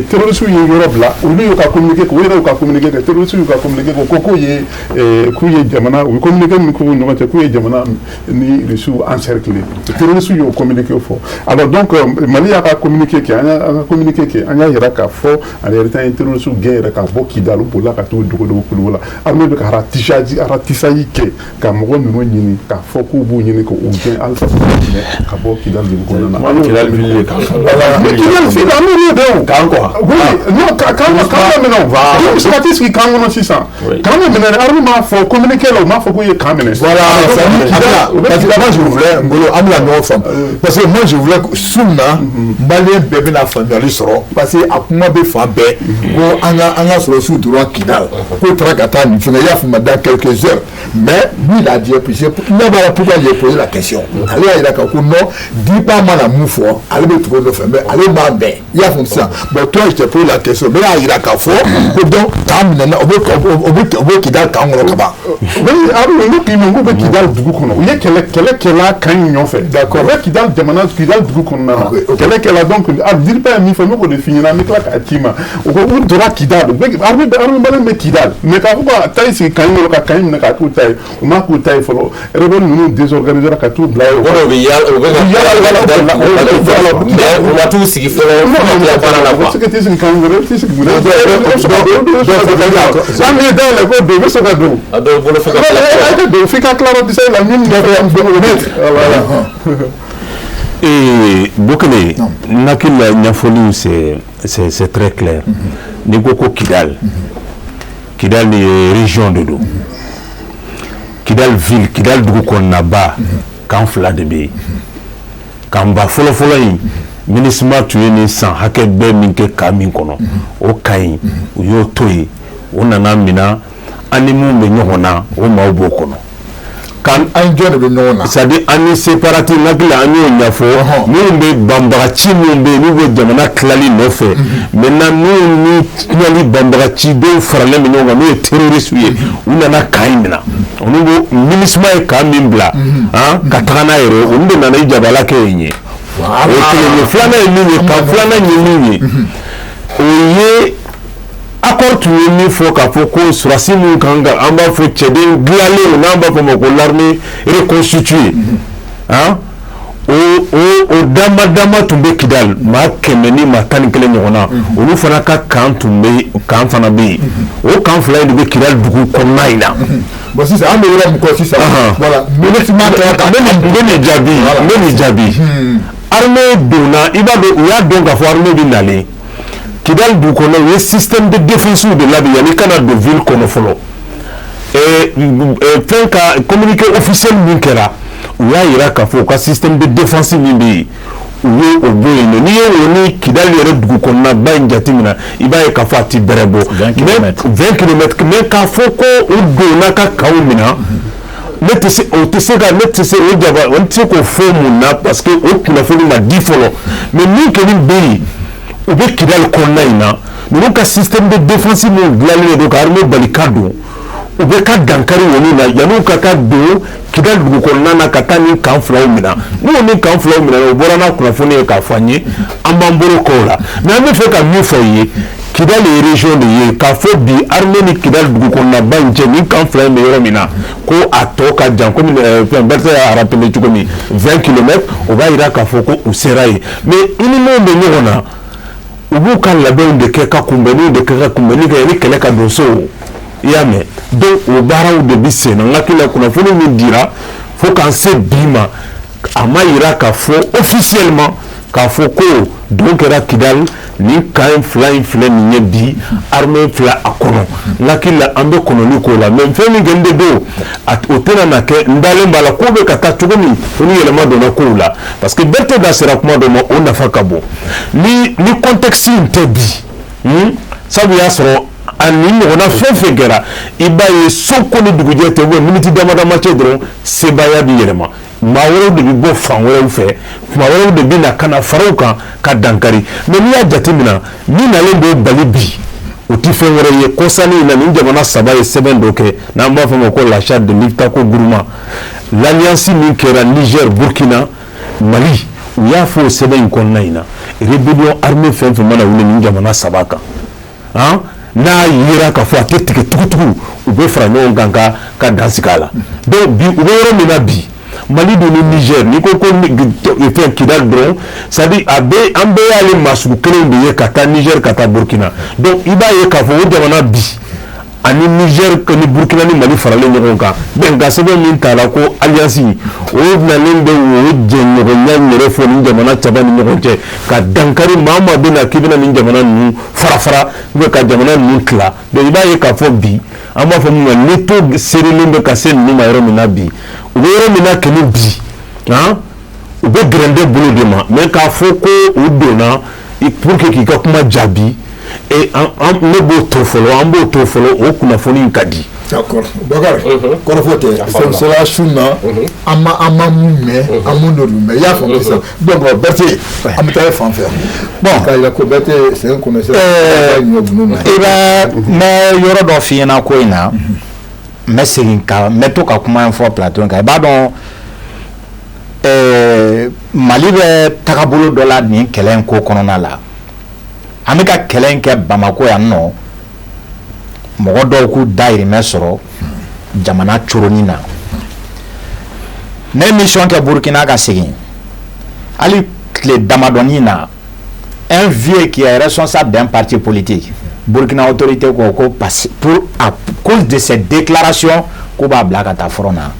terroristes ye yɔrɔ bila, olu y'u ka communiqué kɛ, u yɛrɛ y'u ka communiqué kɛ, terroristes y'u ka communiqué kɛ, ko k'u ye jamana, u ye communiqué min k'u ni ɲɔgɔn cɛ, k'u ye jamana ni Russiw encerclé, terroristes y'o communiqué fɔ. Alors donc Mali y'a ka communiqué kɛ, an y'a ka communiqué kɛ, an y'a yira k'a fɔ en réalité an ye terroristes gɛn yɛrɛ ka bɔ Kidali, u bolila ka t'u dogo dogo kuluwo la. Armée bɛ ka ratissage kɛ ka mɔgɔ ninnu ɲini, k'a fɔ k'u b'u ɲini k'u gɛn halisa ka bɔ Kidali dugu kɔnɔna na. Kidali ville de kan. Mais Kidali ville, an b'olu de o. Camp quoi. Oui, non, camp camp bɛ minɛ o. Dɔw bɛ se ka t'i sigi camp kɔnɔ sisan. Camp bɛ minɛ, armée m'a fɔ communiqué la, u m'a fɔ k'u ye camp minɛ. Voilà, parce que moi je voulais, Ngolo, an bɛna ɲɔgɔn faamu. Parce que moi je voulais su min na, malien bɛɛ bɛna faamuyali sɔrɔ, parce que a kuma bɛ fan bɛɛ ko an ka sɔrɔdasiw donna Kidal, k'o taara ka taa nin fɛngɛ, i y'a faamu, dans quelques heures. Mais lui il a dit, ne b'a la pourquoi j'ai posé la question. Ale y'a jira k'a ko non, DIRPA mana mun fɔ, ale bɛ tugu o nɔfɛ, mais ale m'a mɛn, i y'a faamu sisan. Bon, toi je t'ai posé la question, mais y'a jira k'a fɔ ko donc camp minɛna, o bɛ Kidal camp kɔnɔ ka ban. Oui, armée n'o k'i ma k'u bɛ Kidal dugu kɔnɔ, u ye kɛlɛ kɛlɛ kɛla camp in ɲɔfɛ. D'accord. U bɛ Kidal jamana, Kidal dugu kɔnɔna na. Kɛlɛ kɛla, donc a DIRPA ye min fɔ, n bɛ k'o de f'i ɲɛna, an bɛ tila k'a ci ma. U ko u donna Kidal, u bɛ armée malienne bɛ Kidal, mais k'a fɔ ka taa i sigi camp in kɔnɔ ka camp in minɛ k'a k'u ta ye, u m'a k'u ta ye fɔlɔ. Rebelle ninnu désorganisé ka t'u bila yen. O kɔrɔ u bɛ yaala, u bɛ ka yaala, mais u ma t'u sigi fɔlɔ fo ka tila baara la quoi. Se ka t'i sigi camp in kɔnɔ, i t'i sigi mun na? An bɛ dayɛlɛ ko don, i bɛ se ka don. A dɔw bolo fo ka tila. A ka don f'i ka tila ratissage la min bɛ voilà. Ee Bokele, n hakili la ɲɛfɔliw c'est très clair. N'i ko ko Kidal, Kidal ye région de don. Kidal ville, Kidal dugu kɔnɔnaba, camp fila de bɛ yen. Camp ba fɔlɔfɔlɔ in, MINUSMA tun ye nin san hakɛ bɛɛ min kɛ camp min kɔnɔ, o camp in u y'o to yen, o nana minɛ an ni mun bɛ ɲɔgɔn na, o maaw b'o kɔnɔ. Kan an jɔn de bɛ ɲɔgɔn na? C'est à dire an ni séparatiste, n hakili la an y'o ɲɛfɔ, minnu bɛ banbagaci minnu bɛ yen n'u bɛ jamana tilali nɔfɛ. Maintenant minnu ni tilali banbagacidenw faralen bɛ ɲɔgɔn kan, n'o ye terroristes ye, u nana camp in minɛ. Olu b'o MINUSMA ye camp min bila han ka taga n'a yɛrɛ ye, olu de nana i jabala kɛ yen ye. O ye kelen ye. Filanan ye min ye, camp filanan ye min ye, o ye accord tun ye min fɔ k'a fɔ ko sɔrɔdasi minnu kan ka, an b'a fɔ cɛden dilanlenw, n'an b'a fɔ o ma ko l'armée reconstituée, han, o dama dama tun bɛ Kidali, maa 111 ɲɔgɔn na, olu fana ka camp tun bɛ, camp fana bɛ yen. O camp fila in de bɛ Kidali dugu kɔnɔna in na. Bon, sisan an bɛ yɔrɔ min kɔ sisan, voilà, MINUSMA taara ka n bɛ nin jaabi, n bɛ nin jaabi. Armée donna, i b'a dɔn, u y'a dɔn k'a fɔ armée bɛ nalen Kidali dugu kɔnɔ, u ye système de défense de labɛn yanni i kana don ville kɔnɔ fɔlɔ. Fɛn ka communiqué officiel min kɛra, u y'a yira k'a fɔ u ka système de défense min bɛ yen, u ye o bɔ yen nɔ. N'i ye o ni Kidali yɛrɛ dugu kɔnɔna ba in jateminɛ, i b'a ye k'a fɔ a ti bɛrɛ bɔ. 20 kilomètres. 20 kilomètres. Mais k'a fɔ ko u donna ka campw minɛ, ne tɛ se, o tɛ se ka, ne tɛ se o jaba, o tɛ se k'o fɔ mun na, parce que o kunnafoni ma di fɔlɔ. Mais min kɔni bɛ yen U bɛ Kidali kɔnɔna in na, ninnu ka système de défense min dilanlen don ka armée bali ka don, u bɛ ka dankari olu la yan'u ka taa don Kidali dugu kɔnɔna na ka taa ni camp filaw minɛ. N'u ni camp filaw minɛ, o bɔra n'a kunnafoni ye k'a fɔ an ye, an b'an bolo kɔ o la. Mais an bɛ fɛ ka min fɔ i ye, Kidali ye région de ye. K'a fɔ bi armée ni Kidali dugu kɔnɔnaba in cɛ, nin camp fila in bɛ yɔrɔ min na, ko a tɔ ka jan, komi fɛn Berete y'a rappelé cogo min, 20 kilomètres, o b'a jira k'a fɔ ko u sera yen. Mais i ni minnu bɛ ɲɔgɔn na, u b'u ka labɛnw de kɛ, ka kunbɛnniw de kɛ, ka kunbɛnni kɛ ni kɛlɛ ka don so, i y'a mɛn. Donc o baaraw de bɛ sen na. N hakili la, kunnafoni min dira fo k'an se bi ma, a ma yira k'a fɔ officiellement k'a fɔ ko don kɛra Kidali, nin camp fila in filɛ nin ye bi, armée fila a kɔnɔ. N hakili la, an bɛ kɔnɔni k'o la. Mais fɛn min kɛ n de don, o tɛna na kɛ. N dalen b'a la, ko bɛ ka taa cogo min, fo ni yɛlɛma donna kow la, parce que Berete da sera kuma dɔ ma, o nafa ka bon. Ni contexte in tɛ bi, sabu y'a sɔrɔ a nin ɲɔgɔnna fɛn fɛn kɛra, i b'a ye so ko ni dugujɛ tɛ, ou miniti dama dama cɛ dɔrɔn, sebaaya bɛ yɛlɛma, maa wɛrɛw de bɛ bɔ fan wɛrɛw fɛ, maa wɛrɛw de bɛ na ka na fara u kan ka dankari. Mais n'i y'a jateminɛ, min nalen don Bali bi, o tɛ fɛn wɛrɛ ye. Kɔsanni in na, nin jamana saba ye sɛbɛn dɔ kɛ n'an b'a fɔ o ma ko la charte de Liptako Gourma. L'alliance min kɛra Niger, Burkina, Mali, u y'a fɔ o sɛbɛn in kɔnɔna in na, rébellion armée fɛn fɛn mana wuli nin jamana saba kan, han, n'a yera k'a fɔ a tɛ tigɛ tugutugu, u bɛ fara ɲɔgɔn kan ka dan sigi a la. Donc bi, u bɛ yɔrɔ min na bi, Mali dun ni Niger, n'i ko ko fɛn Kidali dɔrɔn, c'est à dire a bɛ an bɛɛ y'ale maa sugu kelen de ye ka taa Niger, ka taa Burkina. Donc i b'a ye k'a fɔ o jamana bi ani Niger ni Burkina ni Mali faralen ɲɔgɔn kan, bɛnkan sɛbɛn min t'a la ko alliance, o nalen bɛ o jɛɲɔgɔnya yɛrɛ fɔ nin jamana saba ni ɲɔgɔn cɛ, ka dankari maa o maa bɛ na k'i bɛna nin jamana ninnu fara fara ou bien ka jamana ninnu tila. Donc i b'a ye k'a fɔ bi, an b'a fɔ min ma, l'étau serré bɛ ka se ninnu ma yɔrɔ min na bi, u bɛ yɔrɔ min na kɛmɛ bi, han, u bɛ gɛrɛndɛ bolo de ma. Mais k'a fɔ ko u donna pour que k'i ka kuma jaabi, et ne b'o to fɔlɔ, an b'o to fɔlɔ, o kunnafoni in ka di. D'accord, Bakari, kɔrɔfɔ tɛ sera su na, an ma mun mɛn, an mun de dun mɛn, i y'a faamu sisan. Donc Berete, an bɛ taa e fan fɛ. Bon, k'a yira ko Berete, c'est un connaisseur. I bɛ n bɛ yɔrɔ dɔ f'i ɲɛna ko in na, n bɛ segin ka n bɛ to ka kuma in fɔ plateau in kan. I b'a dɔn, Mali bɛ tagabolo dɔ la nin kɛlɛ in ko kɔnɔna la. An bɛ ka kɛlɛ in kɛ Bamako yan nɔ, mɔgɔ dɔw k'u dahirimɛ sɔrɔ jamana coroni na. Ne ye mission kɛ Burukina ka segin, hali tile damadɔnin na, un vieux qui est responsable d'un parti politique, Burkina autorité ko ko pour à cause de cette déclaration, k'u b'a bila ka taa front na,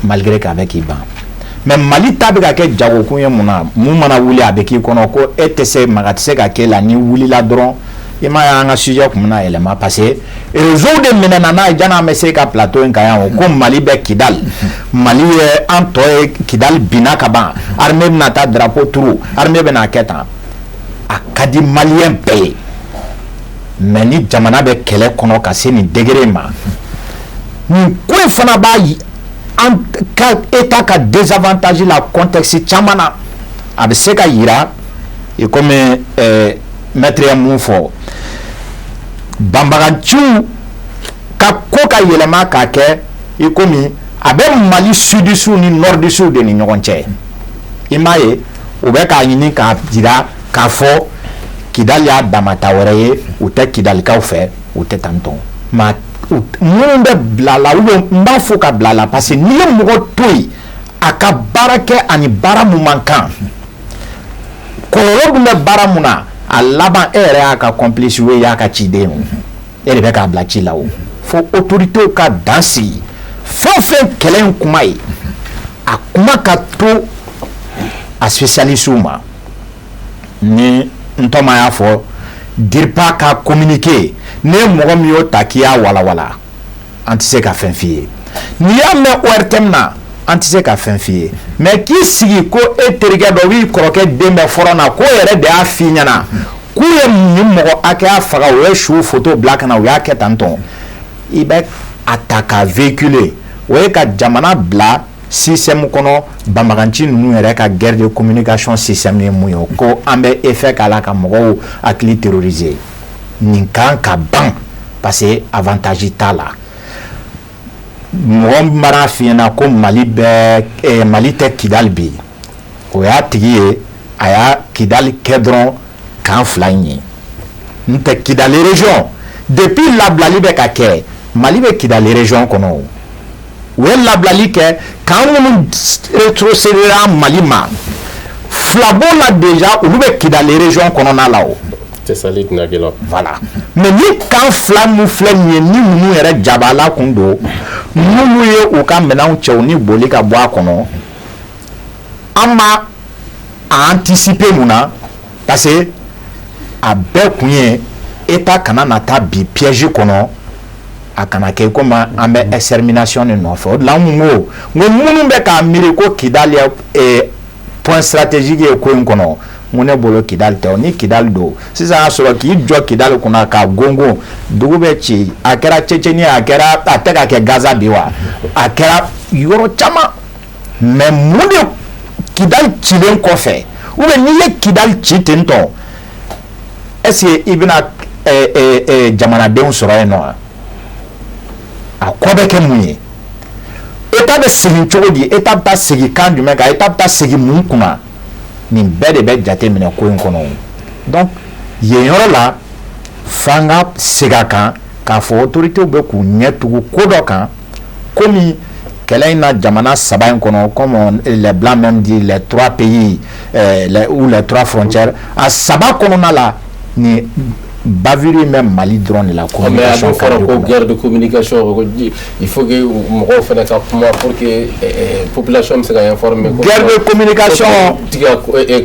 malgré qu'avec k'i ban. Mais Mali ta bɛ ka kɛ jagokun ye mun na? Mun mana wuli, a bɛ k'i kɔnɔ ko e tɛ se, maga tɛ se ka k'e la. N'i wulila dɔrɔn, i m'a ye, an ka sujet kun bɛna yɛlɛma, parce que réseau de minɛna n'a ye janni an bɛ se ka plateau in kan yan. O ko Mali bɛ Kidali, Mali ye an tɔ ye, Kidali binna ka ban, armée bɛna taa drapeau turu, armée bɛna kɛ tan. A ka di malien bɛɛ ye, mais ni jamana bɛ kɛlɛ kɔnɔ ka se nin degré ma, nin ko in fana b'a an ka état ka désavantage la contexte caman na. A bɛ se ka yira i komi maître ye mun fɔ, banbaganciw ka ko ka yɛlɛma k'a kɛ i komi a bɛ Mali sudisiw ni nordisiw de ni ɲɔgɔn cɛ. I m'a ye, u bɛ k'a ɲini k'a jira k'a fɔ Kidali y'a damata wɛrɛ ye, u tɛ Kidalikaw fɛ, u tɛ tan tɔn maa minnu bɛ bila la, ou bien n b'a fɔ ka bila la, parce que n'i ye mɔgɔ to yen a ka baara kɛ ani baara mun man kan, kɔlɔlɔ dun bɛ baara mun na, a laban e yɛrɛ y'a ka complice ye, y'a ka ciden o, e de bɛ k'a bila ci la. O fo autorités ka dan sigi fɛn o fɛn kɛlɛ in kuma ye, a kuma ka to a spécialiste ma. Ni n tɔma y'a fɔ, DIRPA ka communiqué, ne ye mɔgɔ min y'o ta k'i y'a walawala, an tɛ se ka fɛn f'i ye. N'i y'a mɛn ORTM na, an tɛ se ka fɛn f'i ye. Mais k'i sigi ko e terikɛ dɔ b'i kɔrɔkɛ den bɛ front na, k'o yɛrɛ de y'a f'i ɲɛna k'u ye nin mɔgɔ hakɛya faga, u ye su photo bila ka na, u y'a kɛ tan tɔn, i bɛ a ta k'a véhiculer, o ye ka jamana bila Système kɔnɔ, banbaganci ninnu yɛrɛ ka guerre de communication système ye mun ye? Ko an bɛ effet k'a la ka mɔgɔw hakili terroriser. Nin kan ka ban, parce que avantage t'a la. Mɔgɔ mana f'i ɲɛna ko Mali bɛ Mali tɛ Kidali bi, o y'a tigi ye, a y'a Kidali kɛ dɔrɔn camp fila in ye. N tɛ Kidali région, depuis labilali bɛ ka kɛ, Mali bɛ Kidali région kɔnɔ. O u ye labilali kɛ, camp minnu rétrocédera Mali ma, fila b'o la déjà, olu bɛ Kidali région kɔnɔna la o. Tessalit Nagela. Voilà. Mais ni camp fila mun filɛ nin ye, ni ninnu yɛrɛ jabala kun don, n'olu ye u ka minɛnw cɛ, u ni boli ka bɔ a kɔnɔ, an ma a anticiper. Mun na? Parce que a bɛɛ kun ye État kana na taa bi piège kɔnɔ, a kana kɛ komi an bɛ extermination de nɔfɛ. O de la, n ko minnu bɛ k'a miiri ko Kidali ye point stratégique ye ko in kɔnɔ, n ko ne bolo Kidali tɛ o. Ni Kidali don sisan, y'a sɔrɔ k'i jɔ Kidali kunna k'a gongon, dugu bɛ ci. A kɛra Tchétchénie, a kɛra, a tɛ ka kɛ Gaza bi wa, a kɛra yɔrɔ caman. Mais mun de Kidali cilen kɔfɛ, ou bien n'i ye Kidali ci ten tɔ, est ce que i bɛna jamanadenw sɔrɔ yen nɔ wa? A kɔ bɛ kɛ mun ye? État bɛ segin cogo di? État bɛ taa segin kan jumɛn kan? État bɛ taa segin mun kunna? Nin bɛɛ de bɛ jate minɛ ko in kɔnɔ. Donc yen yɔrɔ la, f'an ka segin a kan k'a fɔ autorités bɛ k'u ɲɛ tugu ko dɔ kan, komi kɛlɛ in na jamana saba in kɔnɔ, comme les blancs même dit, les trois pays ou les trois frontières, a saba kɔnɔna la, ni bavure in bɛ Mali dɔrɔn de la. Mais a dun fɔra ko guerre de communication, il faut que mɔgɔw fana ka kuma pour que population bɛ se ka informer. Guerre de communication,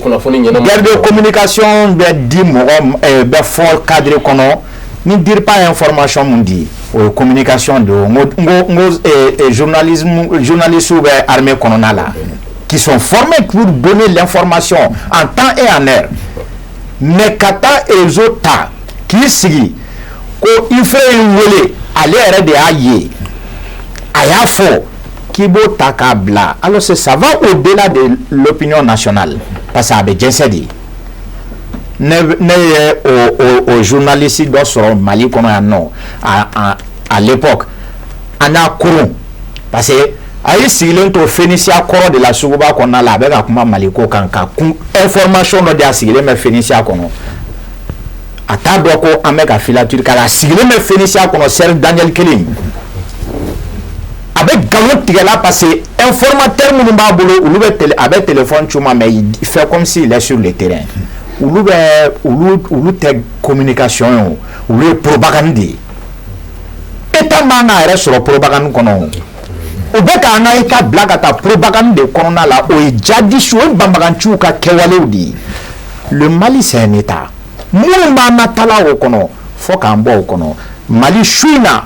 kunnafoni ɲɛnama. Guerre de communication bɛ di mɔgɔ bɛ fɔ cadre kɔnɔ ni DIRPA information mun di, o ye communication de ye. N ko journalisme, journalistes bɛ armée kɔnɔna la qui sont formés pour donner l'information en temps et en heure. Mais ka taa réseau ta k'i sigi ko IFRE ye n wele, ale yɛrɛ de y'a ye, a y'a fɔ k'i b'o ta k'a bila, alors ça va au-delà de l'opinion nationale, parce que a bɛ jɛnsɛn de. Ne ye o journaliste dɔ sɔrɔ Mali kɔnɔ yan nɔ à l'époque, an y'a koron, parce que a y'i sigilen to Phénicia kɔrɔ de la, suguba kɔnɔna la, a bɛ ka kuma Mali ko kan, ka kun information dɔ di. A sigilen bɛ Phénicia kɔnɔ, a t'a dɔn ko an bɛ ka filature k'a la. A sigilen bɛ Phénicia kɔnɔ, Serge Daniel kelen, a bɛ nkalon tigɛ la, parce que informateur minnu b'a bolo, olu bɛ télé, a bɛ téléphone ci u ma, mais il fait comme s'il est sur le terrain. Olu bɛ olu tɛ communication ye, o olu ye propagande de ye. État man k'a yɛrɛ sɔrɔ propagande kɔnɔ. O bɛ k'an ka État bila ka taa propagande de kɔnɔna la. O ye djihadistes, o ye banbaganciw ka kɛwalew de ye. Le Mali, c'est un État. Minnu b'an na tala o kɔnɔ, fo k'an bɔ o kɔnɔ. Mali su in na,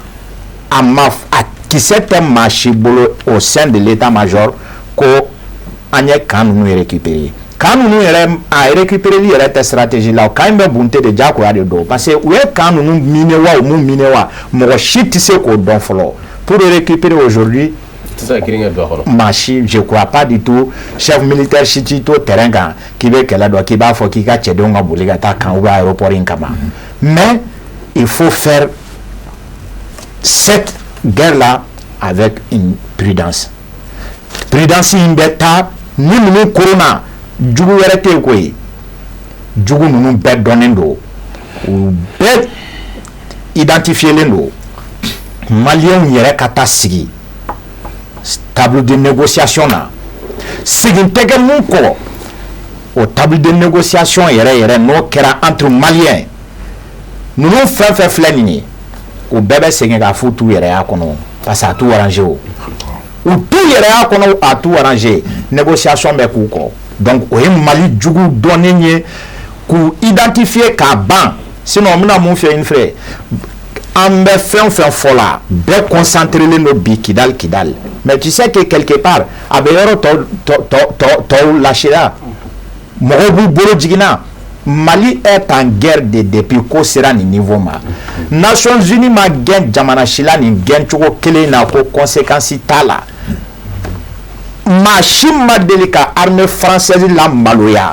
a ma, a kisɛ tɛ maa si bolo au sein de l'état-major ko an ye camp ninnu récupérer. Camp ninnu yɛrɛ, a récupéreli yɛrɛ tɛ stratégie la. Camp in bɛ bunte de, diyagoya de don, parce que u ye camp ninnu miné wa, u m'u miné wa, mɔgɔ si tɛ se k'o dɔn fɔlɔ. Pour récupérer aujourd'hui, Tɛ se ka girin ka don a kɔnɔ. Maa si, je crois pas du tout, chef militaire si t'i to terrain kan k'i bɛ kɛlɛ dɔn k'i b'a fɔ k'i ka cɛdenw ka boli ka taa camp ou bien aéroport in kama. Mais il faut faire cette guerre là avec une prudence. Prudence in bɛ taa ni ninnu koronna, jugu wɛrɛ tɛ yen koyi. Jugu ninnu bɛɛ dɔnnen don, u bɛɛ identifiélen don. Maliyɛnw yɛrɛ ka taa sigi table de négociation na, segin tɛ kɛ mun kɔ. O table de négociation yɛrɛ yɛrɛ, n'o kɛra entre Maliens, ninnu fɛn fɛn filɛ nin ye, o bɛɛ bɛ segin k'a f'u t'u yɛrɛya kɔnɔ, parce que a t'u arranger. O u t'u yɛrɛya kɔnɔ, a t'u arranger. Négociation bɛ k'u kɔ. Donc o ye Mali jugu dɔnnen ye k'u identifier k'a ban. Sinon n bɛna mun fɛ, une frère, an bɛ fɛn o fɛn fɔ la, bɛɛ concentré len don bi Kidal, Kidal. Mais tu sais que quelque part a bɛ yɔrɔ tɔ tɔ tɔ tɔw lâché la, mɔgɔw b'u bolo jiginna. Mali est en guerre de depuis ko sera nin niveau ma. Nations Unies ma gɛn jamana si la nin gɛn cogo kelen na ko conséquence t'a la. Maa si ma deli ka armée française la maloya,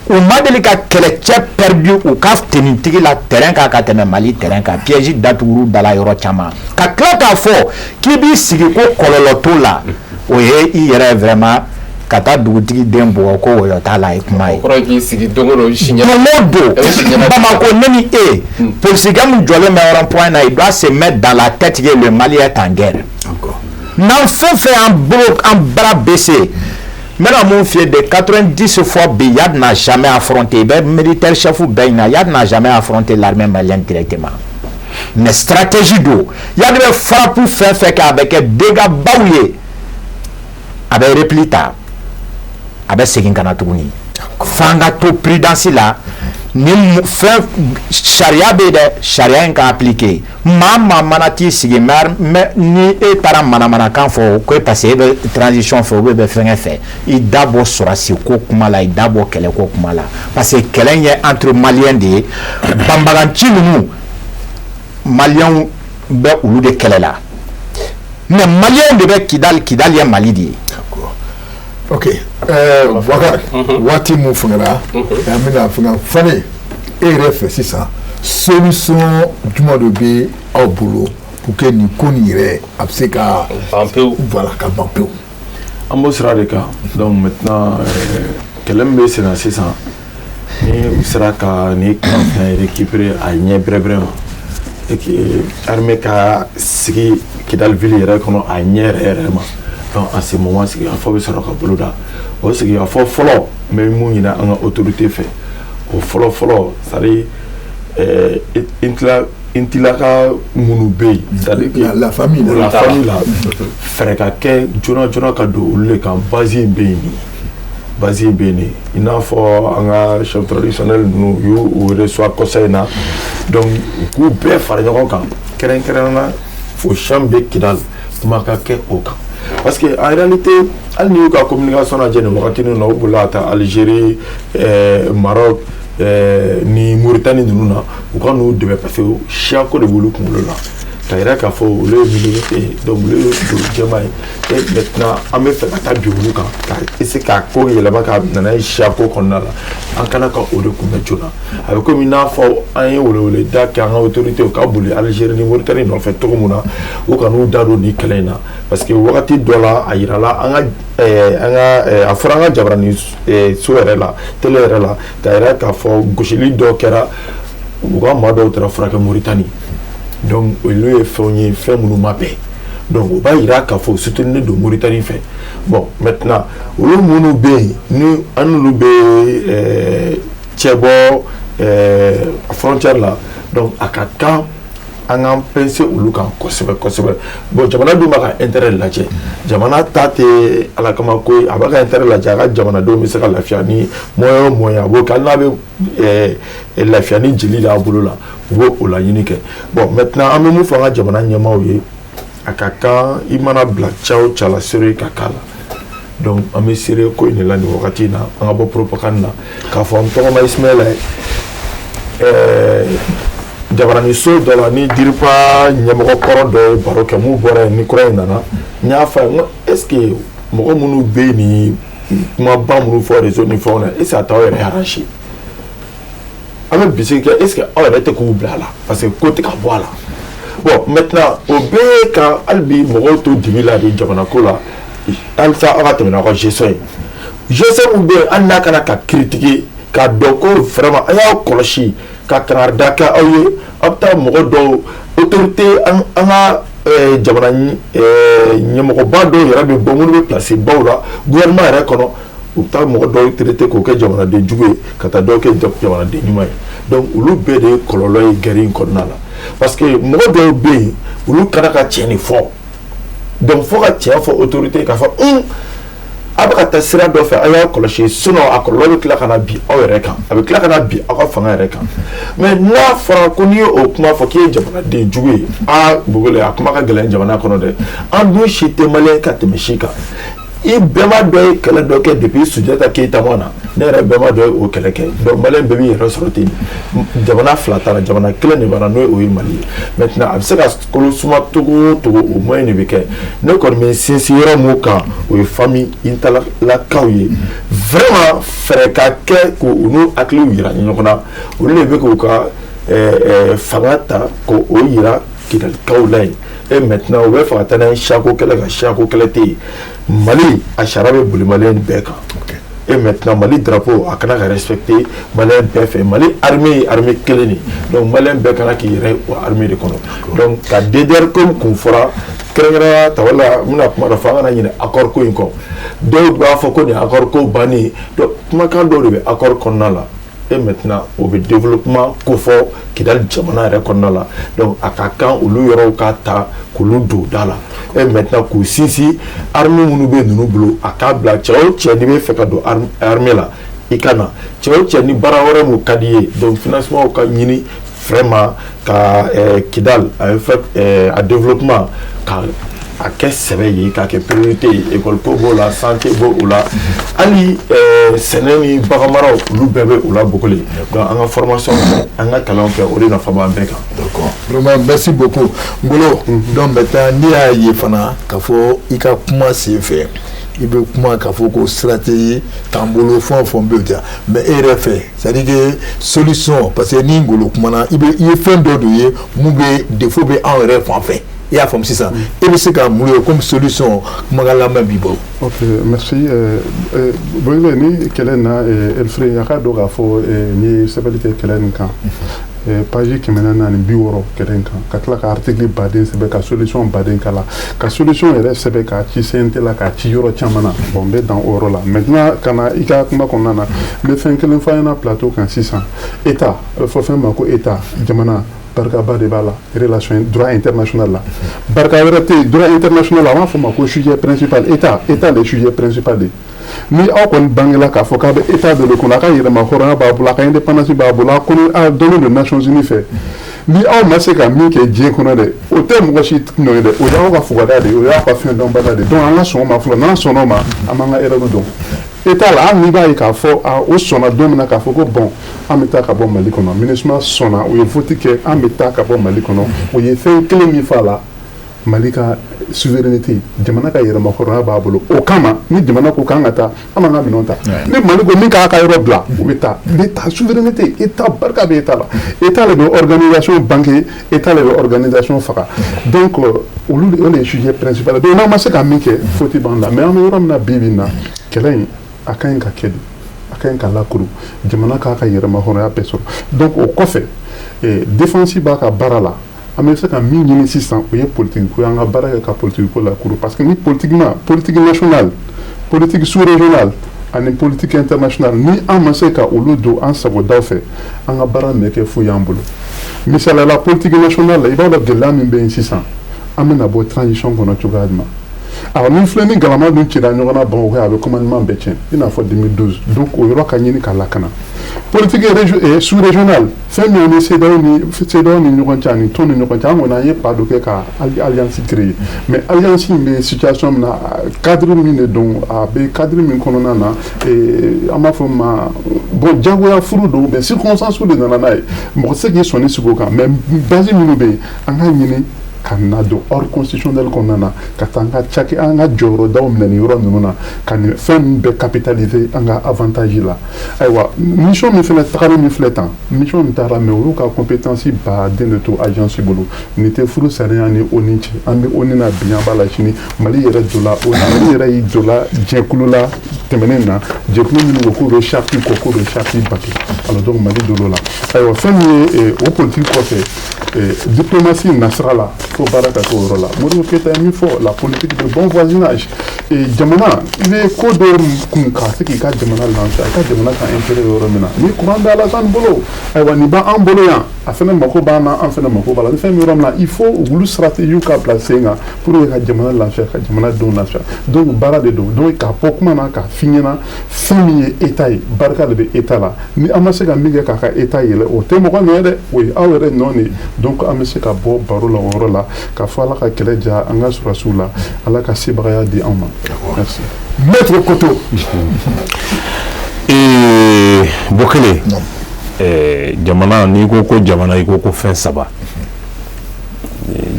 u ma deli ka kɛlɛcɛ perdu u ka tenitigi la terrain kan ka tɛmɛ Mali terrain kan. Piège datuguru dala yɔrɔ caman, ka tila k'a fɔ k'i b'i sigi ko kɔlɔlɔ t'o la, o ye i yɛrɛ vraiment ka taa dugutigi den bugɔ ko wɔyɔ t'a la, ye kuma ye. O kɔrɔ ye k'i sigi don o don siɲɛ. Don o don Bamako, ne ni e, polisikɛ min jɔlen bɛ rond point na, il doit se mettre dans la tête que le Mali est en guerre. N'an fɛn fɛn y'an bolo, an bras baissé, n bɛna mun f'i ye? De 90 fois bi, Yad n'a jamais affronté, i bɛ militaire chef bɛɛ ɲininka, Yad n'a jamais affronté l'armée malienne directement, mais stratégie don. Yad bɛ frappe fɛn fɛn kɛ, a bɛ kɛ dégâts baw ye, a bɛ repli ta, a bɛ segin ka na tuguni. F'an ka to prudence la. Ni fɛn sariya bɛ yen dɛ, sariya in ka appliquer. Maa maa mana t'i sigi, mais ni e taara manamanakan fɔ ko parce que e bɛ transition fɛ ou bien e bɛ fɛnkɛ fɛ, i da bɔ sɔrɔsi ko kuma la, i da bɔ kɛlɛ ko kuma la, parce que kɛlɛ in ye entre maliyɛn de ye. Banbaganci ninnu, maliyɛnw bɛ olu de kɛlɛ la, mais maliyɛnw de bɛ Kidali. Kidali ye Mali de ye. Ok, Boubacar, waati mun fɛngɛra, an bɛna fɛngɛ. Fane, e yɛrɛ fɛ sisan, solution jumɛn de bɛ aw bolo pour que nin ko nin yɛrɛ a bɛ se ka ban pewu? Voilà, ka ban pewu. An b'o sira de kan. Donc maintenant, kɛlɛ min bɛ sen na sisan, ni u sera ka ni camp fɛn récupérer a ɲɛ bɛrɛbɛrɛ ma et que armée ka sigi Kidali ville yɛrɛ kɔnɔ a ɲɛ yɛrɛ yɛrɛ ma, donc en ce moment sigikafɔ bɛ sɔrɔ ka boloda. O sigikafɔ fɔlɔ, n bɛ mun ɲini an ka autorité fɛ, o fɔlɔ fɔlɔ, c'est à dire Intilaka minnu bɛ yen, c'est à dire que la famille. La famille la, fɛɛrɛ ka kɛ joona joona ka don olu de kan. Base in bɛ yen, nin base in bɛ yen de, i n'a fɔ an ka chef traditionnel ninnu, u y'u reçoit kɔsa in na. Donc u k'u bɛɛ fara ɲɔgɔn kan, kɛrɛnkɛrɛnnenya la o champ bɛ Kidali, kuma ka kɛ o kan, parce que en réalité, hali n'i y'u ka communication lajɛ nin wagati ninnu na, u bolila ka taa Algérie, Maroc ni Mauritanie ninnu na, u ka n'u dɛmɛ, parce que siyako de b'olu kunkolo la, ka yira k'a fɔ olu ye minorité ye, donc olu ye dugu jɛman ye. Et maintenant an bɛ fɛ ka taa bin olu kan, ka essayer ka ko yɛlɛma ka na n'a ye siyako kɔnɔna la. An kana ka o de kunbɛn joona. A bɛ komi i n'a fɔ an ye weleweleda kɛ an ka autorité ka boli Algérie ni Mauritanie nɔfɛ cogo min na, u ka n'u da don nin kɛlɛ in na, parce que wagati dɔ la a yirala an ka a fɔra an ka jabarani so yɛrɛ la, télé yɛrɛ la, ka yira k'a fɔ gosili dɔ kɛra, u ka maa dɔw taara furakɛ Mauritanie. Donc olu ye fɛnw ye, fɛn minnu ma bɛn. Donc o b'a yira k'a fɔ soutenir don Mauritanie fɛ. Bon, maintenant olu minnu bɛ yen, ni an n'olu bɛ cɛbɔ frontière la, donc a ka kan an k'an penser olu kan kosɛbɛ kosɛbɛ. Bon, jamana dun b'a ka intérêt lajɛ, jamana ta tɛ ala kama ko ye, a b'a ka intérêt lajɛ, a ka jamanadenw bɛ se ka lafiya ni moyen o moyen, a b'o kɛ, hali n'a bɛ lafiya ni jeli de y'a bolo la, u b'o o laɲini kɛ. Bon, maintenant an bɛ mun fɔ an ka jamana ɲɛmaaw ye? A ka kan i mana bila ca o ca la, seere ka k'a la. Donc an bɛ seere ko in de la nin wagati in na. An ka bɔ propagande na k'a fɔ n tɔgɔma Ismaɛla ye jabaraniso dɔ la ni DIRPA ɲɛmɔgɔ kɔrɔ dɔ ye baro kɛ, mun bɔra yen ni kura in nana, n y'a fɔ a ye, n ko est ce que mɔgɔ minnu bɛ yen nin kumaba minnu fɔ réseau ni fɛnw na, est ce que a t'aw yɛrɛ arranger? An bɛ bisigi kɛ, est ce que aw yɛrɛ tɛ k'u bila a la, parce que ko tɛ ka bɔ a la. Bon, maintenant o bɛɛ ka hali bi mɔgɔw to dibi la de jamana ko la, halisa aw ka tɛmɛ n'aw ka gestion ye, gestion min bɛ yen, hali n'a kana ka critiquer, k'a dɔn ko vraiment an y'aw kɔlɔsi ka kangarida kɛ aw ye, aw bɛ taa mɔgɔ dɔw autorité, an ka jamana ɲɛmɔgɔba dɔw yɛrɛ bɛ bɔ, minnu bɛ place baw la gouvernement yɛrɛ kɔnɔ, u bɛ taa mɔgɔ dɔw traiter k'o kɛ jamanaden jugu ye, ka taa dɔw kɛ jamanaden ɲuman ye. Donc olu bɛɛ de ye kɔlɔlɔ ye guerre in kɔnɔna la, parce que mɔgɔ dɔw bɛ yen, olu kana ka tiɲɛ de fɔ. Donc fo ka tiɲɛ fɔ autorité k'a fɔ a bɛ ka taa sira dɔ fɛ, a y'a kɔlɔsi, sinon a kɔlɔlɔ bɛ tila ka na bin aw yɛrɛ kan, a bɛ tila ka na bin aw ka fanga yɛrɛ kan. Mais n'a fɔra ko n'i ye o kuma fɔ k'i ye jamanaden jugu ye, aa Bogole, a kuma ka gɛlɛn jamana kɔnɔ dɛ. An dun si tɛ maliyɛn ka tɛmɛ si kan. I bɛnba dɔ ye kɛlɛ dɔ kɛ depuis Sunjata Keyita ma na, ne yɛrɛ bɛnba dɔ ye o kɛlɛ kɛ. Donc Malien bɛɛ b'i yɛrɛ sɔrɔ ten. Jamana fila t'a la, jamana kelen de b'a la, n'o o ye Mali ye. Maintenant, a bɛ se ka kolo suma togo o togo, o moyen de bɛ kɛ. Ne kɔni bɛ sinsin yɔrɔ mun kan, o ye famille Intalakaw ye. Vraiment, fɛɛrɛ ka kɛ k'u n'u hakiliw yira ɲɔgɔn na. Olu de bɛ k'u ka fanga ta k'o yira Kidalikaw la yen. Et maintenant, u bɛ fɛ ka taa n'a ye siyako kɛlɛ kan. Siyako kɛlɛ tɛ yen. Mali a sariya bɛ boli Malien bɛɛ kan. Et maintenant, Mali drapeau a kana ka respecter Malien bɛɛ fɛ. Mali armée ye armée kelen de, donc Malien bɛɛ kana k'i yɛrɛ o armée de kɔnɔ. Donc ka DDR ko min kun fɔra kɛrɛnkɛrɛnnenya ta wala, n bɛna kuma dɔ fɔ, an kana ɲinɛ accord ko in kɔ. Dɔw b'a fɔ ko nin accord ko bannen. Donc kumakan dɔw de bɛ accord kɔnɔna la. Et maintenant, o bɛ développement ko fɔ Kidali jamana yɛrɛ kɔnɔna la. Donc a ka kan olu yɔrɔw ka ta k'olu don da la. Et maintenant, k'u sinsin armée minnu bɛ ninnu bolo, a k'a bila cɛ o cɛ n'i bɛ fɛ ka don armée la, i ka na. Cɛ o cɛ ni baara wɛrɛ mun ka di i ye, donc financement ka ɲini vraiment ka Kidali a fait a développement ka a kɛ sɛbɛ ye, k'a kɛ priorité ye. École ko b'o la, santé b'o la, hali sɛnɛ ni baganmaraw, olu bɛɛ bɛ o la Bokole. Donc an ka formation kɛ, an ka kalanw kɛ, o de nafa b'an bɛɛ kan. D'accord, vraiment, merci beaucoup Ngolo. Donc maintenant, n'i y'a ye fana k'a fɔ i ka kuma sen fɛ, i bɛ kuma k'a fɔ ko stratégie t'an bolo, fɛn o fɛn bɛ yen, mais e yɛrɛ fɛ, c'est à dire que solution, parce que ni Ngolo kumana, i bɛ i ye fɛn dɔ de ye mun bɛ défaut bɛ anw yɛrɛ fan fɛ. I y'a faamu sisan, e bɛ se ka mun ye comme solution? Kumakan laban b'i bolo. Ok, merci. Boyibe, ni kɛlɛ na Elfrey, a k'a dɔn k'a fɔ n'i ye sɛbɛnni kɛ kɛlɛ nin kan, page 460 kɛlɛ in kan, ka tila ka article baden sɛbɛn, ka solution baden k'a la, ka solution yɛrɛ sɛbɛn k'a ci CNT la, k'a ci yɔrɔ caman na. Bon, n bɛ dan o yɔrɔ la. Maintenant, ka na i ka kuma kɔnɔna na, n bɛ fɛn kelen fɔ a ɲɛna plateau kan sisan. État, a bɛ fɔ fɛn ma ko état, jamana barikaba de b'a la relation droit international la. Barika wɛrɛ tɛ yen droit international la, a b'a fɔ ma ko sujet principal. État, état le sujet principal de. Ni aw kɔni bangela k'a fɔ k'a bɛ état de kɔnɔ, a ka yɛrɛma hɔrɔnya b'a bolo, a ka indépendance b'a bolo, a kɔni a dɔnnen don Nations Unies fɛ. Ni aw ma se ka min kɛ diɲɛ kɔnɔ dɛ, o tɛ mɔgɔ si nɔ ye dɛ, o y'aw ka fugariya de ye, o y'aw ka fɛn dɔnbaliya de ye. Donc an ka sɔn o ma fɔlɔ. N'an sɔnn'o ma, an b'an ka erreur dɔn état la. Hali n'i b'a ye k'a fɔ a o sɔnna don min na k'a fɔ ko bon, an bɛ taa ka bɔ Mali kɔnɔ, MINUSMA sɔnna, u ye vote kɛ, an bɛ taa ka bɔ Mali kɔnɔ, o ye fɛn kelen min fɔ a la, Mali ka souveraineté, jamana ka yɛrɛma hɔrɔnya b'a bolo. O kama, ni jamana ko k'an ka taa, an b'an ka minɛnw ta. Ni Mali ko min k'a ka yɔrɔ bila, u bɛ taa. L'état, souveraineté, état, barika bɛ état la. État de bɛ organisation banquer, état de bɛ organisation faga. Donc olu o de ye sujet principal. Donc n'an ma se ka min kɛ, faute b'an la. Mais an bɛ yɔrɔ min na bi bi in na, kɛlɛ in a ka ɲi ka kɛ de, a ka ɲi ka lakuru, jamana k'a ka yɛrɛma hɔrɔnya bɛɛ sɔrɔ. Donc o kɔfɛ, défense b'a ka baara la. An bɛ se ka min ɲini sisan, o ye politique ko ye. An ka baara kɛ ka politique ko lakuru, parce que ni politiquement, politique nationale, politique sous-régionale ani politique internationale, ni an ma se ka olu don an sagodaw fɛ, an ka baara bɛ kɛ fu y'an bolo. Misaliya la, politique nationale la, i b'a dɔn gɛlɛya min bɛ yen sisan, an bɛna bɔ transition kɔnɔ cogoya jumɛn? Awɔ, ni filɛ ni galama dun cira ɲɔgɔn na Bamakɔ, a bɛ commandement bɛɛ tiɲɛ, i n'a fɔ 2012. Donc o yɔrɔ ka ɲini ka lakana. Politique sous-régionale, fɛn min ni CEDEAO ni ɲɔgɔn cɛ ani tɔn ni ɲɔgɔn cɛ, an kɔni an ye pas dɔ kɛ ka alliance créer. Mais alliance in bɛ situation min na, cadre min de don, a bɛ cadre min kɔnɔna na, an b'a fɔ ma bon, diyagoya furu don, mais circonstance de nana n'a ye, mɔgɔ tɛ se k'i sɔnni sigi o kan. Mais base minnu bɛ yen, an ka ɲini ka na don ordre constitutionnel kɔnɔna na, ka taa an ka cakɛ, an ka jɔyɔrɔdaw minɛ nin yɔrɔ ninnu na, ka nin fɛn ninnu bɛɛ capitaliser an ka avantage la. Ayiwa, mission min fɛnɛ tagali min filɛ tan, mission min taara, mais olu ka compétence baden de to agence bolo. Nin tɛ furu sariya ni ONU cɛ. An bɛ ONU na bi, an b'a la sini. Mali yɛrɛ donna, Mali yɛrɛ y'i donna jɛkulu la tɛmɛnen na, jɛkulu minnu ko k'u bɛ charte kɔ, k'u bɛ charte bato. Alors donc Mali donn'o la. Ayiwa, fɛn min ye o politique kɔfɛ, diplomatie nasira la, fo baara ka kɛ o yɔrɔ la. Modibo Keyita ye min fɔ, la politique de bon voisinage. Jamana i bɛ ko dɔw kun ka se k'i ka jamana lafiya, i ka jamana ka intérêt yɔrɔ min na, ni courant bɛ Alassane bolo, ayiwa, nin b'an bolo yan, a fana mako b'an na, an fana mako b'a la. Ni fɛn min yɔrɔ min na, il faut olu stratégie ka bila sen kan pour que ka jamana lafiya, ka jamana denw lafiya. Donc baara de don. Donc k'a bɔ kuma na k'a f'i ɲɛna, fɛn min ye état ye, barika de bɛ état la. Ni an ma se ka min kɛ k'a ka état yɛlɛ, o tɛ mɔgɔ nɔ ye dɛ, o ye aw yɛrɛ nɔ de ye. Donc an bɛ se ka bɔ baro la o yɔrɔ la, k'a fɔ Ala ka kɛlɛ diya an ka sɔrɔdasiw la, Ala ka sebagaya di anw ma. Merci. Maître Koto. Bokele, jamana, n'i ko ko jamana, i ko ko fɛn saba.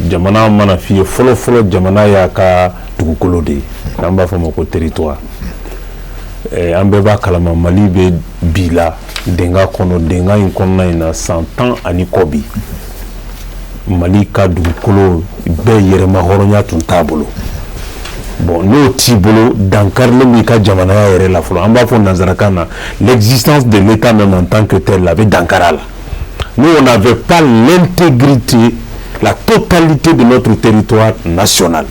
Jamana mana f'i ye fɔlɔ fɔlɔ, jamana y'a ka dugukolo de ye, n'an b'a fɔ o ma ko territoire. An bɛɛ b'a kalama, Mali bɛ bi la denga kɔnɔ. Denga in kɔnɔna in na, san 10 ani kɔ bi, Mali ka dugukolo bɛɛ yɛrɛma hɔrɔnya tun t'a bolo. Bon, n'o t'i bolo, dankarilen b'i ka jamanaya yɛrɛ la fɔlɔ. An b'a fɔ nanzarakan na, l'existence de l'État même en tant que tel, a bɛ dankari a la. Nous, on n'avait pas l'intégrité, la totalité de notre territoire national,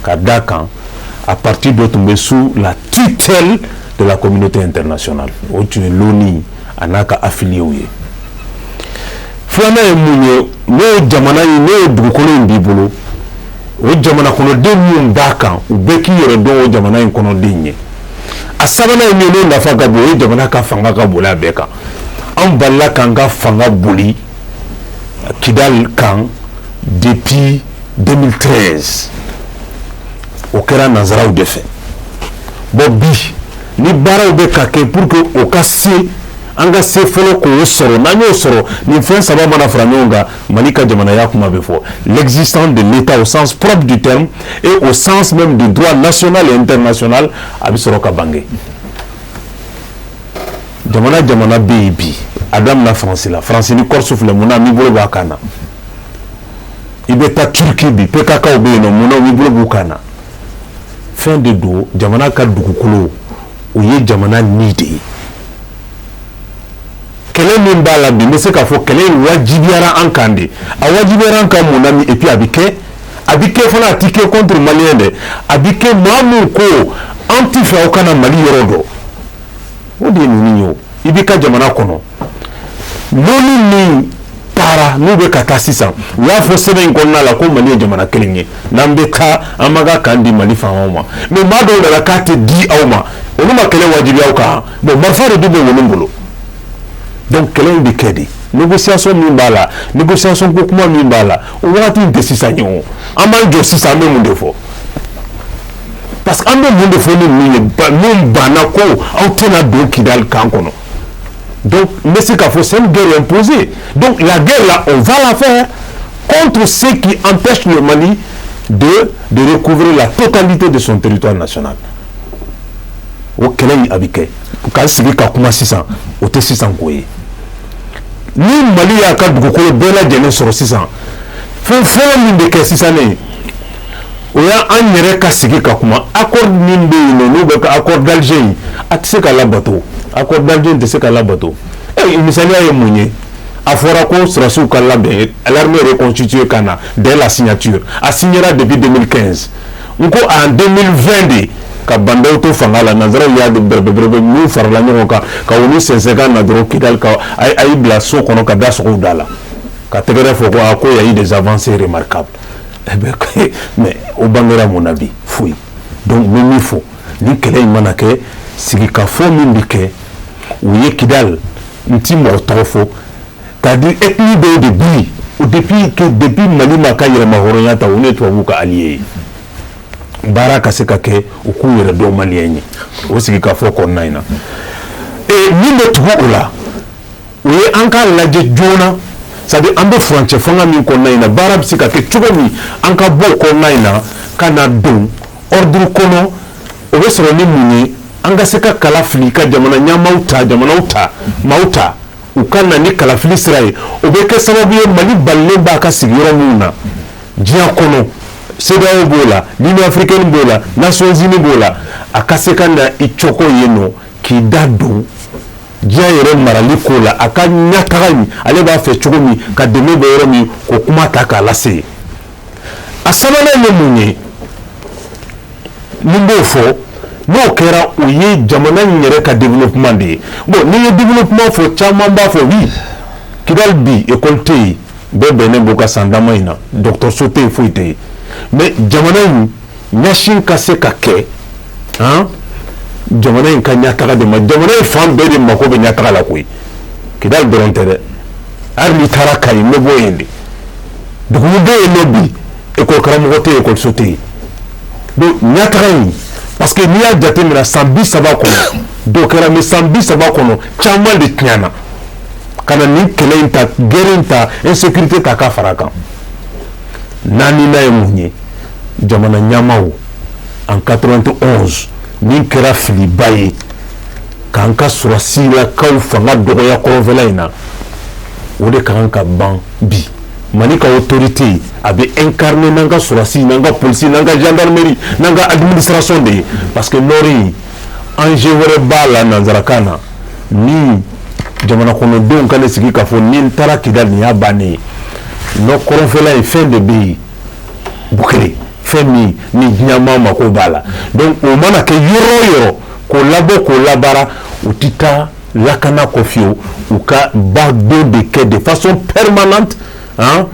ka da kan à partir de tun bɛ sous la tutelle de la communauté internationale. O tun ye l'ONU a n'a ka affiliés ye. Filanan ye mun ye? N'o ye jamana in, n'o ye dugukolo in b'i bolo, o jamana kɔnɔden minnu b'a kan, u bɛɛ k'i yɛrɛ dɔn o jamana in kɔnɔden ye. A sabanan ye min ye, n'o nafa ka bon, o ye jamana ka fanga ka boli a bɛɛ kan. Anw balila k'an ka fanga boli Kidal kan depuis 2013. O kɛra nanzaraw de fɛ. Bon, bi ni baaraw bɛ ka kɛ pour que o ka se, an ka se fɔlɔ k'o sɔrɔ. N'an y'o sɔrɔ, nin fɛn saba mana fara ɲɔgɔn kan, Mali ka jamanaya kuma bɛ fɔ, l'existence de l'État au sens propre du terme et au sens même du droit national et international, a bɛ sɔrɔ ka bange. Jamana bɛ yen bi, a daminɛ Faransi la. Faransi ni Corse filɛ, mun na m'i bolo b'a kan na? I bɛ taa Turquie bi, PKK bɛ yen nɔ, mun na m'i bolo b'u kan na? Fɛn de don, jamana ka dugukolo, o ye jamana ni de ye. Kɛlɛ min b'a la bi, n bɛ se k'a fɔ kɛlɛ in wajibiyara an kan de. A wajibiyara an kan mun na? Et puis a bɛ kɛ fana, a ti kɛ contre malien dɛ, a bɛ kɛ maa min ko an ti fɛ aw kana Mali yɔrɔ dɔn, o de ye ninnu ye. O i b'i ka jamana kɔnɔ, l'ONU min taara n'u bɛ ka taa sisan, u y'a fɔ sɛbɛn in kɔnɔna la ko Mali ye jamana kelen ye, n'an bɛ taa, an b'an ka kan di Mali faamaw ma. Mais maa dɔw nana k'a tɛ di aw ma, olu ma kɛlɛ wajibiya aw kan. Bon, marifa de dun bɛ olu bolo. Donc kɛlɛ in bɛ kɛ de, négociation min b'a la, négociation ko kuma min b'a la, o wagati in tɛ sisan ye. O an b'an jɔ sisan, an bɛ mun de fɔ? Parce que an bɛ mun de fɔ ni ninnu ye min banna ko aw tɛna don Kidali kan kɔnɔ? Donc n bɛ se k'a fɔ c'est une guerre imposée. Donc la guerre là, on va la faire contre ceux qui empêchent le Mali de recouvrer la totalité de son territoire national. O kɛlɛ in, a bɛ kɛ k'an sigi ka kuma sisan, o tɛ sisan ko ye. Ni Mali y'a ka dugukolo bɛɛ lajɛlen sɔrɔ sisan, fɛn fɔlɔ min bɛ kɛ sisan ne, o y'an yɛrɛ ka sigi ka kuma. Accord min bɛ yen nɔ, n'o bɛ ka accord d'Alger in, a tɛ se ka labato. Accord d'Alger in tɛ se ka labato. Misaliya ye mun ye? A fɔra ko sɔrɔdasiw ka labɛn, l'armée reconstituée ka na dès la signature. A signera depuis 2015. N ko en 2020 de ka bandaw to fanga la, nanzaraw y'a bɛrɛbɛrɛbɛ n'u farala ɲɔgɔn kan ka olu sɛnsɛn ka na dɔrɔn Kidali, ka a y'i bila so kɔnɔ ka da sogow da la, ka tɛgɛrɛ fɔ ko a ko y a eu des avancées remarquables. Eh ben, mais o bangera mun na bi? Foyi. Donc n bɛ min fɔ, ni kɛlɛ in mana kɛ, sigikafɔ min bɛ kɛ, o ye Kidali, n ti mɔgɔ tɔgɔ fɔ, c'est-à-dire ethnie dɔw de bɛ yen depuis Mali ma ka yɛrɛma hɔrɔnya ta, o ne tubabuw ka allié ye. Baara ka se ka kɛ, u k'u yɛrɛ dɔn malien ye, o sigikafɔ kɔnɔna in na. Min bɛ tugu o la, o ye an k'a lajɛ joona, c'est à dire an bɛ furancɛ fanga min kɔnɔna in na, baara bɛ se ka kɛ cogo min an ka bɔ o kɔnɔna in na ka na don ordre kɔnɔ. O bɛ sɔrɔ ni mun ye? An ka se ka kala fili ka jamana ɲɛmaaw ta, jamanaw ta, maaw ta, u ka na ni kalafili sira ye. O bɛ kɛ sababu ye, Mali balilen b'a ka sigiyɔrɔ minnu na diɲɛ kɔnɔ, CEDEAO b'o la, l'Union africaine b'o la, Nations Unies b'o la, a ka se ka na i cɔkɔ yen nɔ k'i da don diɲɛ yɛrɛ marali ko la. A ka ɲɛtaga in, ale b'a fɛ cogo min ka dɛmɛ bɛ yɔrɔ min, k'o kuma ta k'a lase yen. A sabanan ye mun ye? Ni n b'o fɔ, n'o kɛra, o ye jamana in yɛrɛ ka développement de ye. Bon, n'i ye développement fɔ, caman b'a fɔ oui, Kidali bi, école tɛ yen, bɛɛ bɛnnen b'o ka san dama in na, dɔgɔtɔrɔso tɛ yen, foyi tɛ yen. Mais jamana in ɲɛsin ka se ka kɛ han, jamana in ka ɲɛtaga de ma, jamana in fan bɛɛ de mako bɛ ɲɛtaga la koyi. Kidali dɔrɔn tɛ dɛ, hali n'i taara Kayi, n bɛ bɔ yen de, dugu bɛ yen nɔ bi, école karamɔgɔ tɛ yen, école tɛ yen. Donc ɲɛtaga in, parce que Parce que n'i y'a jateminɛ, san 30 kɔnɔ, dɔ kɛra, mais san 30 kɔnɔ, caman de tiɲɛna ka na nin kɛlɛ in ta, guerre in ta, insécurité ta ka fara a kan. Naaninan ye mun ye? Jamana ɲɛmaaw, en 91, min kɛra filiba ye, k'an ka sɔrɔsilakaw fanga dɔgɔya kɔrɔnfɛla in na, o de ka kan ka ban bi. Mali ka autorité, a bɛ incarner n'an ka sɔrɔsi, n'an ka polisi, n'an ka gendarmerie, n'an ka administration de ye, parce que nord in, enjeu wɛrɛ b'a la nanzarakan na min jamana kɔnɔdenw ka ne sigi k'a fɔ ni n taara Kidali, nin y'a bannen ye. Nɔ kɔrɔnfɛla in, fɛn de bɛ yen, Bukere, fɛn min ni diɲɛmaa mako b'a la. Donc o mana kɛ yɔrɔ o yɔrɔ, k'o labɔ, k'o labaara, u ti taa lakana kɔ fiyewu. U ka ba don de kɛ de façon permanente, han,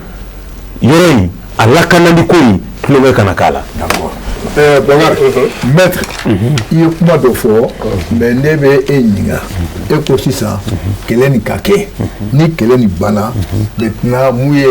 yɔrɔ in a lakanali ko in, tulonkɛ kana k'a la. D'accord. Bakari, maître, i ye kuma dɔ fɔ, mais ne bɛ e ɲininka. E ko sisan kɛlɛ nin ka kɛ, ni kɛlɛ nin banna, maintenant mun ye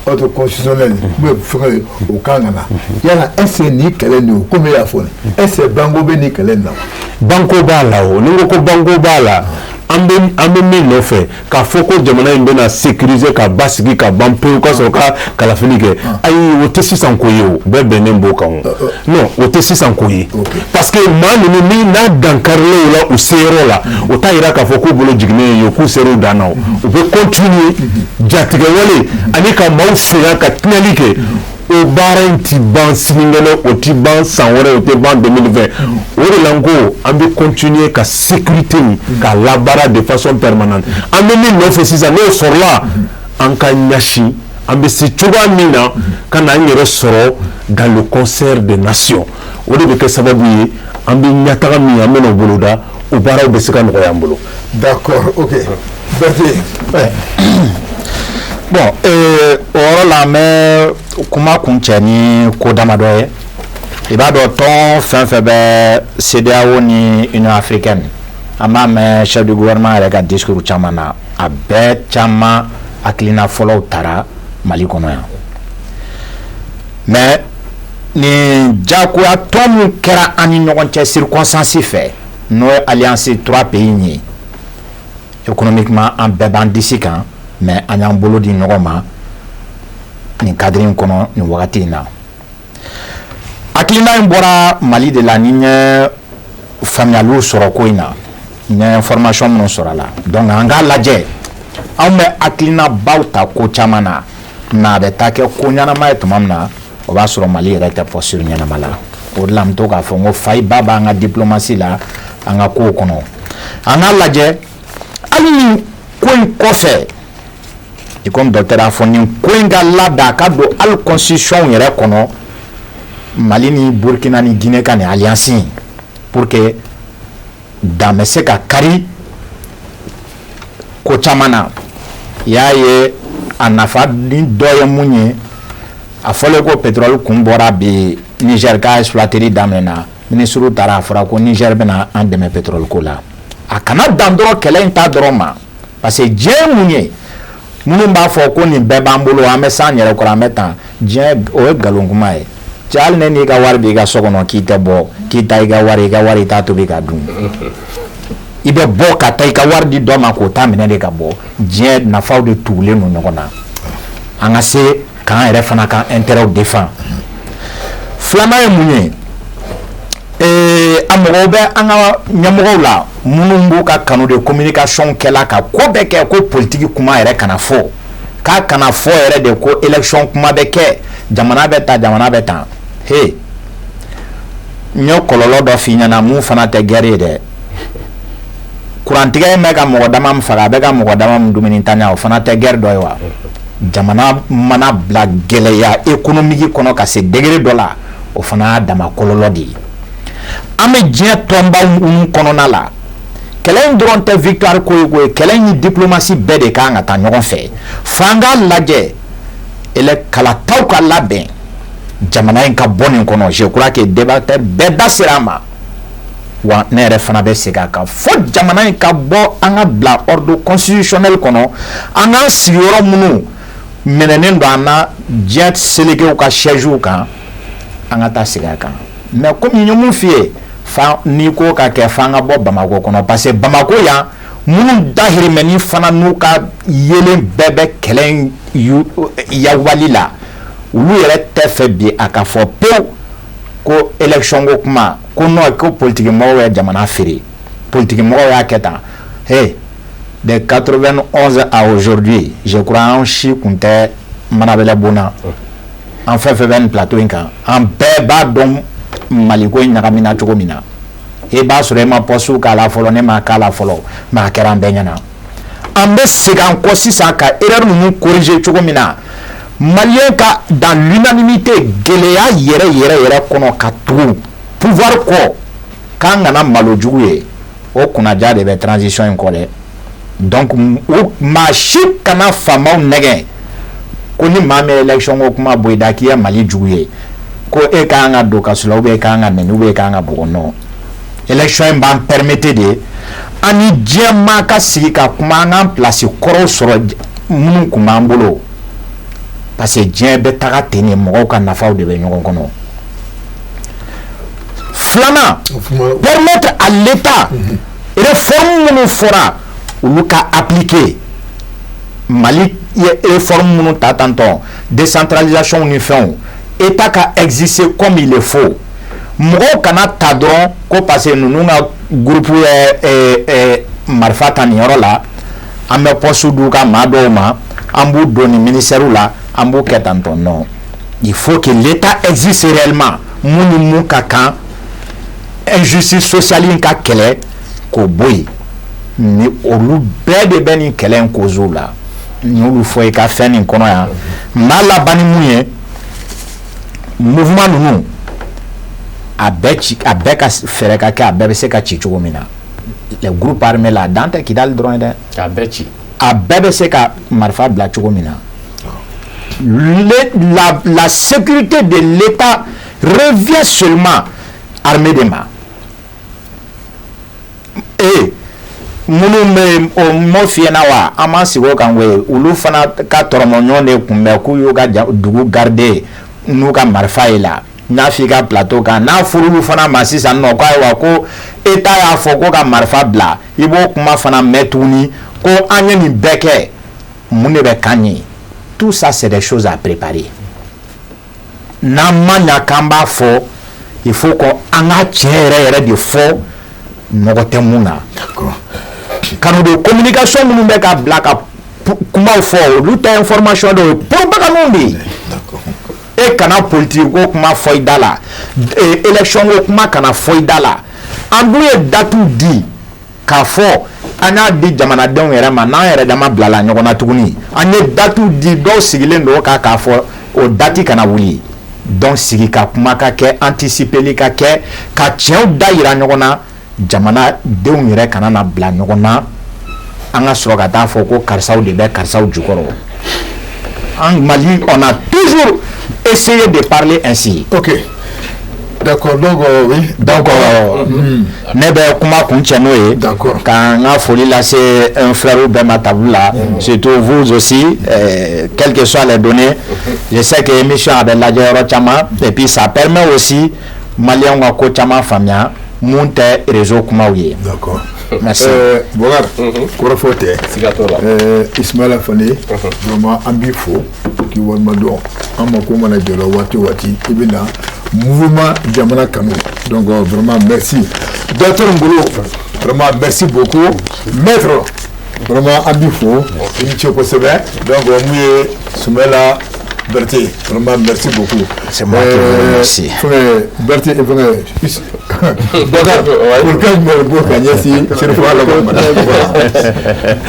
ordre constitutionnel, mun ye fɛngɛ ye, o kan ka na. Yala est ce que nin kɛlɛ nin, komi e y'a fɔ nin, est ce que banko bɛ nin kɛlɛ nin na? Banko b'a la. O ni n ko ko banko b'a la, an bɛ min nɔfɛ, k'a fɔ ko jamana in bɛna sécuriser ka basigi ka ban pewu ka sɔrɔ ka kalafili kɛ, ayi, o tɛ sisan ko ye. O bɛɛ bɛnnen b'o kan. O non, o tɛ sisan ko ye, parce que maa ninnu ni n'a dankarila u la u seyɔrɔ la, o t'a yira k'a fɔ k'u bolo jiginnen ye, k'u ser'u dan na. O u bɛ continuer jatigɛwale ani ka maaw sonya ka tiɲɛli kɛ. O baara in ti ban sinikɛnɛ, o ti ban san wɛrɛ, o tɛ ban 2020. O de la n ko an bɛ continuer ka sécurité in k'a labaara de façon permanente. An bɛ min nɔfɛ sisan, n'o sɔrɔla, an ka ɲɛsin an bɛ se cogoya min na ka na an yɛrɛ sɔrɔ dans le concert des nations. O de bɛ kɛ sababu ye, an bɛ ɲɛtaga min an bɛna o boloda, o baaraw bɛ se ka nɔgɔya an bolo. D'accord, ok. Berthe. Bon, o yɔrɔ la, an bɛ kuma kuncɛ ni ko damadɔ ye. I b'a dɔn, tɔn fɛn fɛn bɛ CEDEAO ni Union africaine, an b'a mɛn chef du gouvernement yɛrɛ ka discours caman na, a bɛɛ caman hakilina fɔlɔw tara Mali kɔnɔ yan. Mais nin jagoya tɔn min kɛra an ni ɲɔgɔn cɛ circonstance fɛ, n'o ye alliance trois pays ye, économiquement an bɛɛ b'an disi kan, mais an y'an bolo di ɲɔgɔn ma nin cadre in kɔnɔ nin wagati in na. Hakilina in bɔra Mali de la. Ni n ye faamuyaliw sɔrɔ ko in na, n ye information minnu sɔrɔ a la, donc an k'a lajɛ, anw bɛ hakilina baw ta ko caman na, mais a bɛ taa kɛ ko ɲɛnama ye tuma min na, o b'a sɔrɔ Mali yɛrɛ tɛ posture ɲɛnama la. O de la n bɛ to k'a fɔ n ko fayiba b'an ka diplomatie la, an ka kow kɔnɔ. An k'a lajɛ, hali nin ko in kɔfɛ, i komi docteur y'a fɔ, nin ko in ka labɛn, a ka don hali constitution yɛrɛ kɔnɔ, Mali ni Burkina ni Guinée ka nin alliance in, pour que dan bɛ se ka kari ko caman na. I y'a ye, a nafa ni dɔ ye mun ye? A fɔlen ko pétrole kun bɔra bi, Niger ka exploiteri daminɛna, ministre taara, a fɔra ko Niger bɛna an dɛmɛ pétrole ko la. A kana dan dɔrɔn kɛlɛ in ta dɔrɔn ma, parce que diɲɛ ye mun ye? Minnu b'a fɔ ko nin bɛɛ b'an bolo, an bɛ s'an yɛrɛ kɔrɔ, an bɛ tan diɲɛ, o ye nkalon kuma ye. Cɛ, hali ne n'i ka wari b'i ka so kɔnɔ, k'i tɛ bɔ k'i ta i ka wari, i ka wari i t'a tobi ka dun, i bɛ bɔ ka taa i ka wari di dɔ ma k'o ta minɛ de ka bɔ. Diɲɛ nafaw de tugulen don ɲɔgɔn na. An ka se k'an yɛrɛ fana ka intérêt défend. Filanan ye mun ye? A mɔgɔw bɛ an ka ɲɛmɔgɔw la minnu b'u ka kanu de communication kɛla ka ko bɛɛ kɛ ko politique kuma yɛrɛ kana fɔ, k'a kana fɔ yɛrɛ de ko élection kuma bɛ kɛ, jamana bɛ ta, jamana bɛ tan. He, n ye kɔlɔlɔ dɔ f'i ɲɛna mun fana tɛ guerre ye dɛ. Kurantigɛ in bɛ ka mɔgɔ dama min faga, a bɛ ka mɔgɔ dama min dumuni tanya, o fana tɛ guerre dɔ ye wa? Jamana mana bila gɛlɛya économique kɔnɔ ka se degré dɔ la, o fana y'a dama kɔlɔlɔ de ye. An bɛ diɲɛ tɔnba minnu kɔnɔna la, kɛlɛ in dɔrɔn tɛ victoire ko ye koyi. Kɛlɛ in ni diplomatie bɛɛ de kan ka taa ɲɔgɔn fɛ. F'an k'a lajɛ, ele kalataw ka labɛn, jamana in ka bɔ nin kɔnɔ. Je crois que débatteur bɛɛ da sera a ma wa. Ne yɛrɛ fana bɛ segin a kan fo jamana in ka bɔ, an ka bila ordre constitutionnel kɔnɔ, an k'an sigiyɔrɔ minnu minɛnen don an na diɲɛ selekew ka sièges kan, an ka taa segin a kan. Mais komi n ye mun f'i ye, Fa n'i ko ka kɛ, f'an ka bɔ Bamakɔ kɔnɔ, parce que Bamakɔ yan, minnu dahirimɛni fana n'u ka yelen bɛɛ bɛ kɛlɛ in yawali la, olu yɛrɛ tɛ fɛ bi a ka fɔ pewu ko élection ko kuma, ko non, ko politique mɔgɔw ye jamana feere, politique mɔgɔw y'a kɛ tan. Hey, de 91 à aujourd'hui, je crois, an si kun tɛ manabɛlɛ bon na. An fɛn fɛn bɛ nin plateau in kan, an bɛɛ b'a dɔn Maliko in ɲagamina cogo min na. E b'a sɔrɔ e ma poste k'a la fɔlɔ, ne ma k'a la fɔlɔ, mais a kɛra an bɛɛ ɲɛna. An bɛ segin an kɔ sisan ka erreur ninnu corriger cogo min na, Malien ka dans l'unanimité, gɛlɛya yɛrɛ yɛrɛ yɛrɛ kɔnɔ, ka tugu pouvoir kɔ, k'an kana malo jugu ye. O kunnaja de bɛ transition in kɔ dɛ. Donc o maa si kana faamaw nɛgɛn ko ni maa min ye élection ko kuma bɔ i da, k'i ye Mali jugu ye, ko e ka kan ka don kaso la, ou bien e ka kan ka nɛni, ou bien e ka kan ka bugɔ. Non, élection in b'an permettre de an ni diɲɛ maa ka sigi ka kuma, an k'an place kɔrɔw sɔrɔ minnu kun b'an bolo, parce que diɲɛ bɛ taga ten de, mɔgɔw ka nafaw de bɛ ɲɔgɔn kɔnɔ. Filanan, permettre à l'État, réforme minnu fɔra, olu ka appliquer. Mali ye réforme minnu ta tantɔ, décentralisation ni fɛnw, État ka exister comme il le faut. Mɔgɔw kana ta dɔrɔn ko parce que ninnu ka groupe ye marifa ta nin yɔrɔ la, an bɛ poste d'u ka maa dɔw ma, an b'u don nin ministère la, an b'u kɛ tantɔ. Non, il faut que l'État existe réellement. Mun ni mun ka kan, injustice sociale in ka kɛlɛ k'o bɔ yen, ni olu bɛɛ de bɛ nin kɛlɛ in cause la. N y'olu fɔ i ka fɛn nin kɔnɔ yan. N b'a laban ni mun ye? Mouvement ninnu, a bɛɛ ci, a bɛɛ ka fɛɛrɛ ka kɛ, a bɛɛ bɛ se ka ci cogo min na. Les groupes armés la, dan tɛ Kidali dɔrɔn ye dɛ. A bɛɛ ci. A bɛɛ bɛ se ka marifa bila cogo min na. La sécurité de l'État revient seulement armée de ma. E minnu bɛ yen, o m'o f'i ɲɛna wa? An m'an sigi o kan koyi. Olu fana ka tɔrɔmɔɲɔgɔn de kun bɛ k'u y'u ka dugu garder n'u ka marifa ye la. N y'a f'i ka plateau kan, n'a furulu fana ma sisan nɔ ko ayiwa, ko État y'a fɔ ko ka marifa bila, i b'o kuma fana mɛn tuguni ko an ye nin bɛɛ kɛ, mun de bɛ k'an ye? Tout ça, c'est des choses à préparer. N'an ma ɲa k'an b'a fɔ, il faut que an ka tiɲɛ yɛrɛ yɛrɛ de fɔ, nɔgɔ tɛ mun na. Canaux de communication minnu bɛ ka bila ka kumaw fɔ, olu tɛ information de ye, propagande de ye. E kana politique ko kuma fɔ i da la, élection ko kuma kana fɔ i da la. An dun ye date di k'a fɔ, an y'a di jamanadenw yɛrɛ ma, n'an yɛrɛ dama bilala ɲɔgɔn na tuguni. An ye date di, dɔw sigilen don kan k'a fɔ o date kana wuli. Donc sigi ka kuma ka kɛ, anticipeli ka kɛ, ka tiɲɛw da yira ɲɔgɔn na, jamanadenw yɛrɛ kana na bila ɲɔgɔn na, an ka sɔrɔ ka taa fɔ ko karisaw de bɛ karisaw jukɔrɔ. En Mali, on a toujours essayé de parler ainsi. Ok, d'accord. Donc oui. Donc ne bɛ kuma kun cɛ n'o ye. D'accord. Ka n ka foli lase un frère bɛɛ ma table la, surtout vous aussi, quelles que soient les données. Je sais que émission a bɛ lajɛ yɔrɔ caman, et puis ça permet aussi Maliens ka ko caman faamuya mun tɛ réseau kumaw ye. D'accord. Merci. Bokar, kɔrɔfɔ tɛ. Siga t'o la. Ismaila Fane, vraiment an b'i fo k'i walima dɔn. An mako mana jɔ la waati o waati, i bɛ na mouvement Jamana Kanu. Donc vraiment merci. Docteur Ngolo, vraiment merci beaucoup. Maître, vraiment an b'i fo, i ni ce kosɛbɛ. Donc mun ye Soumaïla Berthé, vraiment merci beaucoup. C'est moi qui vous remercie. Fɛngɛ Berthé, fɛngɛ Bokar, folikan jumɛn bɛ bɔ ka ɲɛsin Serifu Ala ma?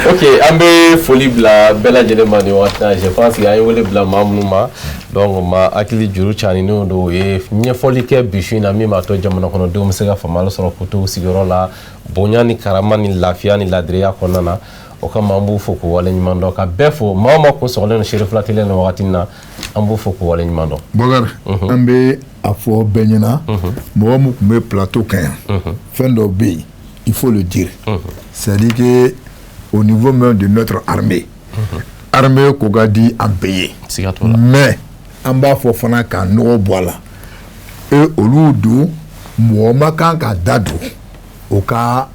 Ok, an bɛ foli bila bɛɛ lajɛlen ma nin waati na. Je pense que an ye wele bila maa minnu ma, donc maa hakili juru caanilenw don, o ye ɲɛfɔli kɛ bi su in na min b'a to jamana kɔnɔdenw bɛ se ka faamuyali sɔrɔ k'u to u sigiyɔrɔ la bonya ni karama ni lafiya ni ladiriya kɔnɔna na. O kama an b'u fo k'u waleɲuman dɔn, ka bɛɛ fo. Maa o maa kun sɔgɔlen don Serifula Télé nin wagati in na, an b'u fo k'u waleɲuman dɔn. Bokar, an bɛ a fɔ bɛɛ ɲɛna, mɔgɔ min tun bɛ plateau kan yan, fɛn dɔ bɛ yen, il faut le dire, c'est-à-dire que au niveau même de notre armée, armée ko ka di an bɛɛ ye. Siga t'o la. Mais an b'a fɔ fana k'a nɔgɔ bɔ a la, et olu don Mɔgɔ ma kan ka da don o ka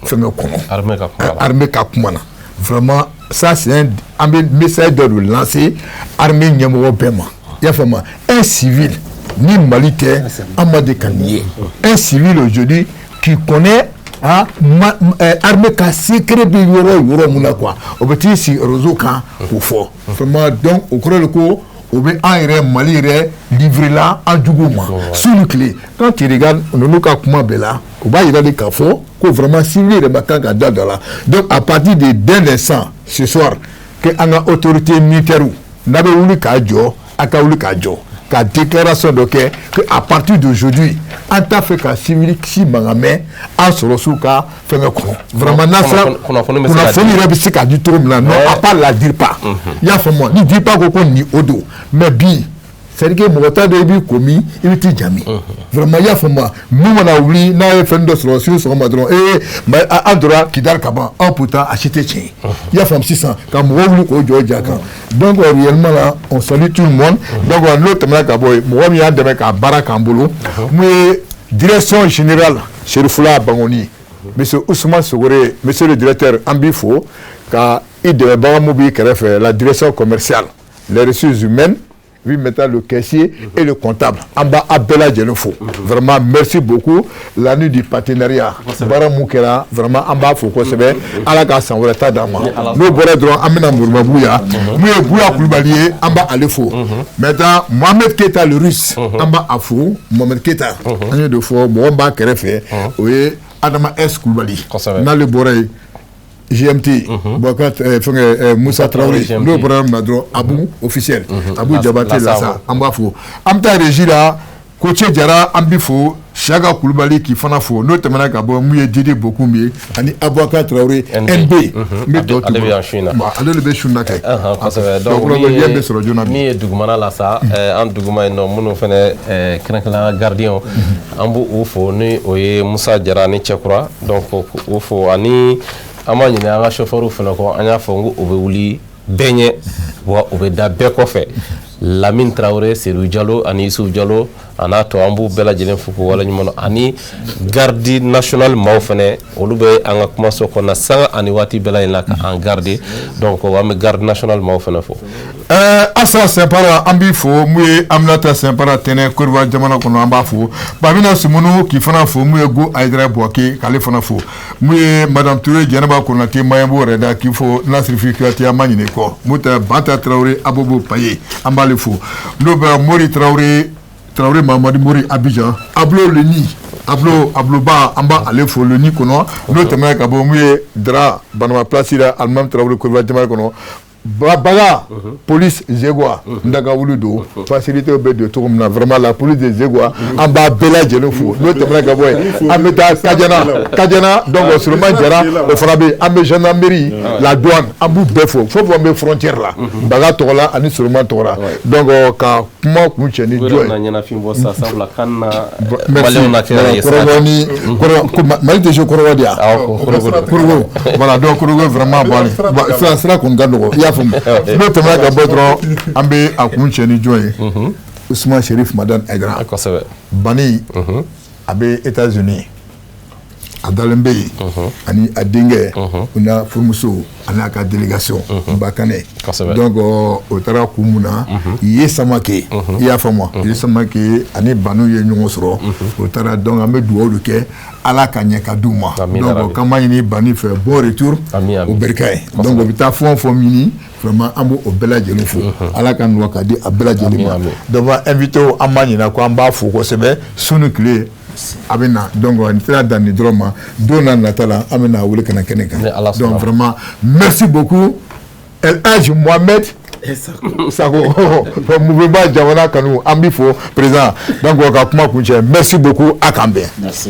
fɛngɛ kɔnɔ, armée ka kuma na. Vraiment, ça c'est un, an bɛ message dɔ de lancer armée ɲɛmɔgɔ bɛɛ ma. I y'a faamu, un civil ni Mali tɛ, an ma deli ka nin ye. Un civil aujourd'hui qui connaît, ah, ma, armée ka secret bɛ yɔrɔ yɔrɔ mun na quoi, o bɛ t'i sigi réseau kan k'o fɔ. Vraiment, donc o kɔrɔ de ko o bɛ an yɛrɛ Mali yɛrɛ livré la an juguw ma su ni tile. Quand tu regardes ninnu ka kuma bɛɛ la, o b'a yira de k'a fɔ ko vraiment civil yɛrɛ ma kan ka da don a la. Donc à partir de d'un instant ce soir que an ka autorité militaire n'a bɛ wuli k'a jɔ, a ka wuli k'a jɔ ka déclaration dɔ kɛ que à partir d'aujourd'hui an t'a fɛ ka civil si mankan mɛn an sɔrɔsiw ka fɛngɛ kɔnɔ. Vraiment, n'a sera kunnafoni bɛ se ka di. Kunnafoni yɛrɛ bɛ se ka di cogo min na, non, à part la DIRPA. I y'a faamu, ni DIRPA ko ko nin o don, mais bi c'est à dire que mɔgɔ t'a dɔn i b'i ko min, i bɛ t'i jami. Vraiment, i y'a faamu, mun mana wuli n'a ye fɛn dɔ sɔrɔ sini sɔgɔma dɔrɔn, ee, mais an tora Kidali ka ban an, pourtant a si tɛ tiɲɛ ye. I y'a faamu, sisan ka mɔgɔw wuli k'o jɔ o ja kan. Donc réellement là, on salue tout le monde. Donc n'o tɛmɛna ka bɔ yen, mɔgɔ min y'an dɛmɛ k'a baara k'an bolo, mun ye direction générale Serifula Bangoni, monsieur Ousmane Sogore, monsieur le directeur, an b'i fo ka i dɛmɛbaga mun b'i kɛrɛfɛ, la direction commerciale, les ressources humaines, puis maintenant le caissier et le comptable. An b'a a bɛɛ lajɛlen fo. Vraiment, merci beaucoup. L'année du partenariat, baara mun kɛra, vraiment an b'a fo kosɛbɛ. Ala ka san wɛrɛ ta d'an ma. N'o bɔra dɔrɔn, an bɛna Moribabugu yan. Mun ye Buya Kulubali ye, an b'a ale fo. Maintenant Mohamed Keita le Russe, an b'a a fo. Mohamed Keita, an y'o de fɔ, mɔgɔ min b'a kɛrɛfɛ, o ye Adama S Kulubali. N'ale bɔra yen, GMT, Boubacar fɛnkɛ Musa Traoré. N'o bɔra yɔrɔ min na dɔrɔn, Abu officiel, Abu Jabate Lasa, an b'a fo. An bɛ taa régie la, Koce Jara, an b'i fo. Siaka Kulubali k'i fana fo. N'o tɛmɛna ka bɔ, mun ye Didi Bokum ye ani Abubakar Traoré NB, n bɛ tɔ ale bɛ yan su in na. Ale de bɛ su in na kɛ. Kosɛbɛ. Donc min bɛ sɔrɔ joona. Min ye dugumana la sa, an duguma yen nɔ, minnu fɛnɛ kɛrɛnkɛrɛnnenya gardien, an b'u fo, ni o ye Musa Jara ni Cɛkura. Donc k'u fo, ani an ma ɲinɛ an ka chauffeur fɛnɛ kɔ. An y'a fɔ n ko o bɛ wuli bɛɛ ɲɛ, wa o bɛ da bɛɛ kɔfɛ, Lamine Traoré, Seydou Diallo ani Youssouf Diallo a n'a tɔ, an b'u bɛɛ lajɛlen fo k'u waleɲuman dɔn. Ani garde national maaw fɛnɛ, olu bɛ an ka kumaso kɔnɔna sanga ani waati bɛɛ lajɛlen na ka an garder. Donc an bɛ garde national maaw fɛnɛ fo. Asa Sɛnpara, an b'i fo. Mun ye Aminata Sɛnpara tɛnɛ Côte d'Ivoire jamana kɔnɔ, an b'a fo. Babina Sumunu k'i fana fo. Mun ye Go Ayidara Buwake, k'ale fana fo. Mun ye Madame Touré Jɛnɛba Konate Maɲanbo yɛrɛ da, k'i fo. Nasirifi Kuyate, an ma ɲinɛ kɔ. Mun tɛ Banta Traoré Abobo Paye, an b'ale fo. N'o bɛ Mori Traoré, Traoré Mamadi Mori Abidjan, Ablo Leni, Ablo Abloba, an b'ale fo Leni kɔnɔ. N'o tɛmɛna ka bɔ, mun ye Dra Banama Place la, Alimami Traoré Côte d'Ivoire jamana kɔnɔ, Baga police Zegwa Ndaga wuli don, facilité bɛ don cogo min na. Vraiment, la police de Zegwa, an b'a bɛɛ lajɛlen fo. N'o tɛmɛna ka bɔ yen, an bɛ taa Kajana, Kajana. Donc Suleman Jara, o fana bɛ yen. An bɛ gendarmerie, la douane, an b'u bɛɛ fo. Fo fɛn bɛ frontière la, Baga tɔgɔ la ani Suleman tɔgɔ la. Donc ka kuma kun cɛ ni jɔ ye. Ɲɛnafin bɔ sa, sabula kan na. Merci. Maliyɛnw na kɛ ye. Kɔrɔbɔ ni kɔrɔ, Mali tɛ se kɔrɔbɔ de yan. Korogo, voilà. Donc Korogo, vraiment, bon, sira sira kɔni ka nɔgɔ, i y'a faamu. N'o tɛmɛna ka bɔ dɔrɔn, an bɛ a kun cɛ ni jɔn ye? Usman Sherif Madani Aidara. Bani a bɛ États-Unis, a dalen bɛ yen ani a denkɛ u n'a furumuso ani a ka délégation Bakanɛ. Donc o taara kun mun na ye Samake, i y'a faamu, ye Samake ani Banu ye ɲɔgɔn sɔrɔ, o taara. Donc an bɛ dugawu de kɛ, Ala ka ɲɛ ka d'u ma. Donc k'an b'a ɲini Bani fɛ, bon retour o barika ye. Donc o bɛ taa fɛn o fɛn ɲini, vraiment an b'o bɛɛ lajɛlen fo. Ala ka nɔgɔya ka di a bɛɛ lajɛlen ma. Donc invité, an b'a ɲini ko an b'a fo kosɛbɛ su ni tile a bɛ na. Donc n tɛna dan nin dɔrɔn ma, don n'a nata la, an bɛ na wele ka na kɛnɛ kan. Donc vraiment, merci beaucoup. El Hadj Mohamed Sako, mouvement Jamana Kanu, an b'i fo président. Donc ka kuma kun cɛ, merci beaucoup, a k'an bɛn. Merci.